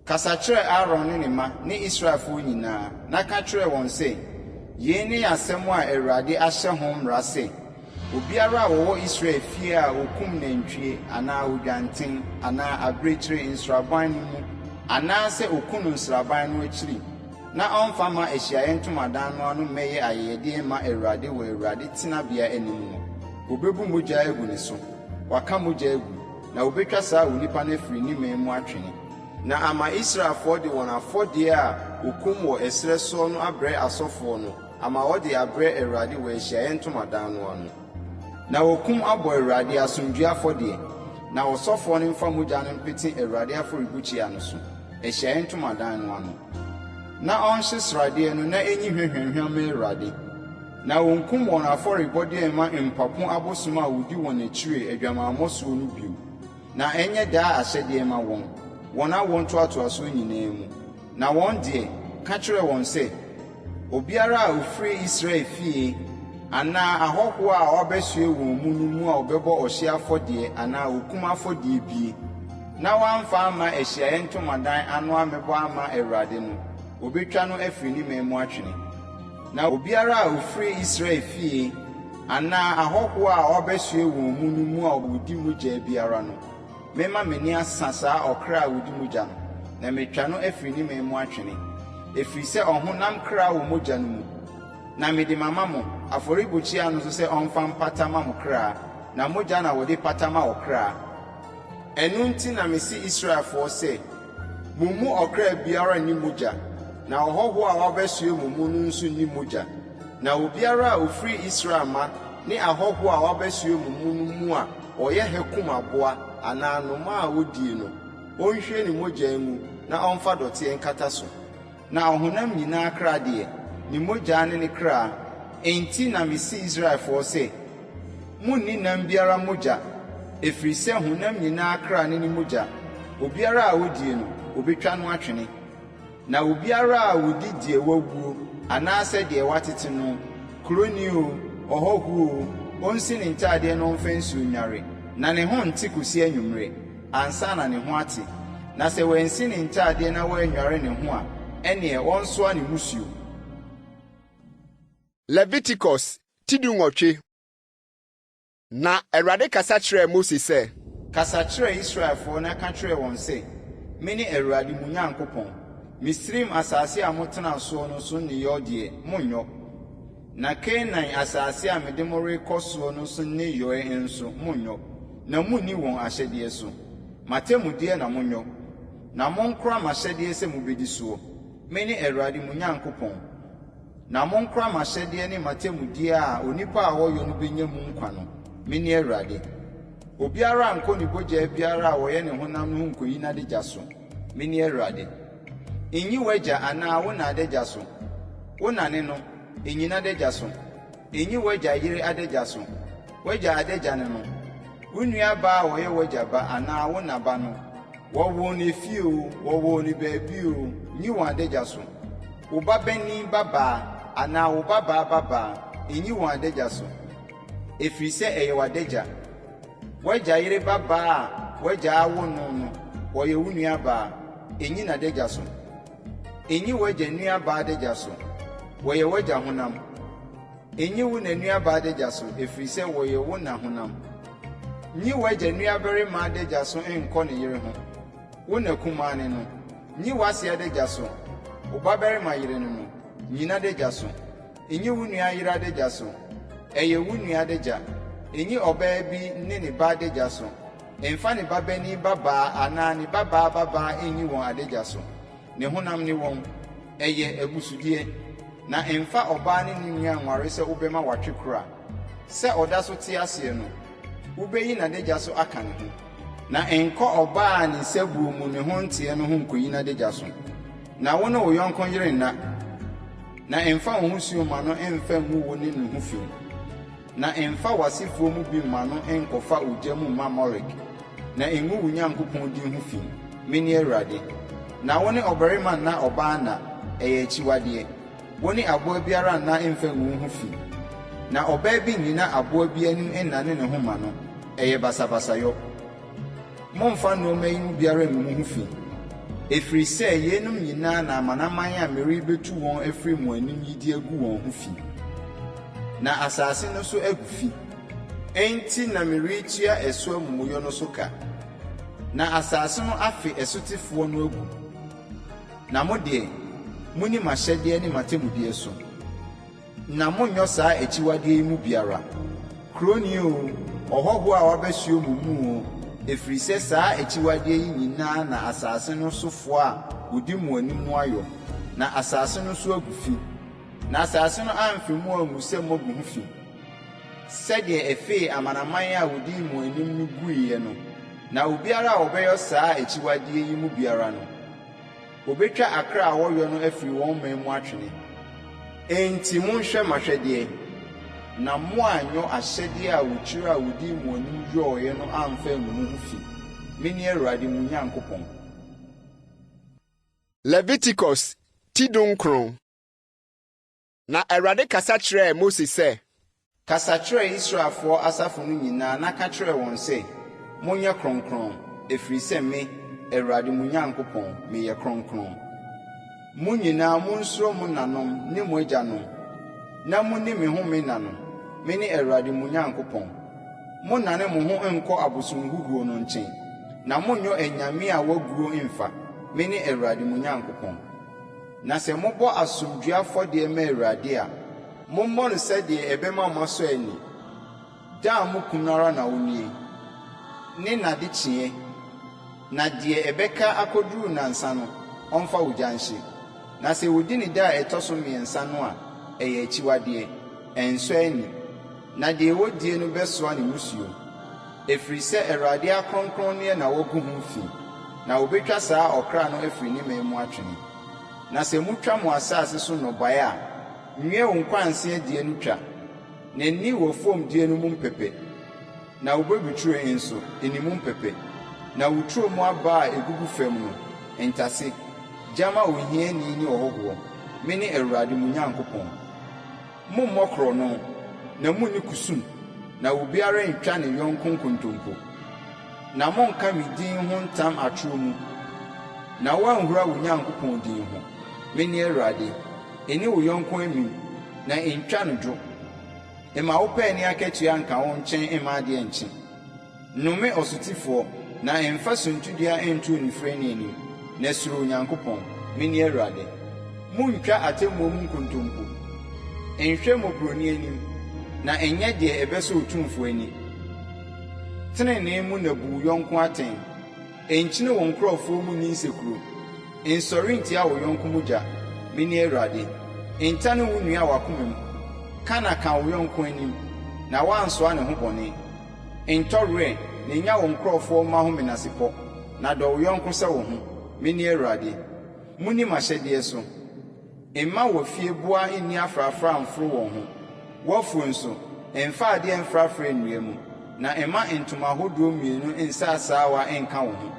Kasa kyerɛ Aaron ne ne mma ne Israelfoɔ nyinaa, na ka kyerɛ wɔn sɛ, 'Yei ne asɛm a Awurade ahyɛ ho mmara sɛ, Obiara a ɔwɔ Israel fie a ɔkum nantwie anaa odwanten anaa abirekyire nsraban no mu anaasɛ ɔku no nsraban no akyiri na ɔmfa mma ahyiaeɛ ntomadan no ano mmɛyɛ ayɛyɛdeɛ mma Awurade wɔ Awurade tenabea anim no, wɔbɛbu mogya agu ne so. Waka mogya agu. Na wobetwa saa onipa no afiri ne man mu atwene. Na ama Israelfoɔ de wɔn afɔdeɛ a wɔkum wɔ ɛserɛ soɔ no abrɛ asɔfoɔ no ama wɔde abrɛ Awurade wɔ Ahyiaeɛ Ntomadan no ano. Na wɔkum abɔ Awurade asomdwoeɛ afɔdeɛ, na ɔsɔfoɔ no mfa mogya no mpete Awurade afɔrebukyia no so, Ahyiaeɛ Ntomadan no ano. Na ɔnhye sradeɛ no na ɛnyi hwa hwamhwam mma Awurade. Na wɔnkum wɔn afɔrebɔdeɛ mma mpapo abosom a wɔdi wɔn akyire adwamammɔ soɔ no bio, na ɛnyɛ daa ahyɛdeɛ mma wɔn, wɔn awoɔ ntoatoasoɔ nyinaa mu. Na wɔn deɛ, ka kyerɛ wɔn sɛ, Obiara a ɔfiri Israel fie anaa ahɔhoɔ a wɔabɛsoɛ wɔn mu no mu a ɔbɛbɔ ɔhyeɛ afɔdeɛ anaa okum afɔdeɛ bie, na wamfa amma ahyiaeɛ ntomadan ano ammɛbɔ amma awurade no, wɔbɛtwa no afiri ne man mu atwene. Na obiara a ɔfiri Israel fie anaa ahɔhoɔ a wɔabɛsoɛ wɔn mu no mu a ɔdi mogya biara no, mɛma m'ani asa saa ɔkra a ɔdi mogya no, na matwa no afiri ne man mu atwene, ɛfiri sɛ ɔhonam kra wɔ mogya no mu. Na mede mama mo, afɔrebukyia no so sɛ ɔmfa mpata mma mo kra, na mogya na wɔde pata ma ɔkra. Ɛno nti na mese Israelfoɔ sɛ, Mo mu ɔkra biara nni mogya, na ɔhɔhoɔ a wabɛsoɛ mo mu no nso nni mogya. Na obiara a ɔfiri Israel mma ne ahɔhoɔ a wɔabɛsoɛ mo mu no mu a ɔyɛ ha kum aboa anaa anomaa a ɔdie no, ɔnhwie ne mogya ngu na ɔmfa dɔteɛ nkata so. Na ɔhonam nyinaa kra deɛ, ne mogya ne ne kra. Enti na mese Israelfoɔ sɛ, Monnni nam biara mogya, ɛfiri sɛ honam nyinaa kra ne ne mogya, obiara a ɔdie no, wɔbɛtwa no atwene. Na obiara a ɔdi deɛ wawuo anaasɛ deɛ wɔatete no, kuroni oo, ɔhɔhoɔ oo, ɔnsi ne ntadeɛ na ɔmfa nsuo nnware, na ne ho nte kɔsi anwummerɛ. ansa na ne ho ate. Na sɛ wansi ne ntadeɛ na wannware ne ho a, ɛnneɛ ɔnsoa ne mmusuo. Leviticus ti 18. Na Awurade kasa kyerɛɛ Mose sɛ. Kasa kyerɛ Israelfoɔ na ka kyerɛ wɔn sɛ, 'Mene Awurade mo Nyankopɔn. Misraim asase a motenaa soɔ no so nneyɔɔ deɛ, monnyɔ. Na Kanaan asase a mede mo rekɔ soɔ no so nneyɔɛ nso, monnyɔ, na monni wɔn ahyɛdeɛ so. M'atemmudeɛ na monyɔ, na monkora m'ahyɛdeɛ sɛ mobɛdi soɔ. Mene Awurade mo Nyankopɔn. Na monkora m'ahyɛdeɛ ne m'atemmudeɛ a onipa a ɔyɔ no bɛnya mu nkwa no. Mene Awurade. Obiara nnkɔ ne bogyaa biara a wɔyɛ ne honam no ho nkoyi n'adagya so. Mene Awurade. Nyi w'agya anaa wo na adagya so. Wo na ne no, nyi n'adagya so. Nyi w'agya yere adagya so. W'agya adagya ne no. Wo nuabaa a ɔyɛ w'agya ba anaa wo na ba no, wɔwoo no efie oo, wɔwoo no baabi oo, nyi wɔn adagya so. Wo babanin babaa anaa wo babaa babaa, nyi wɔn adagya so, ɛfiri sɛ ɛyɛ w'adagya. W'agya yere babaa a w'agya awo no no, ɔyɛ wo nuabaa, nyi n'adagya so. Nyi w'agya nuabaa adagya so, wɔyɛ w'agya honam. Nyi wo na nuabaa adagya so, ɛfiri sɛ wɔyɛ wo na honam. Nyi w'agya nuabarima adagya so nkɔ ne yere ho, wo na kumaa ne no. Nyi w'ase adagya so, wo babarima yere ne no, nyi n'adagya so. Nyi wo nua yere adagya so, ɛyɛ wo nua adagya. Nyi ɔbaa bi ne ne ba adagya so. Mfa ne babanin babaa anaa ne babaa babaa nyi wɔn adagya so. Ne honam ne wɔn. Ɛyɛ abusudeɛ. Na mfa ɔbaa ne ne nua nware sɛ wobɛma watwe kora. Sɛ ɔda so te aseɛ no, wobɛyi n'adagya so aka ne ho. Na nkɔ ɔbaa a ne nsabuo mu ne ho nteɛ no ho nkɔyi n'adagya so. Na wo ne wo yɔnko yere nna, na mfa wo ho suo mma no mfa ngu wo ne ne ho fi. Na mfa w'asefoɔ mu bi mma no nkɔfa ogya mu mma Molek, na ngu wo Nyankopɔn din ho fi. Mene Awurade. Na wo ne ɔbarima nna ɔbaa nna, ɛyɛ akyiwadeɛ. Wo ne aboa biara nna mfa ngu wo ho fi. Na ɔbaa bi nnyina aboa bi anim nnane ne ho mma no, ɛyɛ basabasayɔ. Mommfa nnoɔma yi mu biara ngu mo ho fi, ɛfiri sɛ yeinom nyinaa na amanaman a merebɛtu wɔn afiri mo anim yi de agu wɔn ho fi, na asase no so agu fi. Enti na meretua ɛso amumuyɔ no so ka, na asase no afe ɛsotefoɔ no agu. Na mo deɛ, monni m'ahyɛdeɛ ne m'atemmudeɛ so. Na monnyɔ saa akyiwadeɛ yi mu biara, kuroni oo, ɔhɔhoɔ a wabɛsoɛ mo mu oo, ɛfiri sɛ saa akyiwadeɛ yi nyinaa na asase no sofoɔ a wɔdi mo anim no ayɔ, na asase no so agu fi. Na asase no amfe mo angu sɛ moagu ho fi, sɛdeɛ ɛfee amanaman a wɔdii mo anim no guiɛ no, na obiara a ɔbɛyɔ saa akyiwadeɛ yi mu biara no, Wɔbɛtwa akra a wɔyɔ no afiri wɔn man mu atwene. Enti monhwɛ m'ahwɛdeɛ, na moanyɔ ahyɛdeɛ a wɔkyiri a wɔdii mo anim yɔeɛ no amfa angu mo ho fi. Mene Awurade mo Nyankopɔn. Leviticus ti 19. Na Awurade kasa kyerɛɛ Mose sɛ. Kasa kyerɛ Israelfoɔ asafo no nyinaa na ka kyerɛ wɔn sɛ, 'Monyɛ kronkron, ɛfiri sɛ me, Awurade mo Nyankopɔn, meyɛ kronkron. Mo nyinaa monsuro mo nanom ne mo agyanom, na monni me home nna no. Mene Awurade mo Nyankopɔn. Monnane mo ho nnkɔ abosonhuhuo no nkyɛn, na monnyɔ anyame a wɔaguo mmfa. Mene Awurade mo Nyankopɔn. Na sɛ mobɔ asomdwoeɛ afɔdeɛ ma Awurade a, mommɔ no sɛdeɛ ɛbɛma moasɔ ani. Da a mokum no ara na ɔnnie, ne n'adekyeeɛ, na deɛ ɛbɛka akɔduru nnansa no, ɔmfa ogya nhye. Na sɛ wɔdi no da a ɛtɔ so mmiɛnsa no a, ɛyɛ akyiwadeɛ, ɛnsɔ ani, na deɛ ɔdie no bɛsoa ne mmusuo, ɛfiri sɛ Awurade akronkronneɛ na wagu ho fi, na wɔbɛtwa saa ɔkra no afiri ne man mu atwene. Na sɛ motwa mo asase so nnɔbaeɛ a, nwie wo nkwanseɛ deɛ no twa, na nni w'afuom deɛ no mu mpɛpɛ, na wo bobeturo nso, nni mu mpɛpɛ, na wo turo mu aba a ɛgugu fam no, ntase, gya ma ohiani ne ɔhɔhoɔ. Mene Awurade mo Nyankopɔn. Mommmɔ korɔno, na munni kusum, na obiara nntwa ne yɔnko nkontompo. Na monnka me din ho ntam atorɔ mu, na woanhura wo Nyankopɔn din ho. Mene Awurade. Nni wo yɔnko amim, na ntwa no dwo. Mma wo paani akatua nka wo nkyɛn mma adeɛ nnkye. Nnome ɔsotifoɔ, na mfa suntidua nto onifirani anim, na suro Onyankopɔn. Mene Awurade. Monntwa atemmuo mu nkontompo. Nhwɛ mmɔborɔni anim, na nyɛ deɛ ɛbɛsɔ Otumfoɔ ani. Tenenee mu na bu wo yɔnko atɛn. Nkyini wo nkurɔfoɔ mu nni nsekuro. Nsɔre ntia wo yɔnko mogya. Mene Awurade. Ntane wo nua w'akoma mu. Ka na ka wo yɔnko anim, na woansoa ne ho bɔne. Ntɔ werɛ na nya wo nkurɔfoɔ mma ho menasepɔ, na dɔ wo yɔnko sɛ wo ho. Mene Awurade. Monni m'ahyɛdeɛ so. Mma w'afieboa nni afrafra mforo wɔn ho. W'afuo nso, mfa adeɛ mfrafra nnua mu, na mma ntoma ahodoɔ mmienu nsa asaawa nka wo ho.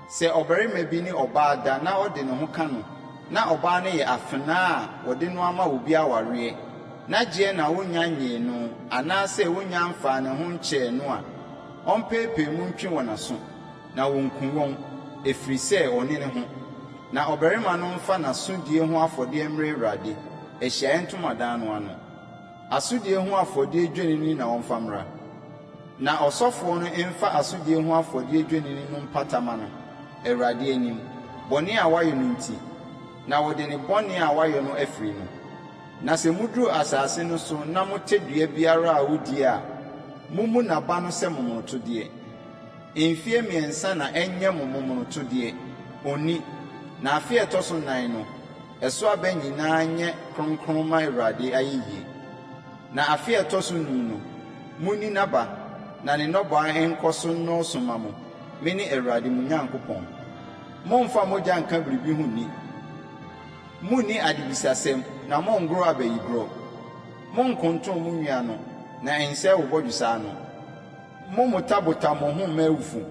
Sɛ ɔbarima bi ne ɔbaa da na ɔde ne ho ka no, na ɔbaa no yɛ afenaa a wɔde no ama obi awareɛ, na gyeɛ na wonnya nnyee no anaasɛ wonnya mfaa ne ho nkyɛɛ no a, ɔmpeepee mu ntwe wɔn aso, na wɔnku wɔn, ɛfiri sɛ ɔnne ne ho. Na ɔbarima no mfa n'asodie ho afɔdeɛ mmrɛ Awurade, ahyiaeɛ ntomadan no ano. Asodie ho afɔdeɛ dwennini na ɔmfa mmra. Na ɔsɔfoɔ no mfa asodie ho afɔdeɛ dwennini no mpata mma no, Awurade anim, bɔne a wayɛ no nti, na wɔde ne bɔne a wayɛ no afiri no. Na sɛ moduru asase no so na motɛ dua biara a wodie a, mommu n'aba no sɛ momonotodeɛ. Mfeɛ mmiɛnsa na ɛnyɛ mo momonotodeɛ, ɔnni, na afe a ɛtɔ so nnan no, ɛso aba nyinaa nyɛ kronkron mma Awurade ayeyie. Na afe a ɛtɔ so nnum no, monni n'aba, na ne nnɔbaeɛ nkɔ so nnɔɔso mma mo. Mene Awurade mo Nyankopɔn. Mommfa mogya nnka biribi ho nni. Munni adebisasɛm, na monngoro abayigorɔ. Monnkonton mo nwi ano, na ɛnsɛe wo bɔdwesɛ ano. Mommotabota mo ho mma awufo,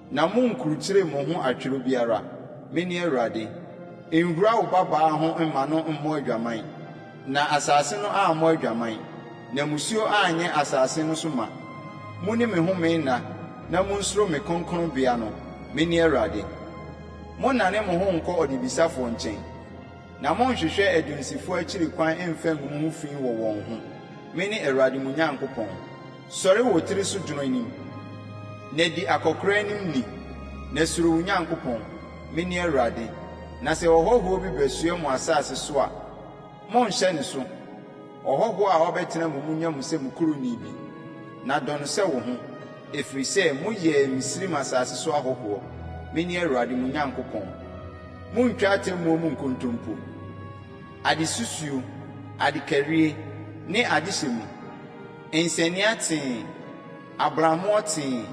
na munnkurukyire mo ho atwerɛ biara. Mene Awurade. Nhura wo babaa ho mma no mmɔ adwaman, na asase no ammɔ adwaman, na mmusuo anyɛ asase no so ma. Monni me home nna, na monsuro me kronkronbea no. Mene Awurade. Monnane mo ho nnkɔ ɔdebisafoɔ nkyɛn, na monnhwehwɛ adunsifoɔ akyiri kwan mmfa ngu mo ho fi wɔ wɔn ho. Mene Awurade mo Nyankopɔn. Sɔre wɔ tiri so dwono anim, na di akɔkoraa anim ni, na suro wo Nyankopɔn. Mene Awurade. Na sɛ ɔhɔhoɔ bi bɛsoɛ mo asase so a, Monnhyɛ ne so. Ɔhɔhoɔ a ɔbɛtena mo mu nyɛ mo sɛ mo kuroni bi, na dɔ no sɛ wo ho, ɛfiri sɛ moyɛɛ Misraim asase so ahɔhoɔ. Mene Awurade mo Nyankopɔn. Monntwa atemmuo mu nkontompo, adesusuo, adekarie, ne adehyɛ mu, nsania tee, abrammoɔ tee,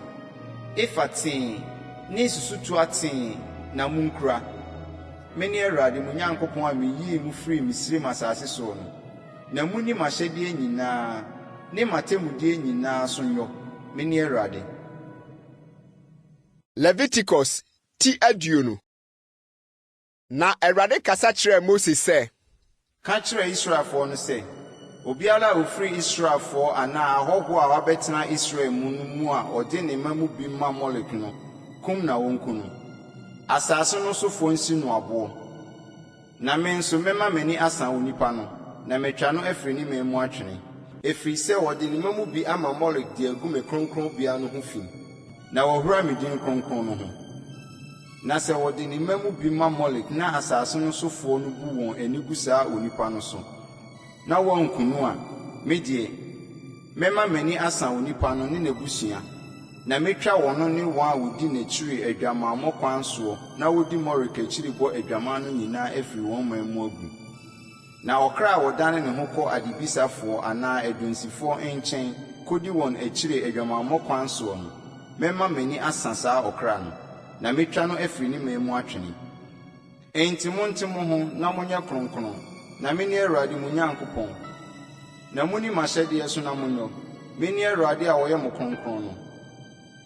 efa tee, ne susutoa tee na monkura. Mene Awurade mo Nyankopɔn a meyii mo firii Misraim asase soɔ no, na monni m'ahyɛdeɛ nyinaa ne m'atemmudeɛ nyinaa so nyɔ. Mene Awurade. Leviticus ti 20. Na Awurade kasa kyerɛɛ Mose sɛ. Ka kyerɛ Israelfoɔ no sɛ, 'Obiara a ɔfiri Israelfoɔ anaa ahɔhoɔ a wɔabɛtena Israel mu no mu a ɔde ne mma mu bi ma Molek no, kum na wɔnku no. Asase no sofoɔ nsi no aboɔ. Na me nso mɛma m'ani asa onipa no, na matwa no afiri ne man mu atwene, ɛfiri sɛ ɔde ne mma mu bi ama Molek de agu me kronkronbea no ho fi, na wahura me din kronkron no ho. Na sɛ wɔde ne mma mu bi ma Molek na asase no sofoɔ no bu wɔn ani gu saa onipa no so, na wɔanku no a, me deɛ, mɛma m'ani asa onipa no ne n'abusua, na mɛtwa ɔno ne wɔn a wɔdi n'akyiri adwamammɔ kwan soɔ na wɔdi Molek akyiri bɔ adwaman no nyinaa afiri wɔn man mu agu. Na ɔkra a ɔdane ne ho kɔ adebisafoɔ anaa adunsifoɔ nkyɛn kɔdi wɔn akyiri adwamammɔ kwan soɔ no, mɛma m'ani asa saa ɔkra no, na mɛtwa no afiri ne man mu atwene. Enti monte mo ho na monyɛ kronkron, na mene Awurade mo Nyankopɔn. Na monni m'ahyɛdeɛ so na monyɔ. Mene Awurade a ɔyɛ mo kronkron no.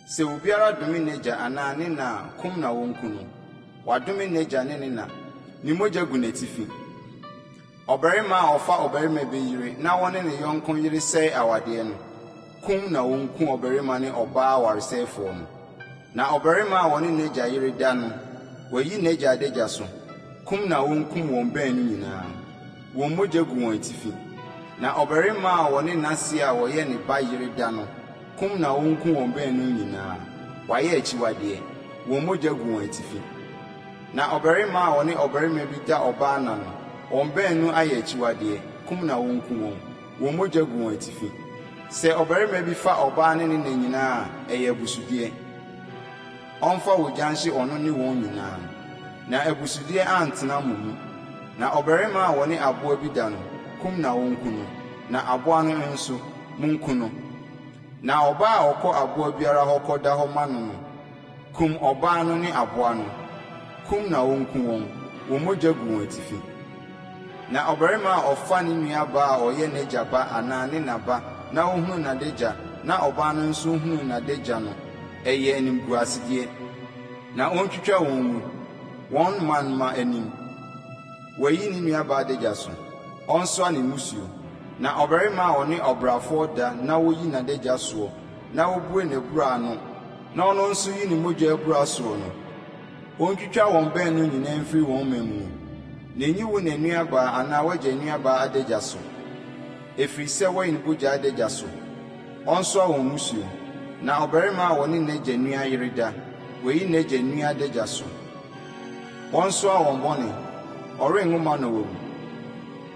Sɛ obiara dome n'agya anaa ne na a, kum na wɔnku no. Wadome n'agya ne ne na. Ne mogya gu n'atifi. Ɔbarima a ɔfa ɔbarima bi yere na ɔne ne yɔnko yere sɛe awadeɛ no, kum na wɔnku ɔbarima ne ɔbaa awaresɛefoɔ no. Na ɔbarima a ɔne n'agya yere da no, wayi n'agya adagya so, kum na wonkum wɔn baanu nyinaa. Wɔn mogya gu wɔn atifi. Na ɔbarima a ɔne n'ase a ɔyɛ ne ba yere da no, kum na wonkum wɔn baanu nyinaa. Wɔayɛ akyiwadeɛ. Wɔn mogya gu wɔn atifi. Na ɔbarima a ɔne ɔbarima bi da ɔbaa nna no, wɔn baanu ayɛ akyiwadeɛ, kum na wonku wɔn. Wɔn mogya gu wɔn atifi. Sɛ ɔbarima bi fa ɔbaa ne ne na nyinaa a, ɛyɛ abusudeɛ. Ɔmfa ogya nhye ɔno ne wɔn nyinaa, na abusudeɛ antena mo mu. Na ɔbarima a ɔne aboa bi da no, kum na wɔnku no, na aboa no nso, monku no. Na ɔbaa a ɔkɔ aboa biara hɔ kɔda hɔ ma no no, kum ɔbaa no ne aboa no, kum na wɔnku wɔn, wɔn mogya gu wɔn atifi. Na ɔbarima a ɔfa ne nuabaa a ɔyɛ n'agya ba anaa ne na ba na ɔhunu n'adagya na ɔbaa no nso hunu n'adagya no, ɛyɛ animguasedeɛ. Na ɔntwitwa wɔn ngu, wɔn man mma anim. Wayi ne nuabaa adagya so, ɔnsoa ne mmusuo. Na ɔbarima a ɔne ɔbrafoɔ da na ɔyi n'adagya soɔ na ɔbue n'abura ano na ɔno nso yi ne mogya abura soɔ no, Ontwitwa wɔn baanu nyinaa mfiri wɔn man mu, na nyi wo na nuabaa anaa w'agya nuabaa adagya so, ɛfiri sɛ wayi ne bogya adagya so. Ɔnsoa wɔn mmusuo. Na ɔbarima a ɔne n'agya nua yere da, wayi n'agya nua adagya so. Wɔnsoa wɔn bɔne, ɔrenwo mma na wawu.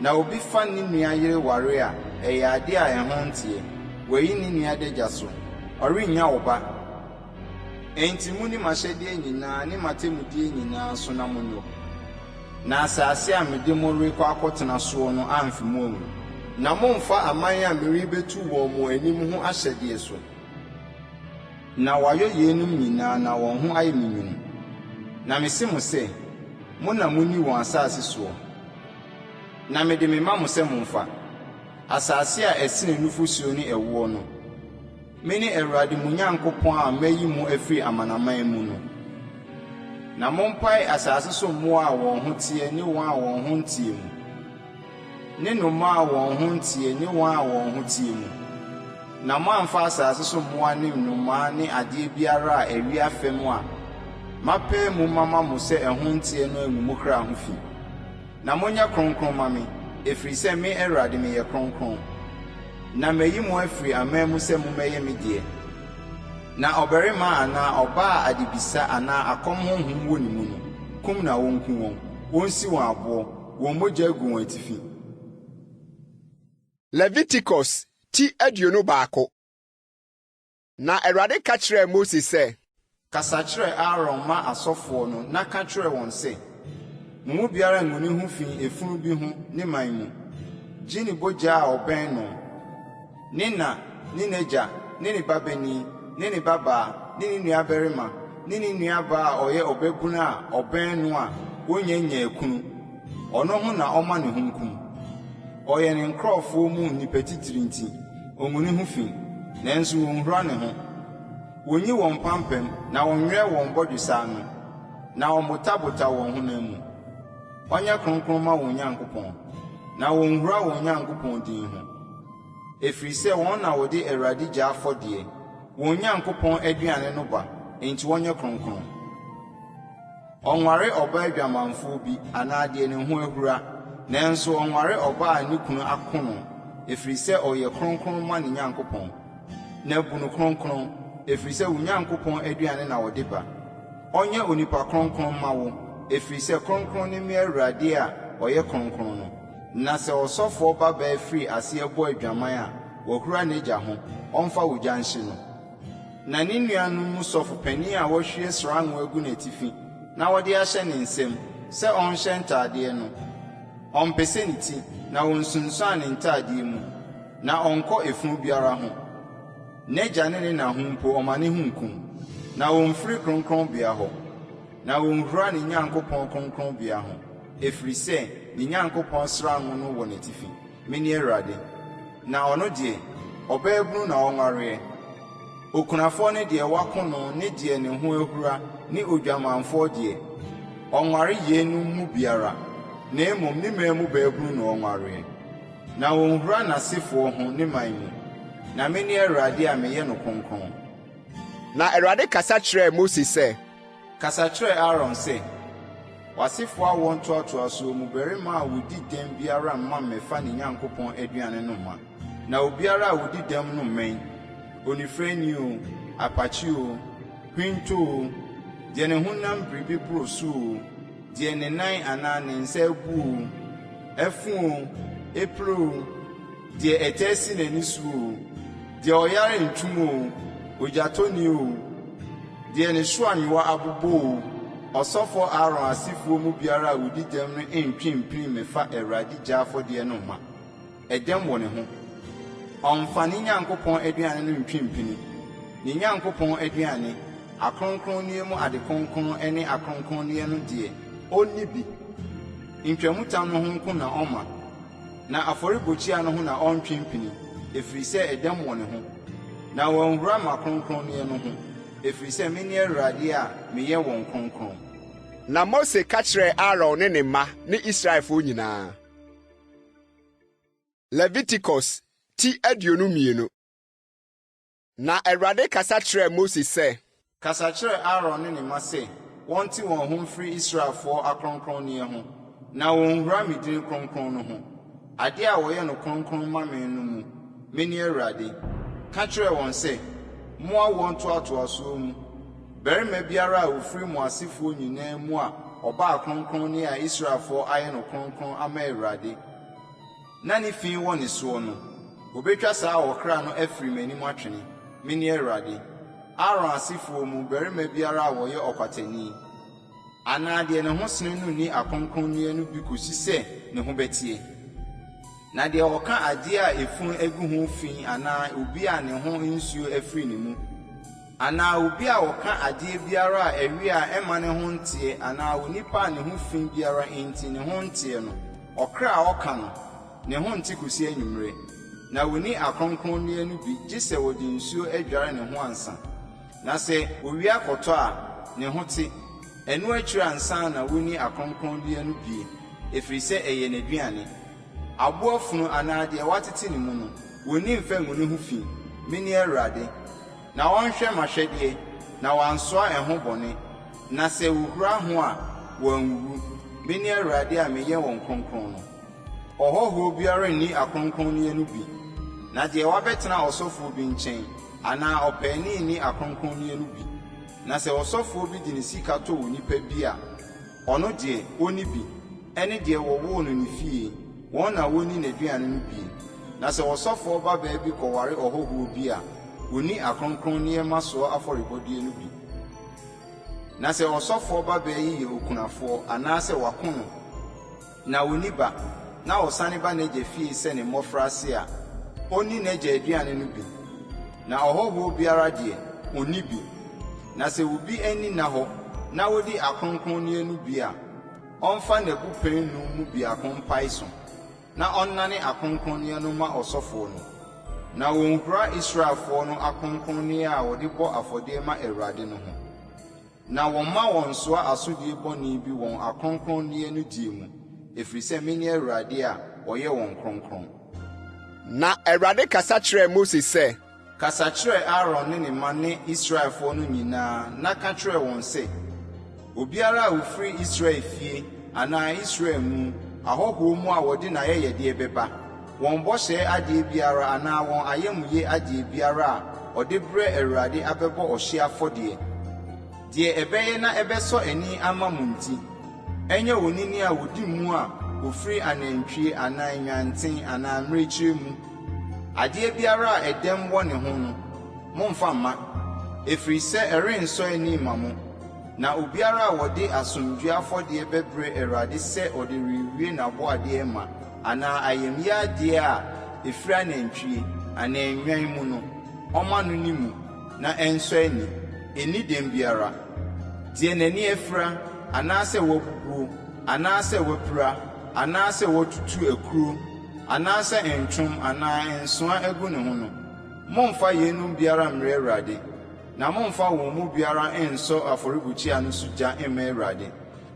Na obi fa ne nua yere ware a, ɛyɛ adeɛ a ɛho nteɛ, wayi ne nua adagya so. Ɔrennya ɔba. Enti monni m'ahyɛdeɛ nyinaa ne m'atemmudeɛ nyinaa so na monyɔ, na asase a mede mo rekɔ akɔtena soɔ no amfe mo angu. Na mommfa aman a merebɛtu wɔn mo anim ho ahyɛdeɛ so. Na wɔayɔ yeinom nyinaa na wɔn ho ayɛ me nwunu. Na mese mo sɛ, Mo na monni wɔn asase soɔ, na mede mema mo sɛ momfa, asase a ɛsene nufosuo ne ɛwoɔ no. Mene Awurade mo Nyankopɔn a mayi mo afiri amanaman mu no. Na mompae asase so mmoa a wɔn ho teɛ ne wɔn a wɔn ho nteɛ mu, ne nnomaa a wɔn ho nteɛ ne wɔn a wɔn ho teɛ mu, na moamfa asase so mmoa ne nnomaa ne adeɛ biara a ɛwea fam a mapae mu mama mo sɛ ɛho nteɛ no angu mo kra ho fi. Na monyɛ kronkron mma me, ɛfiri sɛ me Awurade meyɛ kronkron. Na mayi mo afiri aman mu sɛ mommɛyɛ me deɛ. Na ɔbarima anaa ɔbaa a adebisa anaa akɔm honhom wɔ ne mu no, kum na wɔnku wɔn, wɔnsi wɔn aboɔ, wɔn mogya agu wɔn atifi. Leviticus ti 21. Na Awurade ka kyerɛɛ Mose sɛ. Kasa kyerɛ Aaron mma asɔfoɔ no na ka kyerɛ wɔn sɛ, 'Mo mu biara ngu ne ho fi efunu bi ho ne man mu, gye ne bogya a ɔbɛn no, ne na, ne n'agya, ne ne babanin, ne ne babaa, ne ne nuabarima, ne ne nuabaa a ɔyɛ ɔbabunu a ɔbɛn no a onnya nnyaa kunu. Ɔno ho na ɔmma ne ho nkum. Ɔyɛ ne nkurɔfoɔ mu nipa titire nti, ɔngu ne ho fi, nanso wɔnhura ne ho. Wɔnyi wɔn mpampam na wɔnnwerɛ wɔn bɔdwesɛ ano, na wɔmmotabota wɔn honam mu. Wɔnyɛ kronkron mma wɔn Nyankopɔn, na wɔnhura wɔn Nyankopɔn din ho, ɛfiri sɛ wɔn na wɔde Awurade gya afɔdeɛ, wɔn Nyankopɔn aduane no ba, enti wɔnyɛ kronkron. Ɔnware ɔbaa dwamanfoɔ bi anaa deɛ ne ho ahura, nanso ɔnware ɔbaa a ne kunu ako no, ɛfiri sɛ ɔyɛ kronkron ma ne Nyankopɔn. Na bu no kronkron, ɛfiri sɛ wo Nyankopɔn aduane na ɔde ba. Ɔnyɛ onipa kronkron mma wo, ɛfiri sɛ kronkron ne me Awurade a ɔyɛ kronkron no. Na sɛ ɔsɔfoɔ babaa firi aseɛ bɔ adwaman a, wahura n'agya ho, ɔmfa ogya nhye no. Na ne nuanom mu sɔfo panin a wɔahwie srango agu n'atifi na wɔde ahyɛ ne nsam sɛ ɔnhyɛ ntadeɛ no, ɔmpese ne ti na ɔnnsunsuan ne ntadeɛ mu, na ɔnnkɔ efunu biara ho. N'agya ne ne na ho mpo ɔma ne ho nkum, na ɔmmfiri kronkronbea hɔ, na ɔnnhura ne Nyankopɔn kronkronbea ho, ɛfiri sɛ ne Nyankopɔn srango no wɔ n'atifi. Mene Awurade. Na ɔno deɛ, ɔbaabunu na ɔnwareɛ. Okunafoɔ ne deɛ wɔako no ne deɛ ne ho ahura ne odwamamfoɔ deɛ, ɔnnware yeinom mu biara, na mmom ne man mu baabunu na ɔnwareɛ. Na ɔnhura n'asefoɔ ho ne man mu, na mene Awurade a meyɛ no kronkron. Na Awurade kasa kyerɛɛ Mose sɛ. Kasa kyerɛ Aaron sɛ, 'W'asefoɔ awoɔ ntoatoasoɔ mu barima a ɔdi dɛm biara mma mmɛfa ne Nyankopɔn aduane no mma. Na obiara a ɔdi dɛm no mmɛn, onifirani oo, apakye oo, hwento oo, deɛ ne honam biribi boro so oo, deɛ ne nan anaa ne nsa abu oo, afu oo, epire oo, deɛ ɛtɛ si n'ani so oo, deɛ ɔyare ntwom oo, ogyatɔni oo, deɛ ne soanyowa abobɔ oo, ɔsɔfoɔ Aaron asefoɔ mu biara a ɔdi dɛm no ntwe mpini mmɛfa Awurade gya afɔdeɛ no mma. Ɛdɛm wɔ ne ho. Ɔmfa ne Nyankopɔn aduane no ntwe mpini, ne Nyankopɔn aduane, akronkronneɛ mu ade kronkron ne akronkronneɛ no deɛ, ɔnni bi. Ntwamutam no ho nko na ɔmma, na afɔrebukyia no ho na ɔntwe mpini, ɛfiri sɛ ɛdɛm wɔ ne ho. Na wanhura m'akronkronneɛ no ho, ɛfiri sɛ mene Awurade a meyɛ wɔn kronkron. Na Mose ka kyerɛɛ Aaron ne ne mma ne Israelfoɔ nyinaa. Leviticus ti 22. Na Awurade kasa kyerɛɛ Mose sɛ. Kasa kyerɛ Aaron ne ne mma sɛ wɔnte wɔn ho mfiri Israelfoɔ akronkronneɛ ho, na wɔnnhura me din kronkron no ho, adeɛ a wɔyɛ no kronkron ma me no mu. Mene Awurade. Ka kyerɛ wɔn sɛ, 'Mo awoɔ ntoatoasoɔ mu, barima biara a ɔfiri mo asefoɔ nyinaa mu a ɔba akronkronneɛ a Israelfoɔ ayɛ no kronkron ama Awurade, na ne fi wɔ ne soɔ no, wɔbɛtwa saa ɔkra no afiri m'anim atwene. Mene Awurade. Aaron asefoɔ mu barima biara a ɔyɛ ɔkwatani, anaa deɛ ne ho sene no nni akronkronneɛ no bi kɔsi sɛ ne ho bɛteɛ. Na deɛ ɔka adeɛ a efunu agu ho fi anaa obi a ne ho nsuo afiri ne mu, anaa obi a ɔka adeɛ biara a ɛwe a ɛmma ne ho nteɛ anaa onipa a ne ho fi biara nti ne ho nteɛ no, ɔkra a ɔka no, ne ho nte kɔsi anwummerɛ. Na ɔnni akronkronneɛ no bi gye sɛ wɔde nsuo adware ne ho ansa. Na sɛ owia kɔtɔ a, ne ho te. Ɛno akyiri ansa na ɔnni akronkronneɛ no bie, ɛfiri sɛ ɛyɛ n'aduane. Aboa funu anaa deɛ wɔatete ne mu no, wɔnni mfa ngu ne ho fi. Mene Awurade. Na ɔnhwɛ m'ahwɛdeɛ, na wansoa ɛho bɔne, na sɛ wɔhura ho a, wɔanwuwu. Mene Awurade a meyɛ wɔn kronkron no. Ɔhɔhoɔ biara nni akronkronneɛ no bi, na deɛ wabɛtena ɔsɔfoɔ bi nkyɛn, anaa ɔpaani nni akronkronneɛ no bi. Na sɛ ɔsɔfoɔ bi de ne sika tɔ onipa bi a, ɔno deɛ, ɔnni bi, ɛne deɛ wɔwoo no ne fie, wɔn na wɔnni n'aduane no bie. Na sɛ ɔsɔfoɔ babaa bi kɔware ɔhɔhoɔ bi a, ɔnni akronkronneɛ mmasoɔ afɔrebɔdeɛ no bi. Na sɛ ɔsɔfoɔ babaa yi yɛ okunafoɔ anaasɛ wɔako no, na ɔnni ba, na ɔsane ba n'agya fie sɛ ne mmɔfraase a, ɔnni n'agya aduane no bi. Na ɔhɔhoɔ biara deɛ, ɔnni bi. Na sɛ obi ani nna hɔ na ɔdi akronkronneɛ no bi a, ɔmfa n'abupɛn nnum mu biako mpae so, na ɔnnane akronkronneɛ no mma ɔsɔfoɔ no. Na wɔnhura Israelfoɔ no akronkronneɛ a wɔde bɔ afɔdeɛ ma Awurade no ho. Na wɔmma wɔnnsoa asodie bɔne bi wɔn akronkronneɛ no die mu, ɛfiri sɛ mene Awurade a ɔyɛ wɔn kronkron. Na Awurade kasa kyerɛɛ Mose sɛ. Kasa kyerɛ Aaron ne ne mma ne Israelfoɔ no nyinaa na ka kyerɛ wɔn sɛ, Obiara a ɔfiri Israel fie anaa Israel mu ahɔhoɔ mu a wɔde n'ayɛyɛdeɛ bɛba, wɔn bɔhyɛ adeɛ biara anaa wɔn ayamye adeɛ biara a ɔde brɛ Awurade abɛbɔ ɔhyeɛ afɔdeɛ, deɛ ɛbɛyɛ na ɛbɛsɔ ani ama mo nti, ɛnyɛ onini a ɔdi mu a ɔfiri anantwie anaa nnwanten anaa mmirekyie mu. Adeɛ biara a ɛdɛm wɔ ne ho no, mommfa mma, ɛfiri sɛ ɛrensɔ ani mma mo. Na obiara a ɔde asomdwoeɛ afɔdeɛ bɛbrɛ Awurade sɛ ɔde rewie n'aboadeɛ ma anaa ayamye adeɛ a ɛfiri anantwie anaa nnwan mu no, ɔmma no nni mu na ɛnsɔ ani, ɛnni dɛm biara. Deɛ n'ani afira, anaasɛ wabubuo, anaasɛ wapira, anaasɛ watutu akuro, anaasɛ ntwom anaa nsoa agu ne ho no, mommfa yeinom biara mmrɛ Awurade, na mommfa wɔn mu biara nnsɔ afɔrebukyia no so gya mma Awurade.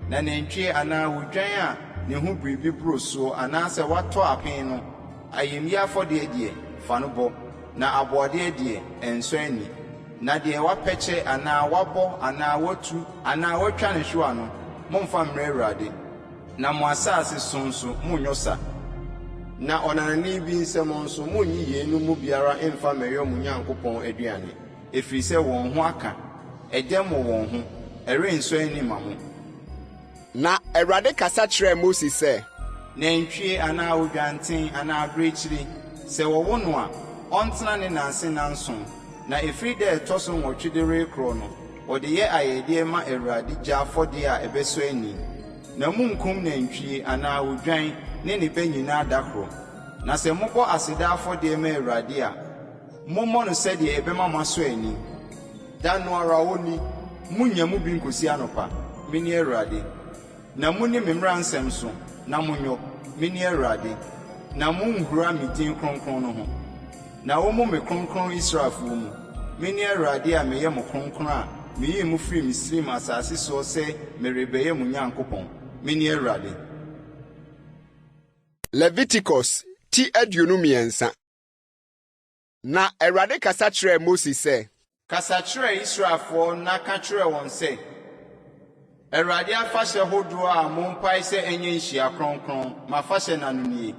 Na nantwie anaa odwan a ne ho biribi boro soɔ anaasɛ watɔ apen no, ayamyi afɔdeɛ deɛ, fa no bɔ, na aboadeɛ deɛ, ɛnsɔ ani. Na deɛ wɔapɛkyɛ anaa wɔabɔ anaa wɔatu anaa wɔatwa ne hwewa no, mommfa mmrɛ Awurade. Na mo asase so nso, monnyɔ sa. Na ɔnanani bi nsam nso, monnye yeinom mu biara mmfa mmɛyɔ mo Nyankopɔn aduane, ɛfiri sɛ wɔn ho aka, ɛdɛm wɔ wɔn ho, ɛrensɔ ani mma mo. Na Awurade kasa kyerɛɛ Mose sɛ. Nantwie anaa odwanten anaa abirekyire, sɛ wɔwo no a, ɔntena ne na ase nnanson, na ɛfiri da a ɛtɔ so nwɔtwe de rekorɔ no, wɔde yɛ ayɛyɛdeɛ ma Awurade gya afɔdeɛ a ɛbɛsɔ ani. Na munnkum nantwie anaa odwan ne ne ba nyinaa da koro. Na sɛ mobɔ aseda afɔdeɛ ma Awurade a, mommɔ no sɛdeɛ ɛbɛma moasɔ ani. Da no ara ɔnni, monnya mu bi nkɔsi anɔpa. Mene Awurade. Na monni me mmara nsɛm so, na monyɔ. Mene Awurade. Na monnhura me din kronkron no ho. Na wommu me kronkron Israelfoɔ mu. Mene Awurade a meyɛ mo kronkron a meyii mo firii Misraim asase soɔ sɛ merebɛyɛ mo Nyankopɔn. Mene Awurade. Leviticus ti 23. Na Awurade kasa kyerɛɛ Mose sɛ. Kasa kyerɛ Israelfoɔ na ka kyerɛ wɔn sɛ, Awurade afahyɛ hodoɔ a mompae sɛ ɛnyɛ nhyia kronkron, m'afahyɛ nna no nie.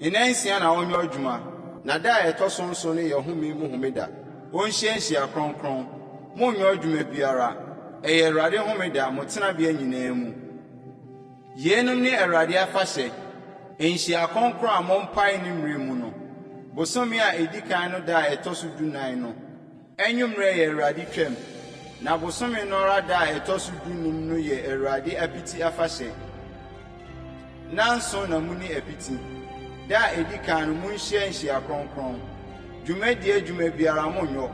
Nnansia na ɔnyɛ adwuma, na da a ɛtɔ so nson no yɛ home mu homeda, ɔnhyia nhyia kronkron. Monnyɛ adwuma biara, ɛyɛ Awurade homeda mo tenabea nyinaa mu. Yeinom ne Awurade afahyɛ, nhyia kronkron a mompae ne mmerɛ mu no, bosome a ɛdi kan no da a ɛtɔ so dunan no anwummerɛ yɛ Awurade Twam, na bosome no ara da a ɛtɔ so dunum no yɛ Awurade Apiti Afahyɛ. Nnanson na monni apiti. Da a ɛdi kan no monhyia nhyia kronkron. Dwumadie adwuma biara monnyɔ,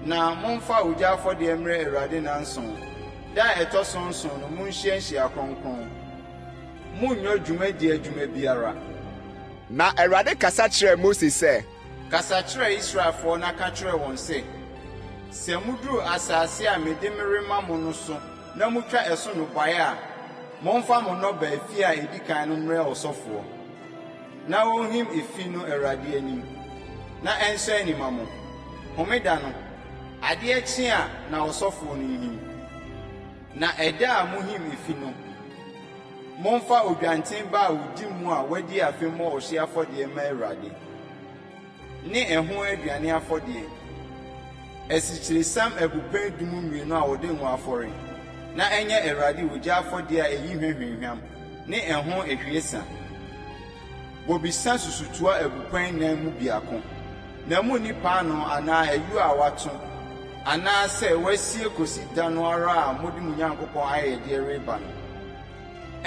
na momfa ogya afɔdeɛ mmrɛ Awurade nnanson. Da a ɛtɔ so nson no monhyia nhyia kronkron. Monnyɔ dwumadie adwuma biara. Na Awurade kasa kyerɛɛ Mose sɛ. Kasa kyerɛ Israelfoɔ na ka kyerɛ wɔn sɛ, 'Sɛ moduru asase a mede merema mo no so na motwa ɛso nnɔbaeɛ a, momfa mo nnɔbaeɛ fi a ɛdi kan no mmrɛ ɔsɔfoɔ, na ɔnhim efi no Awurade anim, na ɛnsɔ ani mma mo. Homeda no, adeɛ kye a na ɔsɔfoɔ no nhim. Na ɛda a mohim efi no, momfa odwanten ba a ɔdi mu a wadi afe mmɔ ɔhyeɛ afɔdeɛ mma Awurade, ne ɛho aduane afɔdeɛ, asikyiresiam abupɛn du mu mmienu a wɔde ngo afɔre, na ɛnyɛ Awurade ogya afɔdeɛ a ɛyi hwa hwamhwam, ne ɛho ahwiesa. Bobesa susutoa abupɛn nnan mu biako, na munni paanoo anaa ayuo a wɔato anaasɛ wɔasie kosi da no ara a mode mo Nyankopɔn ayɛyɛdeɛ reba no.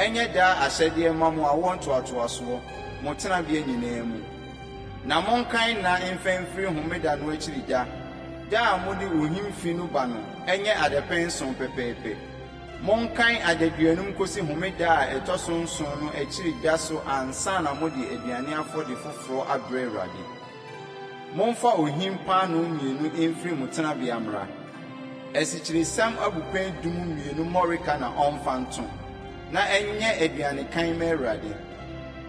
Ɛnyɛ daa ahyɛdeɛ mma mo awoɔ ntoatoasoɔ, mo tenabea nyinaa mu. Na monkan nna mfa mfiri homeda no akyiri da, da a mode ohim fi no ba no nyɛ adapɛn nson pɛpɛɛpɛ. Monkan adaduonum kosi homeda a ɛtɔ so nson no akyiri da so ansa na mode aduane afɔde foforɔ abrɛ Awurade. Momfa ohim paanoo mmienu mfiri mo tenabea mmra. Asikyiresiam abupɛn du mu mmienu mmɔreka na ɔmfa nto, na ɛnyɛ aduanekan mma Awurade.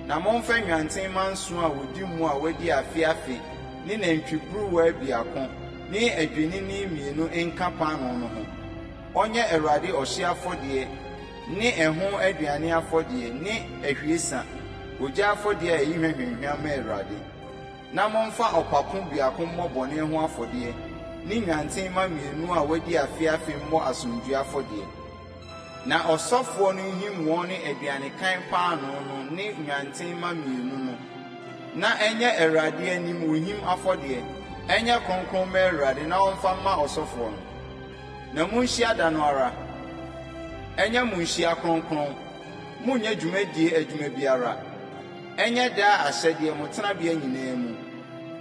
Na momfa nnwanten mma nson a wɔdi mu a wɔadi afe afe ne nantwiburuwa biako ne adwennini mmienu nka paanoo no ho. Ɔnyɛ Awurade ɔhyeɛ afɔdeɛ ne ɛho aduane afɔdeɛ ne ahwiesa, ogya afɔdeɛ a ɛyi hwa hwamhwam ma Awurade. Na momfa ɔpapo biako mmɔ bɔne ho afɔdeɛ ne nnwanten mma mmienu a wɔadi afe afe mmɔ asomdwoeɛ afɔdeɛ. Na ɔsɔfoɔ no nhim wɔn ne aduanekan paanoo no ne nnwanten mma mmienu no, na ɛnyɛ Awurade anim ohim afɔdeɛ, ɛnyɛ kronkron mma Awurade na ɔmfa mma ɔsɔfoɔ no. Na monhyia da no ara. Ɛnyɛ mo nhyia kronkron, monnyɛ dwumadie adwuma biara. Ɛnyɛ daa ahyɛdeɛ mo tenabea nyinaa mu,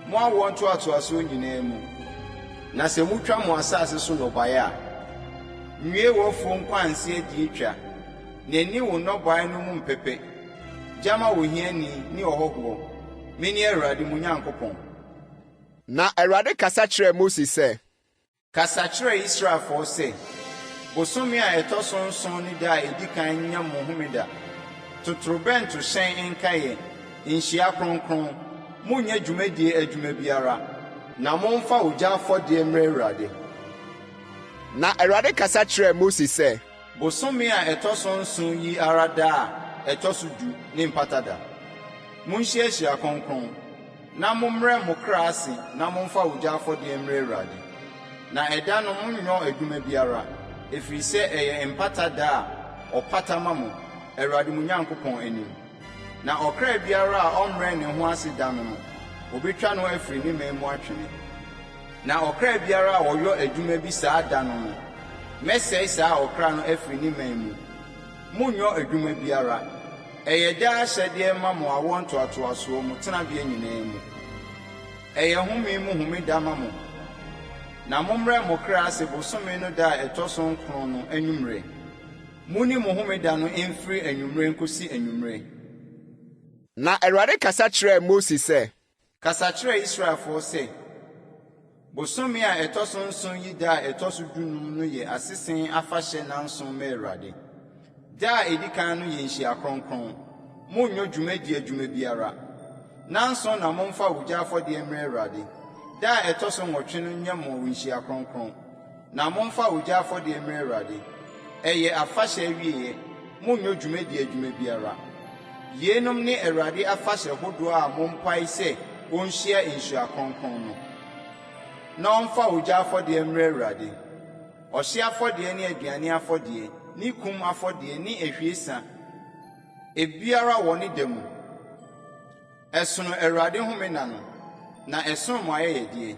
mo awoɔ ntoatoasoɔ nyinaa mu. Na sɛ motwa mo asase so nnɔbaeɛ a, nwie w'afuo nkwanse adie twa, na nni wo nnɔbaeɛ no mu mpɛpɛ. Gya ma ohiani ne ɔhɔhoɔ. Mene Awurade mo Nyankopɔn. Na Awurade kasa kyerɛɛ Mose sɛ. Kasa kyerɛ Israelfoɔ sɛ, 'Bosome a ɛtɔ so nson no da a ɛdi kan nyɛ mo homeda, totorobɛntohyɛn nkaeɛ, nhyia kronkron. Monnyɛ dwumadie adwuma biara. Na momfa ogya afɔdeɛ mmrɛ Awurade. Na Awurade kasa kyerɛɛ Mose sɛ. Bosome a ɛtɔ so nson yi ara da a ɛtɔ so du ne Mpata Da. Monhyia hyia kronkron, na mommrɛ mo kra ase na momfa ogya afɔdeɛ mmrɛ Awurade. Na ɛda no monnyɔ adwuma biara, ɛfiri sɛ ɛyɛ Mpata Da a ɔpata ma mo, Awurade mo Nyankopɔn anim. Na ɔkra biara a ɔmmrɛ ne ho ase da no no, wɔbɛtwa no afiri ne man mu atwene. Na ɔkra biara a ɔyɔ adwuma bi saa da no no, mɛsɛe saa ɔkra no afiri ne man mu. Monnyɔ adwuma biara. Ɛyɛ daa ahyɛdeɛ ma mo awoɔ ntoatoasoɔ mo tenabea nyinaa mu. Ɛyɛ home mu homeda ma mo. Na mommrɛ mo kra ase bosome no da a ɛtɔ so nkron no anwummerɛ. Monni mo homeda no mfiri anwummerɛ nkɔsi anwummerɛ. Na Awurade kasa kyerɛɛ Mose sɛ. Kasa kyerɛ Israelfoɔ sɛ, 'Bosome a ɛtɔ so nson yi da a ɛtɔ so dunum no yɛ asese afahyɛ nnanson ma Awurade. Da a ɛdi kan no yɛ nhyia kronkron. Monnyɔ dwumadie adwuma biara. Nnanson na momfa ogya afɔdeɛ mmrɛ Awurade. Da a ɛtɔ so nwɔtwe no nyɛ mo nhyia kronkron, na momfa ogya afɔdeɛ mmrɛ Awurade. Ɛyɛ afahyɛ awieeɛ, monnyɔ dwumadie adwuma biara. Yeinom ne Awurade afahyɛ hodoɔ a mompae sɛ ɔnhyia nhyira kronkron no, na ɔmfa ogya afɔdeɛ mmrɛ Awurade, ɔhyeɛ afɔdeɛ ne aduane afɔdeɛ ne kum afɔdeɛ ne ahwiesa, ebiara wɔ ne da mu. Ɛsono Awurade home nna no, na ɛsono mo ayɛyɛdeɛ,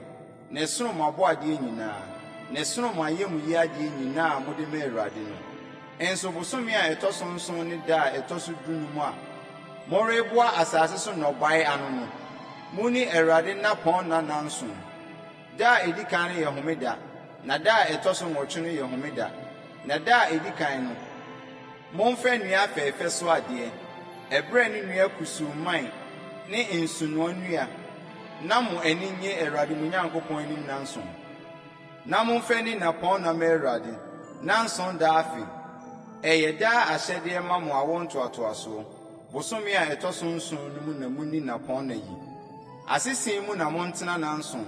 na ɛsono mo aboadeɛ nyinaa, na ɛsono mo ayamyie adeɛ nyinaa a mode ma Awurade no. Nso bosome a ɛtɔ so nson ne da a ɛtɔ so dunum a moreboa asase so nnɔbae ano no, munni Awurade nnapɔnna nnanson. Da a edi kan no yɛ homeda, na da a ɛtɔ so nwɔtwe no yɛ homeda. Na da a edi kan no, momfa nnua afɛɛfɛ so adeɛ, ɛberɛ ne nnua kusuu mman ne nsunoa nnua, na mo ani nnye Awurade mo Nyankopɔn anim nnanson. Na momfa nni nnapɔnna mma Awurade, nnanson daa afe. Ɛyɛ daa ahyɛdeɛ ma mo awoɔ ntoatoasoɔ. Bosome a ɛtɔ so nson no mu na munni nnapɔnna yi. Asese mu na montena nnanson.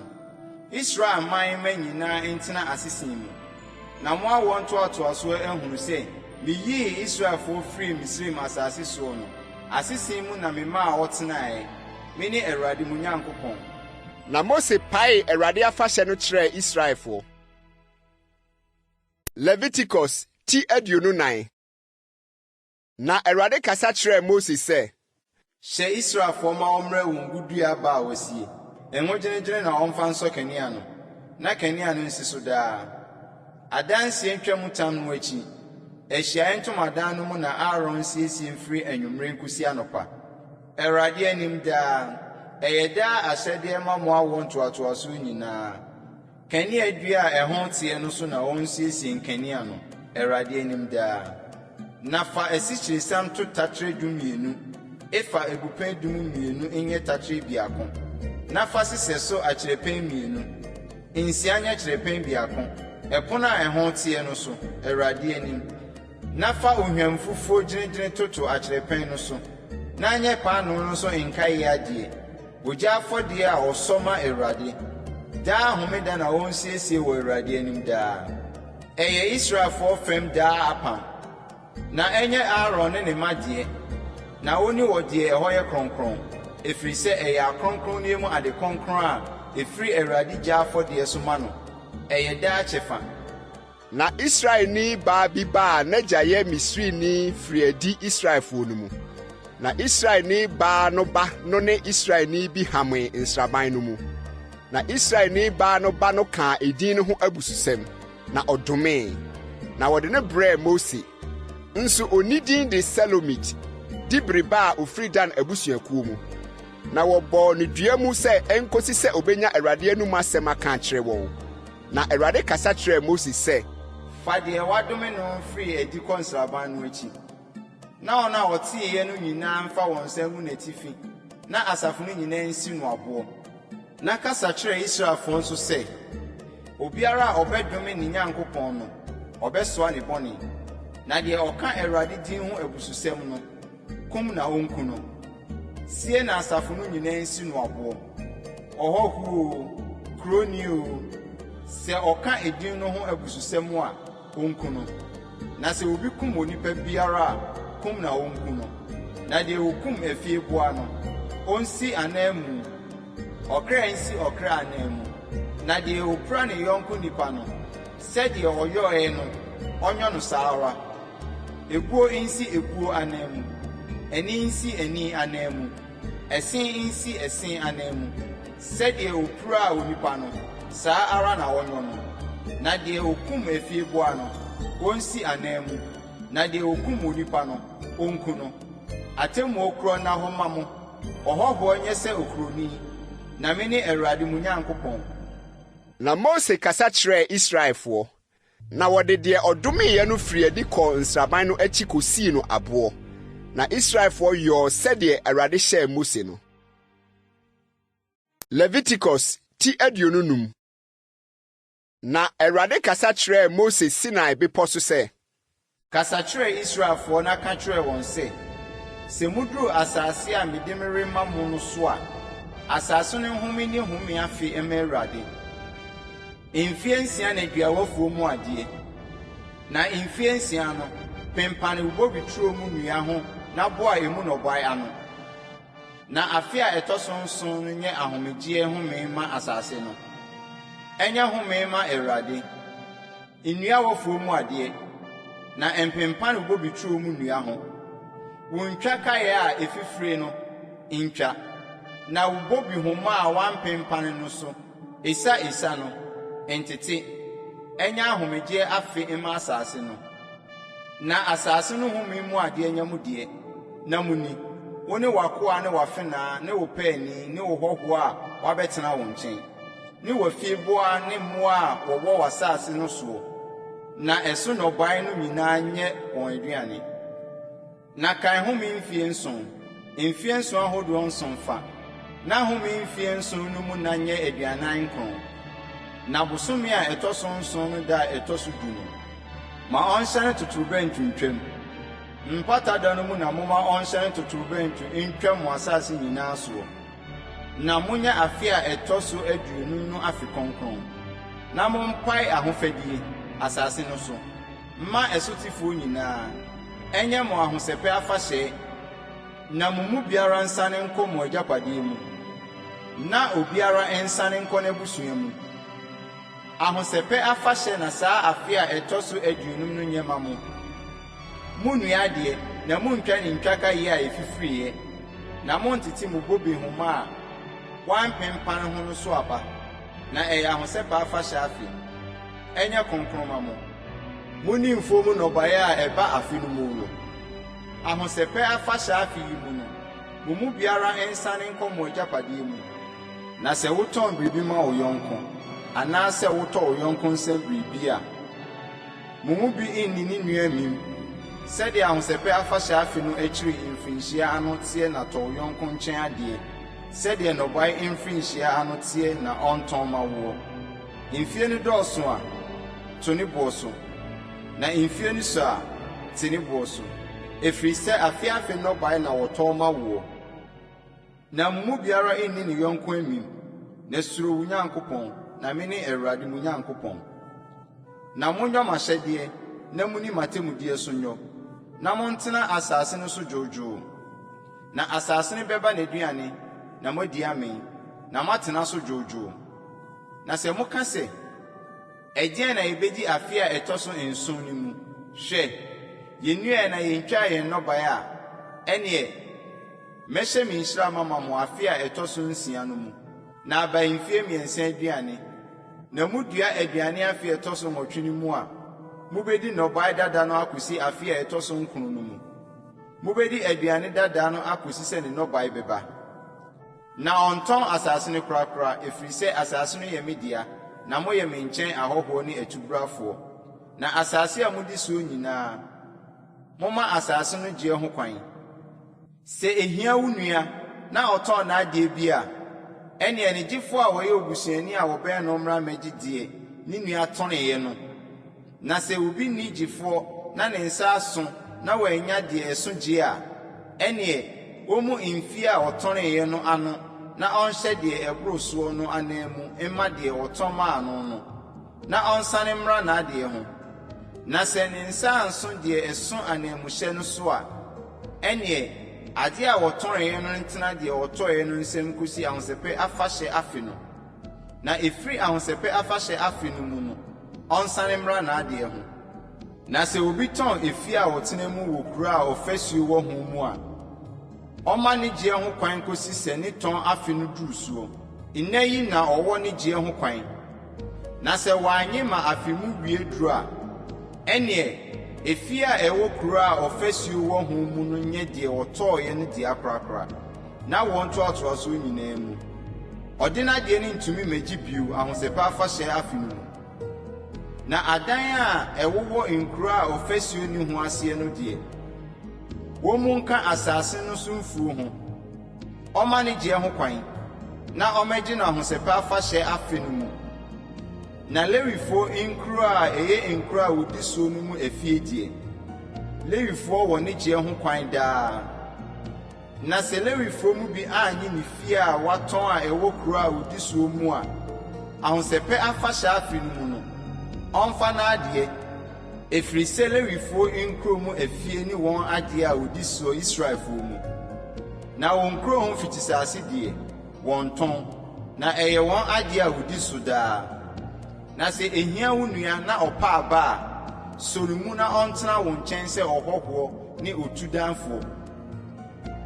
Israel man mma nyinaa ntena asese mu, na mo awoɔ ntoatoasoɔ ahunu sɛ meyii Israelfoɔ firii Misraim asase soɔ no, asese mu na memaa wɔtenaeɛ. Mene Awurade mo Nyankopɔn. Na Mose paee Awurade afahyɛ no kyerɛɛ Israelfoɔ. Leviticus ti 24. Na Awurade kasa kyerɛɛ Mose sɛ. Hyɛ Israelfoɔ ma wɔmmrɛ wo ngodua aba a wɔasie, ngo gyenegyene na wɔmfa nsɔ kanea no, na kanea no nsi so daa. Adanseɛ ntwamutam no akyi, Ahyiaeɛ Ntomadan no mu na Aaron nsiesie mfiri anwummerɛ nkɔsi anɔpa, Awurade anim daa. Ɛyɛ daa ahyɛdeɛ ma mo awoɔ ntoatoasoɔ nyinaa. Kaneadua a ɛho teɛ no so na ɔnsiesie nkanea no, Awurade anim daa. Na fa asikyiresiam to taterɛ dumienu, efa abupɛn du mu mmienu nyɛ taterɛ biako, na fa sesɛ so akyerɛpɛn mmienu, nsia nyɛ kyerɛpɛn biako, ɛpono a ɛho teɛ no so, Awurade anim. Na fa ohwamfufuo gyenegyene toto akyerɛpɛn no so, na nyɛ paanoo no so nkaeɛ adeɛ, ogya afɔdeɛ a wɔsɔ ma Awurade. Daa homeda na wɔnsiesie wɔ Awurade anim daa. Ɛyɛ Israelfoɔ fam daa apam, na ɛnyɛ Aaron ne ne mma deɛ, na wɔnni wɔ deɛ ɛhɔ yɛ kronkron, ɛfiri sɛ ɛyɛ akronkronneɛ mu ade kronkron a ɛfiri Awurade gya afɔdeɛ so ma no, ɛyɛ daa kyɛfa. Na Israelni baa bi ba a n'agya yɛ Misrini firii adi Israelfoɔ no mu. Na Israelni baa no ba no ne Israelni bi hamee nsraban no mu. Na Israelni baa no ba no kaa edin no ho abususɛm, na ɔdomee. Na wɔde no brɛɛ Mose. Nso onni din de Selomit, Dibri ba a ofiri Dan abusuakuo mu. Na wɔbɔɔ no dua mu sɛ enkosi sɛ obenya Awurade anom asɛm aka akyerɛ wɔn. Na Awurade kasa kyerɛɛ Mose sɛ. Fa deɛ wɔadome no firi adi kɔ nsraban no akyi, na wɔn a wɔteeɛ no nyinaa mfa wɔn nsa ngu n'atifi na asafo no nyinaa nsi no aboɔ. Na kasa kyerɛ Israelfoɔ nso sɛ, Obiara a ɔbɛdome ne Nyankopɔn no, ɔbɛsoa ne bɔne. Na deɛ ɔka Awurade din ho abususɛm no, kum na ɔnku no. Sie na asafo no nyinaa nsi no aboɔ. Ɔhɔhoɔ oo, Okuroni oo, sɛ ɔka edin no ho abususɛm a, onku no. Na sɛ obi kum onipa biara a, kum na onku no. Na deɛ okum afieboa no, onsi ananmu. Ɔkra nsi ɔkra ananmu. Na deɛ opira ne yɔnko nipa no, sɛdeɛ ɔyɔeɛ no, ɔnyɔ no saa ara. Ebuo nsi ebuo ananmu, ani nsi ani ananmu, ɛse nsi ɛse ananmu. Sɛdeɛ opiraa onipa no, saa ara na ɔnyɔ no. Na deɛ okum afieboa no, onsi ananmu, na deɛ okum onipa no, onku no. Atemmuo korɔ nna hɔ mma mo. Ɔhɔhoɔ nyɛ sɛ okuroni, na mene Awurade mo Nyankopɔn. Na Mose kasa kyerɛɛ Israelfoɔ, na wɔde deɛ ɔdomeeɛ no firii adi kɔɔ nsraban no akyi kɔsii no aboɔ. Na Israelfoɔ yɔɔ sɛdeɛ Awurade hyɛɛ Mose no. Leviticus ti 25. Na Awurade kasa kyerɛɛ Mose Sinai bepɔ so sɛ. Kasa kyerɛ Israelfoɔ na ka kyerɛ wɔn sɛ, 'Sɛ moduru asase a mede merema mo no so a, asase no nhome nni home afe mma Awurade. Mfeɛ nsia na dua w'afuo mu adeɛ, na mfeɛ nsia no, pempane wo bobeturo mu nnua ho na boa emu nnɔbaeɛ ano. Na afe a ɛtɔ so nson no nyɛ ahomegyeɛ home mma asase no. Ɛnyɛ home mma Awurade. Nnua w'afuo mu adeɛ, na mpempane wo bobeturo mu nnua ho. Wo ntwakaeɛ a ɛfifire no, ntwa, na wo bobehoma a woampempane no so esa esa no, ntete. Ɛnyɛ ahomegyeɛ afe mma asase no. Na asase no home mu adeɛ nyɛ mo deɛ, na monni, wo ne w'akoa ne w'afenaa ne wo paani ne wo hɔhoɔ a wabɛtena wo nkyɛn, ne w'afieboa ne mmoa a wɔwɔ w'asase no soɔ, na ɛso nnɔbaeɛ no nyinaa nyɛ wɔn aduane. Na kan home mfeɛ nson, mfeɛ nson ahodoɔ nson fa, na home mfeɛ nson no mu nna nyɛ 49. Na bosome a ɛtɔ so nson no da a ɛtɔ so du no, ma ɔnhyɛne totorobɛnto ntwam. Mpata da no mu na momma ɔnhyɛne totorobɛnto ntwam mo asase nyinaa soɔ. Na monyɛ afe a ɛtɔ so 50 no afe kronkron, na mompae ahofadie, asase no so, mma ɛsotefoɔ nyinaa. Ɛnyɛ mo ahosɛpɛ afahyɛ, na mo mu biara nsane nkɔ mo agyapadeɛ mu, na obiara nsane nkɔ n'abusua mu. Ahosɛpɛ afahyɛ na saa afe a ɛtɔ so 50 no nyɛ ma mo. Munnua adeɛ, na munntwa ne ntwakaeɛ a ɛfifiriiɛ, na monntete mo bobe nhoma a wɔampempane ho no so aba, na ɛyɛ ahosɛpɛ afahyɛ afe. Ɛnyɛ kronkron mma mo. Munni mfuo mu nnɔbaeɛ a ɛba afe no mu no. Ahosɛpɛ afahyɛ afe yi mu no, mo mu biara nsane nkɔ mo agyapadeɛ mu. Na sɛ wotɔn biribi ma wo yɔnko, anaasɛ wotɔ wo yɔnko nsam biribi a, mo mu bi nni ne nua amim. Sɛdeɛ ahosɛpɛ afahyɛ afe no akyiri mfirinhyia ano teɛ na tɔ wo yɔnko nkyɛn adeɛ, sɛdeɛ nnɔbaeɛ mfirinhyia ano teɛ na ɔntɔn mma woɔ. Mfeɛ no dɔɔso a, to ne boɔ so, na mfeɛ no sua a, te ne boɔ so, ɛfiri sɛ afe afe nnɔbaeɛ na wɔtɔn ma woɔ. Na mo mu biara nni ne yɔnko amim, na suro wo Nyankopɔn, na mene Awurade mo Nyankopɔn. Na monyɔ m'ahyɛdeɛ na monni m'atemmudeɛ so nyɔ, na montena asase no so dwoodwoo. Na asase no bɛba n'aduane, na moadi amee, na moatena so dwoodwoo. Na sɛ moka sɛ, Ɛdeɛn na yɛbɛdi afe a ɛtɔ so nson no mu? Hwɛ, yɛnnuaeɛ na yɛntwaa yɛn nnɔbaeɛ a, ɛnneɛ mɛhyɛ me nhyira mama mo afe a ɛtɔ so nsia no mu, na aba mfeɛ mmiɛnsa aduane. Na modua aduane afe a ɛtɔ so nwɔtwe no mu a, mobɛdi nnɔbaeɛ dada no akɔsi afe a ɛtɔ so nkron no mu. Mobɛdi aduane dada no akɔsi sɛ ne nnɔbaeɛ bɛba. Na ɔntɔn asase no korakora, ɛfiri sɛ asase no yɛ me dea, na moyɛ me nkyɛn ahɔhoɔ ne atubrafoɔ. Na asase a modi soɔ nyinaa, momma asase no gyeɛ ho kwan. Sɛ ɛhia wo nua na ɔtɔn n'adeɛ bi a, ɛnneɛ ne gyefoɔ a ɔyɛ obusuani a ɔbɛn no mmra mmɛgye deɛ ne nua tɔneeɛ no. Na sɛ obi nni gyefoɔ na ne nsa aso na wannya deɛ ɛso gyeɛ a, ɛnneɛ ɔmmu mfeɛ a ɔtɔneeɛ no ano. na ɔnhyɛ deɛ ɛboro soɔ no ananmu mma deɛ ɔtɔn maa no no, na ɔnsane mmra n'adeɛ ho. Na sɛ ne nsa anso deɛ ɛso ananmuhyɛ no so a, ɛnneɛ adeɛ a wɔtɔneeɛ no ntena deɛ ɔtɔeɛ no nsam nkɔsi Ahosɛpɛ Afahyɛ afe no. Na ɛfiri Ahosɛpɛ Afahyɛ afe no mu no, ɔnsane mmra n'adeɛ ho. Na sɛ obi tɔn efie a ɔtena mu wɔ kuro a ɔfasuo wɔ ho mu a, ɔmma ne gyeɛ ho kwan kɔsi sɛ ne tɔn afe no duru soɔ. Nna yi na ɔwɔ ne gyeɛ ho kwan. Na sɛ wannye ma afe mu wie duru a, ɛnneɛ efie a ɛwɔ kuro a ɔfasuo wɔ ho mu no nyɛ deɛ ɔtɔeɛ no dea korakora, n'awoɔ ntoatoasoɔ nyinaa mu. Ɔde n'adeɛ no ntumi mmɛgye bio Ahosɛpɛ Afahyɛ afe no mu. Na adan a ɛwowɔ nkuro a ɔfasuo nni ho aseɛ no deɛ, wɔmmu nka asase no so mfuo ho. Ɔmma ne gyeɛ ho kwan, na ɔmmɛgye no Ahosɛpɛ Afahyɛ afe no mu. Na Lewifoɔ nkuro a ɛyɛ nkuro a wɔdi soɔ no mu afie deɛ, Lewifoɔ wɔ ne gyeɛ ho kwan daa. Na sɛ Lewifoɔ mu bi annye ne fie a watɔn a ɛwɔ kuro a ɔdi soɔ mu a, Ahosɛpɛ Afahyɛ afe no mu no, ɔmfa n'adeɛ, ɛfiri sɛ Lewifoɔ nkuro mu afie ne wɔn adeɛ a wɔdi soɔ Israelfoɔ mu. Na wɔn nkuro ho mfikyisase deɛ, wɔnntɔn, na ɛyɛ wɔn adeɛ a wɔdi so daa. Na sɛ ɛhia wo nua na ɔpa aba a, sɔ ne mu na ɔntena wo nkyɛn sɛ ɔhɔhoɔ ne otudanfoɔ.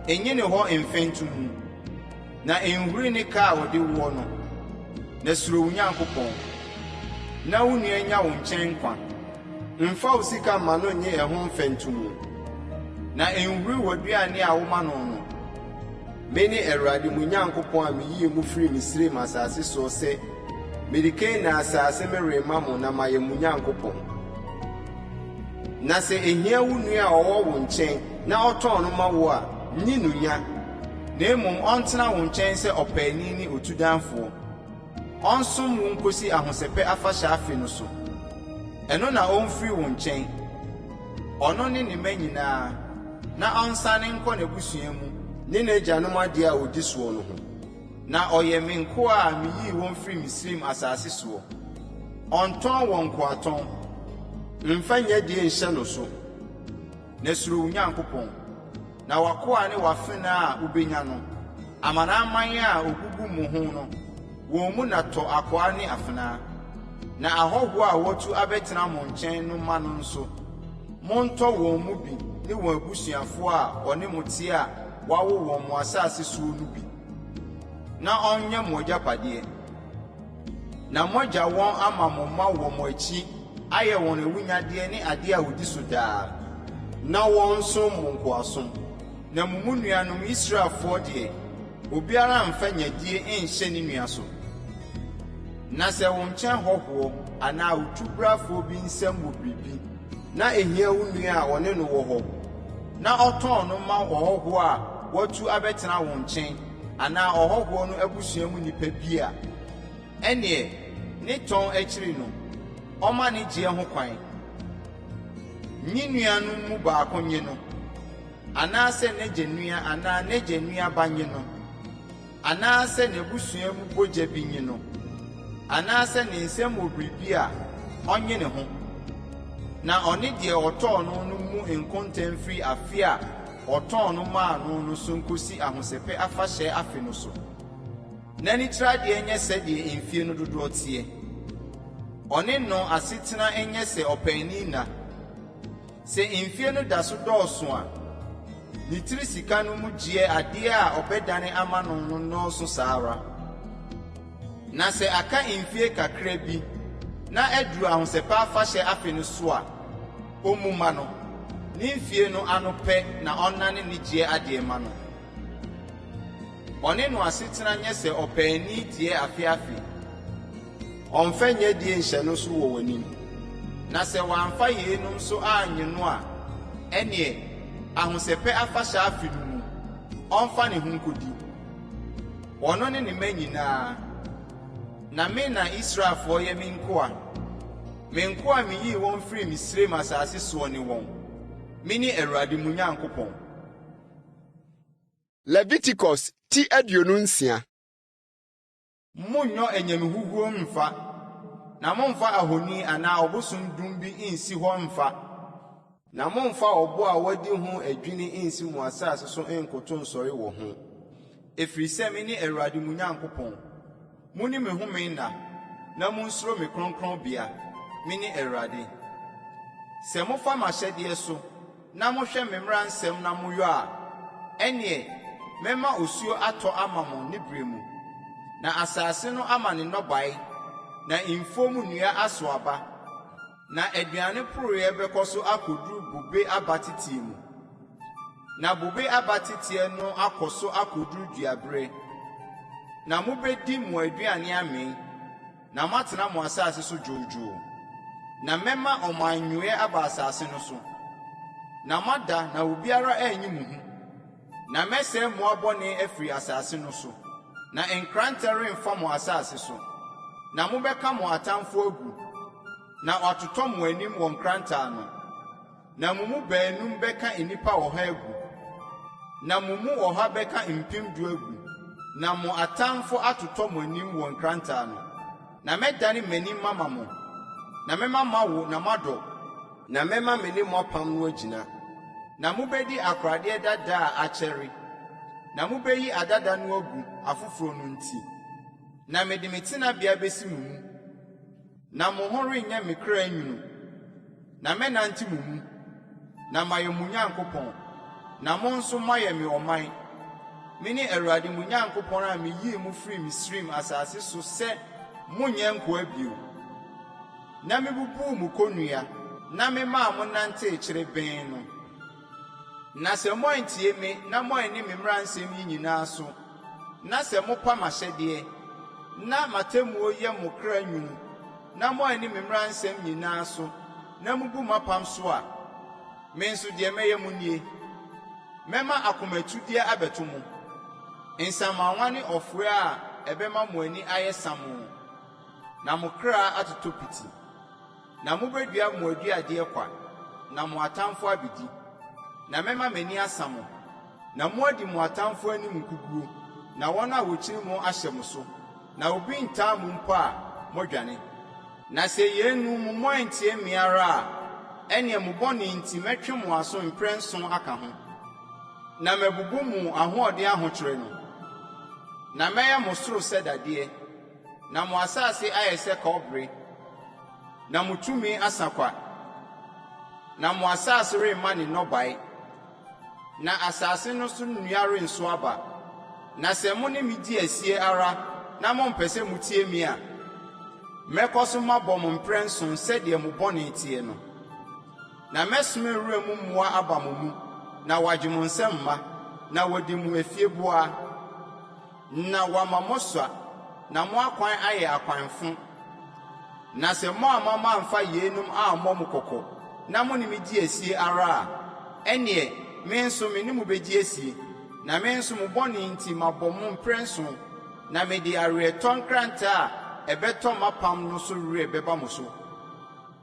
Nnye ne hɔ mfɛntomu, na nhuri ne ka a ɔde woɔ no, na suro wo Nyankopɔn, na wo nua nnya wo nkyɛn nkwa. Mfa wo sika mma no nnye ɛho mfɛntomu, na nhuri w'aduane a woma no no. Mene Awurade mo Nyankopɔn a meyii mo firii Misraim asase soɔ sɛ mede Kanaan asase merema mo na mayɛ mo Nyankopɔn. Na sɛ ehia wo nua a ɔwɔ wo nkyɛn na ɔtɔn no ma wo a, nni no nya, na mmom ɔntena wo nkyɛn sɛ ɔpaani ne otudanfoɔ. Ɔnsom wo nkosi Ahosɛpɛ Afahyɛ afe no so. Ɛno na ɔmfiri wo nkyɛn, ɔno ne ne mma nyinaa, na ɔnsane nkɔ n'abusua mu ne n'agyanom adeɛ a ɔdi soɔ no ho. Na ɔyɛ me nkoa a miyii wɔn firii Misraim asase soɔ. Ɔntɔn wɔn nkoatɔn. Mfa nyadie nhyɛ no so, na suro wo Nyankopɔn. Na w'akoa ne w'afenaa a wobenya no, amanaman a ogugu mo ho no, wɔn mu na tɔ akoa ne afenaa. Na ahɔhoɔ a wɔatu abɛtena mo nkyɛn no mma no nso, montɔ wɔn mu bi ne wɔn abusuafoɔ a wɔne mo teɛ a wɔawo wɔn mo asase soɔ no bi, na ɔnyɛ mo agyapadeɛ. Na moagya wɔn ama mo mma wɔ mo akyi ayɛ wɔn awunnyadeɛ ne adeɛ a wɔdi so daa, na wɔnsom mo nkoasom. Na mo mu nuanom Israelfoɔ deɛ, obiara mmfa nyadie nnhyɛ ne nua so. Na sɛ wo nkyɛn hɔhoɔ anaa otubrafoɔ bi nsam wɔ biribi, na ɛhia wo nua a ɔne no wɔ hɔ, na ɔtɔn no ma ɔhɔhoɔ a watu abɛtena wo nkyɛn anaa ɔhɔhoɔ no abusua mu nipa bi a, ɛnneɛ ne tɔn akyiri no, ɔmma ne gyeɛ ho kwan. Ne nuanom mu baako nnye no, anaasɛ n'agya nua anaa n'agya nua ba nnye no. Anaasɛ n'abusua mu bogya bi nye no, anaasɛ ne nsam wɔ biribi a, ɔnnye ne ho, na ɔne deɛ ɔtɔɔ no no mmu nkonta mfiri afe a ɔtɔn no maa no no so nkɔsi Ahosɛpɛ Afahyɛ afe no so, na ne tiriadeɛ nyɛ sɛdeɛ mfeɛ no dodoɔ teɛ. Ɔne no asetena nyɛ sɛ ɔpaani nna. Sɛ mfeɛ no da so dɔɔso a, ne tiri sika no mu gyeɛ adeɛ a ɔbɛdane ama no no nnɔɔso saa ara. Na sɛ aka mfeɛ kakra bi na aduru Ahosɛpɛ Afahyɛ afe no so a, ɔmmu mma no, ne mfeɛ no ano pɛ na ɔnnane ne gyeɛ adeɛ mma no. Ɔne no asetena nyɛ sɛ ɔpaani deɛ afe afe. Ɔmfa nyadie nhyɛ no so wɔ w'anim. Na sɛ wamfa yeinom so annye no a, ɛnneɛ, Ahosɛpɛ Afahyɛ afe no mu, ɔmfa ne ho nkɔdi, ɔno ne ne mma nyinaa. Na me na Israelfoɔ yɛ me nkoa. Me nkoa a meyii wɔn firii Misraim asase soɔ ne wɔn. Mene Awurade mo Nyankopɔn. Leviticus ti 26. Monnyɔ anyame huhuo mmfa, na mommfa ahoni anaa ɔbosom dum bi nnsi hɔ mmfa. Na mommfa ɔbo a wɔadi ho adwini nnsi mo asase so nnkoto nnsɔre wɔ ho, ɛfiri sɛ mene Awurade mo Nyankopɔn. Monni me home nna, na monsuro me kronkronbea. Mene Awurade. Sɛ mofa m'ahyɛdeɛ so na mohwɛ me mmara nsɛm na moyɔ a, ɛnneɛ mɛma osuo atɔ ama mo ne berɛ mu, na asase no ama ne nnɔbaeɛ, na mfuo mu nnua aso aba, na aduane poreɛ bɛkɔ so akɔduru bobe aba teteɛ mu, na bobe aba teteɛ no akɔ so akɔduru duaberɛ, na mobɛdi mo aduane amee. Na moatena mo asase so dwoodwoo. Na mɛma ɔmannwoeɛ aba asase no so, na moada na obiara anyi mo hu. Na mɛsɛe mmoa bɔne afiri asase no so, na nkrantɛ remfa mo asase so. Na mobɛka mo atamfoɔ agu, na wɔatotɔ mo anim wɔ nkrantɛ ano. Na mo mu baanum bɛka nnipa ɔha agu, na mo mu ɔha bɛka mpemdu agu, na mo atamfo atotɔ mo anim wɔ nkrantɛ ano. Na mɛdane m'anim mama mo, na mɛma moawo na moadɔ. Na mɛma me ne mo apam no agyina. Na mubedi akoradeɛ dada a akyɛre, na mubeyi adada no agu, afoforo no nti. Na mede me tenabea besi mo mu. Na mo ho renyɛ me kra nwunu, na mɛnante mo mu, na mayɛ mo Nyankopɔn, na mo nso moayɛ me ɔman. Mene Awurade mo Nyankopɔn a miyii mo firii Misraim asase so sɛ monnyɛ nkoa bio, na mibubuu mo konnua na memaa monantee kyerebenn no. Na sɛ moantie me na moanni me mmara nsɛm yi nyinaa so, na sɛ mopa m'ahyɛdeɛ, na m'atemmuo yɛ mo kra nwunu, na moanni me mmara nsɛm nyinaa so, na mubu m'apam so a, me nso deɛ mɛyɛ mo nie, Mɛma akomatudeɛ abɛto mo, nsamanwa ne ɔfoɛ a ɛbɛma mo ani ayɛ samoo, na mo kra atotɔ piti. Na mubedua mo aduadeɛ kwa, na mo atamfo abedi. Na mɛma m'ani asa mo, na moadi mo atamfo anim nkoguo, na wɔn a wɔkyiri mo ahyɛ mo so, na obi ntaa mo mpo a, moadwane. Na sɛ yeinom mu moantie me ara a, ɛnneɛ mo bɔne nti mɛtwe mo aso mprɛnson aka ho, na mabubu mo ahoɔden ahokyerɛ no. Na mɛyɛ mo soro sɛ dadeɛ, na mo asase ayɛ sɛ kɔbere, na mo tumi asa kwa, na mo asase remma ne nnɔbae, na asase no so nnua renso aba. Na sɛ mo ne me di asie ara na mompɛ sɛ mutie me a, mɛkɔ so mabɔ mo mprɛnson sɛdeɛ mo bɔne teɛ no. Na mɛsoma wuram mmoa aba mo mu, na wɔagye mo nsam mma, na wɔadi mo afieboa. Na wama moasua, na mo akwan ayɛ akwanfo. Na sɛ moamma mamfa yeinom ammɔ mo kɔkɔ, na mo ne me di asie ara a, ɛnneɛ me nso me ne mo bɛdi asie, na me nso mo bɔne nti mabɔ mo mprɛnson, na mede aweretɔ nkrantɛ a ɛbɛtɔ m'apam no so werɛ bɛba mo so.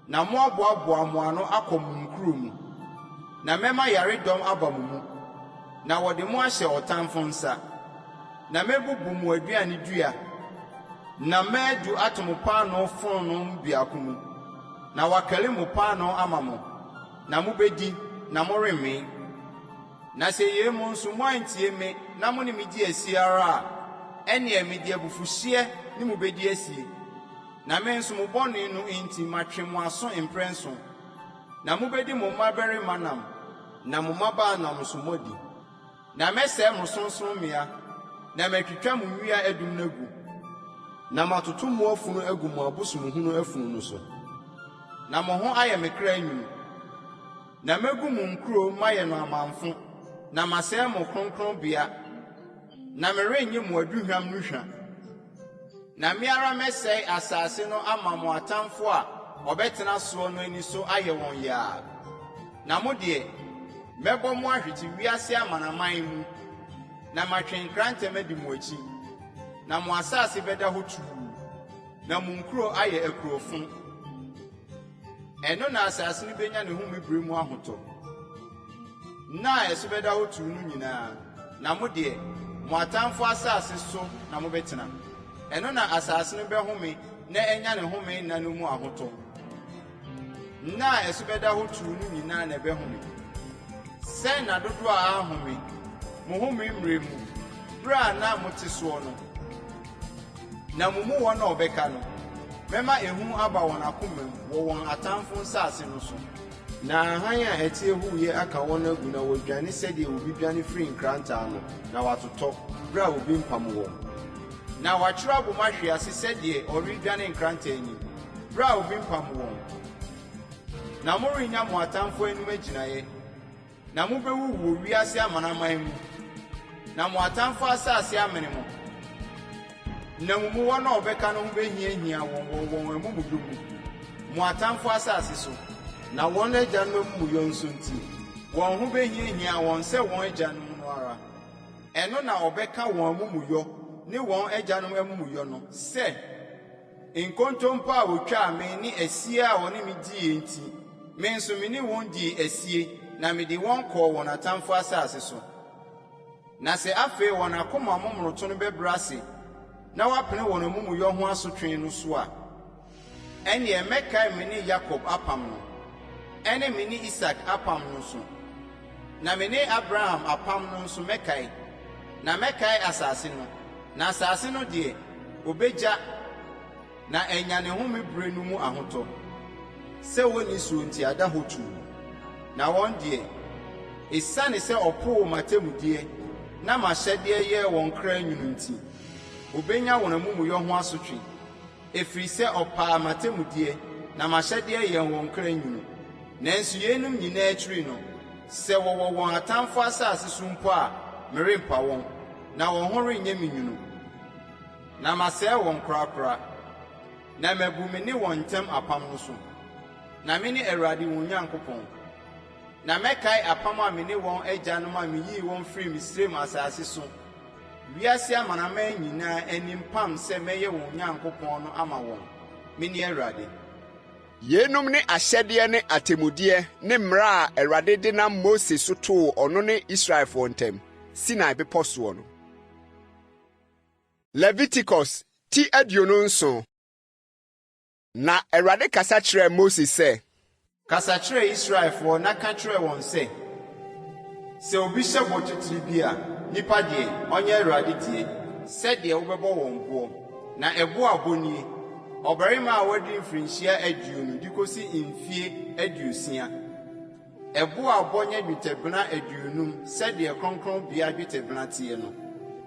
Na moaboaboa mo ano akɔ mo nkuro mu, na mɛma yaredɔm aba mo mu, na wɔde mo ahyɛ ɔtamfo nsa. Na mɛbubu mo aduane dua, na madu ato mo paanoo fononoo mu biako mu, na wɔakari mo paanoo ama mo, na mubedi, na moremmee. Na sɛ yei mu nso moantie me na mo ne me di asie ara a, ɛnneɛ mede abufuhyeɛ ne mo bɛdi asie. Na me nso mo bɔne no nti matwe mo aso mprɛnson, na mubedi mo mmabarima nam, na mo mmabaa nam nso moadi. Na mɛsɛe mo sorɔnsorɔmmea, na matwitwa mo nnua adum no agu, na matoto mo afunu agu mo abosomhunu afunu no so, na mo ho ayɛ me kra nwunu. Na megu mo nkurow mayɛ no amamfo, na masɛe mo kronkronbea, na merennye mo aduhuam no hwa. Na me ara mɛsɛe asase no ama mo atamfo a wɔbɛtena soɔ no ani so ayɛ wɔn yaa. Na mo deɛ, mɛbɔ mo ahwete wiase amanaman mu, na matwe nkrantɛ madi mo akyi, na mo asase bɛda hɔ tuu, na mo nkuro ayɛ akurofo. Ɛno na asase no benya ne home bere mu ahotɔ, nna a ɛso bɛda hɔ tuu no nyinaa, na mo deɛ, mo atamfo asase so na mobɛtena. Ɛno na asase no bɛhome na anya ne home nna no mu ahotɔ. Nna a ɛso bɛda hɔ tuu no nyinaa na ɛbɛhome. Sɛ nna dodoɔ a ahome, mo home mmerɛ mu, berɛ a na mote soɔ no. Na mo mu wɔn a wɔbɛka no, mɛma ehu aba wɔn akomam wɔ wɔn atamfo nsase no so. Na hann a ɛteɛ huuyɛ aka wɔn agu na wɔadwane sɛdeɛ obi dwane firi nkrantɛ ano, na wɔatotɔ, berɛ a obi mpam wɔn. Na wɔatwerɛ abom ahwe ase sɛdeɛ ɔredwane nkrantɛ anim, berɛ a obi mpam wɔn. Na morennya mo atamfoɔ anim agyinaeɛ. Na mobɛwuwu wɔ wiase amanaman mu, na mo atamfo asase amene mo. Na mo mu wɔn a wɔbɛka no ho bɛhiahia wɔn wɔ wɔn amumuyɔ mu, mo atamfo asase so. Na wɔn agyanom amumuyɔ nso nti, wɔn ho bɛhiahia wɔn sɛ wɔn agyanom no ara. Ɛno na wɔbɛka wɔn amumuyɔ ne wɔn agyanom amumuyɔ no sɛ, Nkontompo a wotwaa me ne asie a wɔne me diiɛ nti, me nso me ne wɔn dii asie na mede wɔn kɔɔ wɔn atamfo asase so. Na sɛ afei wɔn akoma momonoto no bɛbrɛ ase na wɔapene wɔn amumuyɔ ho asotwe no so a, ɛnneɛ mɛkae me ne Yakob apam no, ɛne me ne Isak apam no nso, na me ne Abraham apam no nso mɛkae, na mɛkae asase no. Na asase no deɛ, wɔbɛgya na anya ne home berɛ no mu ahotɔ, sɛ wɔnni soɔ nti ada hɔ tuu. Na wɔn deɛ, ɛsiane sɛ wɔpoo m'atemmudeɛ na m'ahyɛdeɛ yɛɛ wɔn kra nwunu nti, wɔbɛnya wɔn amumuyɔ ho asotwe, ɛfiri sɛ wɔpaa m'atemmudeɛ na m'ahyɛdeɛ yɛɛ wɔn kra nwunu. Nanso yeinom nyinaa akyiri no, sɛ wɔwɔ wɔn atamfoɔ asase so mpo a, merempa wɔn. Na wɔn ho renyɛ me nwunu, na masɛe wɔn korakora, na mabu me ne wɔn ntam apam no so. Na mene Awurade wɔn Nyankopɔn. Na mɛkae apam a me ne wɔn agyanom a miyii wɔn firii Misraim asase so, wiase amanaman nyinaa anim pam sɛ mɛyɛ wɔn Nyankopɔn no ama wɔn. Mene Awurade. Yeinom ne ahyɛdeɛ ne atemmudeɛ ne mmara a Awurade de nam Mose so too ɔno ne Israelfoɔ ntam, Sinai Bepɔ soɔ no. Leviticus ti 27. Na Awurade kasa kyerɛɛ Mose sɛ. Kasa kyerɛ Israelfoɔ na ka kyerɛ wɔn sɛ, 'Sɛ obi hyɛ bɔ titire bi a, nnipa deɛ, ɔnyɛ Awurade deɛ. Sɛdeɛ wobɛbɔ wɔn boɔ. Na ɛboɔ a bɔ nie, ɔbarima a wadi mfirinhyia 20 de kɔsi mfeɛ 60. Ɛboɔ a bɔ nyɛ dwetɛbena 50 sɛdeɛ kronkronbea dwetɛbena teɛ no.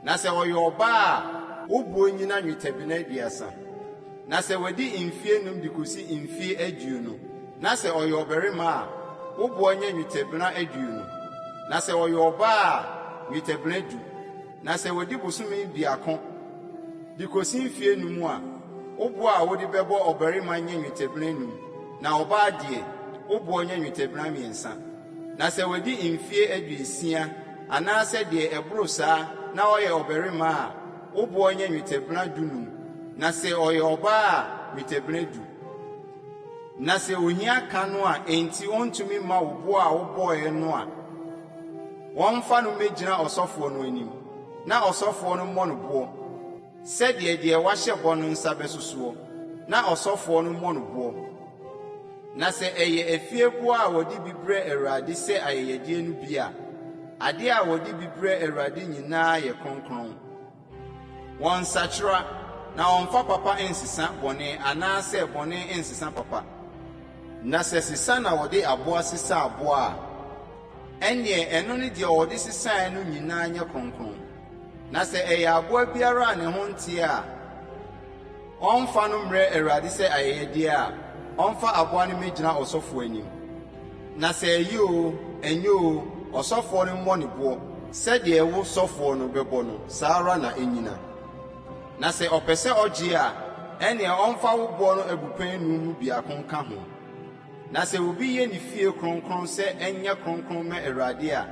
Na sɛ ɔyɛ ɔbaa a, wo boɔ nnyina nnwetɛbena 30. Na sɛ wadi mfeɛ 5 de kɔsi mfeɛ 20, na sɛ ɔyɛ ɔbarima a, wo boɔ nyɛ nnwetɛbena 20. Na sɛ ɔyɛ ɔbaa a, nnwetɛbena 10. Na sɛ wadi bosome biako de kosi mfe anum a, wo bo a wode bɛbɔ ɔbarima nyɛ nnwetɛbena anum, na ɔbaa deɛ, wo boɔ nyɛ nnwetɛbena mmiɛnsa. Na sɛ wadi mfeɛ 60 anaasɛ deɛ ɛboro saa na ɔyɛ ɔbarima a, wo boɔ nyɛ nnwetɛbena 15, na sɛ ɔyɛ ɔbaa a, nnwetɛbena 10. Na sɛ ohia ka no a enti ɔntumi mma wo boɔ a wobɔeɛ no a, wɔmfa no mmɛgyina ɔsɔfoɔ no anim, na ɔsɔfoɔ no mmɔ no boɔ, sɛdeɛ deɛ wahyɛ bɔ no nsa bɛso soɔ, na ɔsɔfoɔ no mmɔ no boɔ. Na sɛ ɛyɛ afieboa a wɔde bi brɛ Awurade sɛ ayɛyɛdeɛ no bi a, adeɛ a wɔde bi brɛ Awurade nyinaa yɛ kronkron. Wɔnsakyera, na wɔmfa papa nsesa bɔne anaasɛ bɔne nsesa papa. Na sɛ sesa na wɔde aboa sesa aboa a, ɛnneɛ ɛno ne deɛ wɔde sesaeɛ no nyinaa nyɛ kronkron. Na sɛ ɛyɛ aboa biara a ne ho nteɛ a, ɔmfa no mmrɛ Awurade sɛ ayɛyɛdeɛ a, ɔmfa aboa no mmɛgyina ɔsɔfoɔ anim. Na sɛ ɛyɛ oo, ɛnyɛ oo, ɔsɔfoɔ no mmɔ ne boɔ, sɛdeɛ wo sɔfoɔ no bɛbɔ no, saa ara na ɛnnyina. Na sɛ ɔpɛ sɛ ɔgyeɛ a, ɛnneɛ ɔmfa wo boɔ no abupɛn nnum mu biako nka ho. Na sɛ obi yɛ ne fie kronkron sɛ ɛnyɛ kronkron mma Awurade a,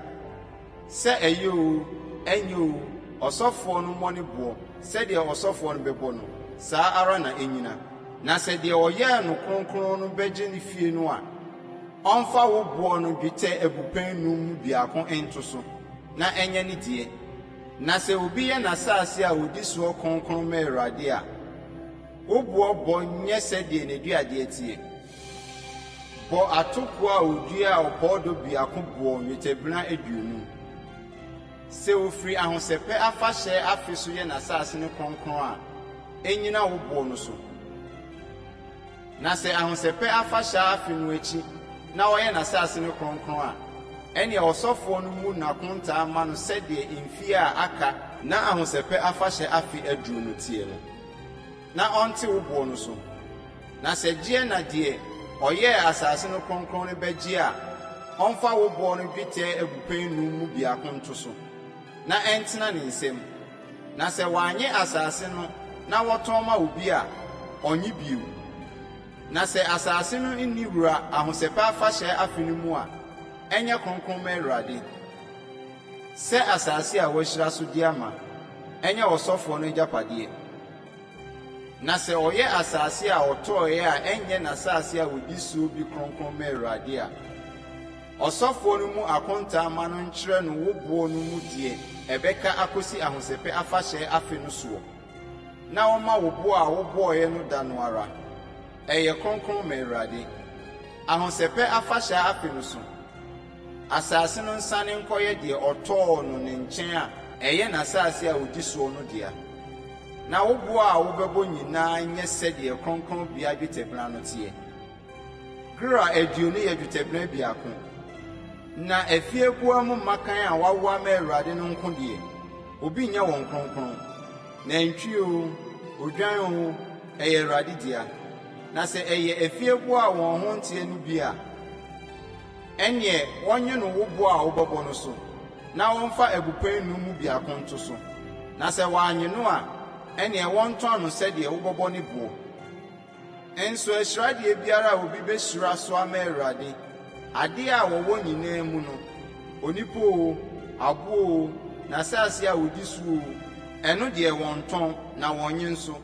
Sɛ ɛyɛ oo, ɛnyɛ oo, ɔsɔfoɔ no mmɔ ne boɔ, sɛdeɛ ɔsɔfoɔ no bɛbɔ no, saa ara na ɛnnyina. Na sɛ deɛ ɔyɛɛ no kronkron no bɛgye ne fie no a, ɔmfa wo boɔ no dwetɛ abupɛn nnum mu biako nto so, na ɛnyɛ ne deɛ. Na sɛ obi yɛ n'asase a ɔdi soɔ kronkron ma Awurade a, wo boɔ bɔ nyɛ sɛdeɛ n'aduadeɛ teɛ. Bɔ atokoɔ a ɔduaa ɔpɔɔdɔ biako boɔ nnwetɛbena 50. Sɛ ɔfiri ahosɛpɛ afahyɛ afe so yɛ n'asase no kronkron a, ɛnnyina wo boɔ no so. Na sɛ ahosɛpɛ afahyɛ afe no akyi na ɔyɛ n'asase no kronkron a, ɛnneɛ ɔsɔfoɔ no mmu n'akontaa mma no sɛdeɛ mfeɛ a aka na ahosɛpɛ afahyɛ afe aduro no teɛ no, na ɔnte wo boɔ no so. Na sɛ gyeɛ na deɛ ɔyɛɛ asase no kronkron no bɛgye a, ɔmfa wo boɔ no dwetɛ abupɛn nnum mu biako nto so, na ɛntena ne nsam. Na sɛ wannye asase no na wɔtɔn ma obi a, ɔnnye bio. Na sɛ asase no nni wura Ahosɛpɛ Afahyɛ afe no mu a, ɛnyɛ kronkron mma Awurade, sɛ asase a wɔahyira so de ama, ɛnyɛ ɔsɔfoɔ no agyapadeɛ. Na sɛ ɔyɛ asase a ɔtɔeɛ a ɛnyɛ n'asase a ɔdi soɔ bi kronkron ma Awurade a, ɔsɔfoɔ no mmu akontaa mma no nkyerɛ no wo boɔ no mu deɛ ɛbɛka akɔsi Ahosɛpɛ Afahyɛ afe no soɔ, na ɔmma wo boɔ a wobɔeɛ no da no ara. Ɛyɛ kronkron ma Awurade. Ahosɛpɛ Afahyɛ afe no so. Asase no nsane nkɔyɛ deɛ ɔtɔɔ no ne nkyɛn a ɛyɛ n'asase a ɔdi soɔ no dea. Na wo boɔ a wobɛbɔ nyinaa nyɛ sɛdeɛ kronkronbea dwetɛbena no teɛ. Gera 20 yɛ dwetɛbena biako. Na afieboa mu mmakan a wɔawo ama Awurade no nko deɛ, obi nyɛ wɔn kronkron. Nantwie oo, odwan oo, ɛyɛ Awurade dea. Na sɛ ɛyɛ afieboa a wɔn ho nteɛ no bi a, ɛnneɛ wɔnnye no wo boɔ a wobɛbɔ no so, na wɔmfa abupɛn nnum mu biako nto so. Na sɛ wɔannye no a, ɛnneɛ wɔntɔn no sɛdeɛ wobɛbɔ ne boɔ. Nso ahyiradeɛ biara a obi bɛhyira so ama Awurade, adeɛ a wɔwɔ nyinaa mu no, onipa oo, aboa oo, n'asase a ɔdi so oo, ɛno deɛ wɔnntɔn, na wɔnnye nso.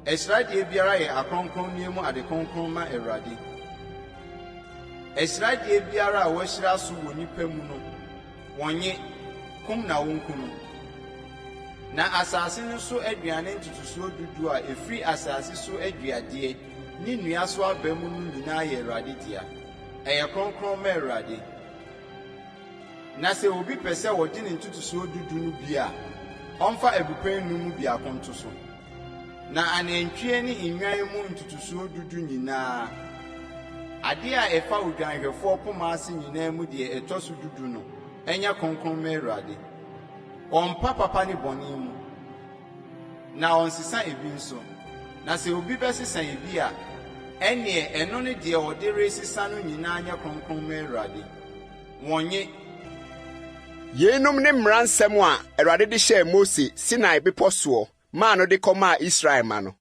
Ahyiradeɛ biara yɛ akronkronneɛ mu ade kronkron ma Awurade. Ahyiradeɛ biara a wɔahyira so wɔ nnipa mu no, wɔnnye, kum na wɔnku no. Na asase no so aduane ntotosoɔ du du a ɛfiri asase so aduadeɛ ne nnua so aba mu no nyinaa yɛ Awurade dea. Ɛyɛ kronkron ma Awurade. Na sɛ obi pɛ sɛ ɔgye ne ntotosoɔ du du no bi a, ɔmfa abupɛn nnum mu biako nto so. Na anantwie ne nnwan mu ntotosoɔ du du nyinaa, adeɛ a ɛfa odwanhwɛfoɔ poma ase nyinaa mu deɛ ɛtɔ so du du no, ɛnyɛ kronkron mma Awurade. Ɔmpa papa ne bɔne mu, na ɔnsesa ebi nso. Na sɛ obi bɛsesa ebi a, ɛnneɛ ɛno ne deɛ ɔde resesa no nyinaa nyɛ kronkron mma Awurade. Wɔnnye. Yeinom ne mmara nsɛm a Awurade de hyɛɛ Mose Sinai Bepɔ soɔ maa no de kɔmaa Israel mma no.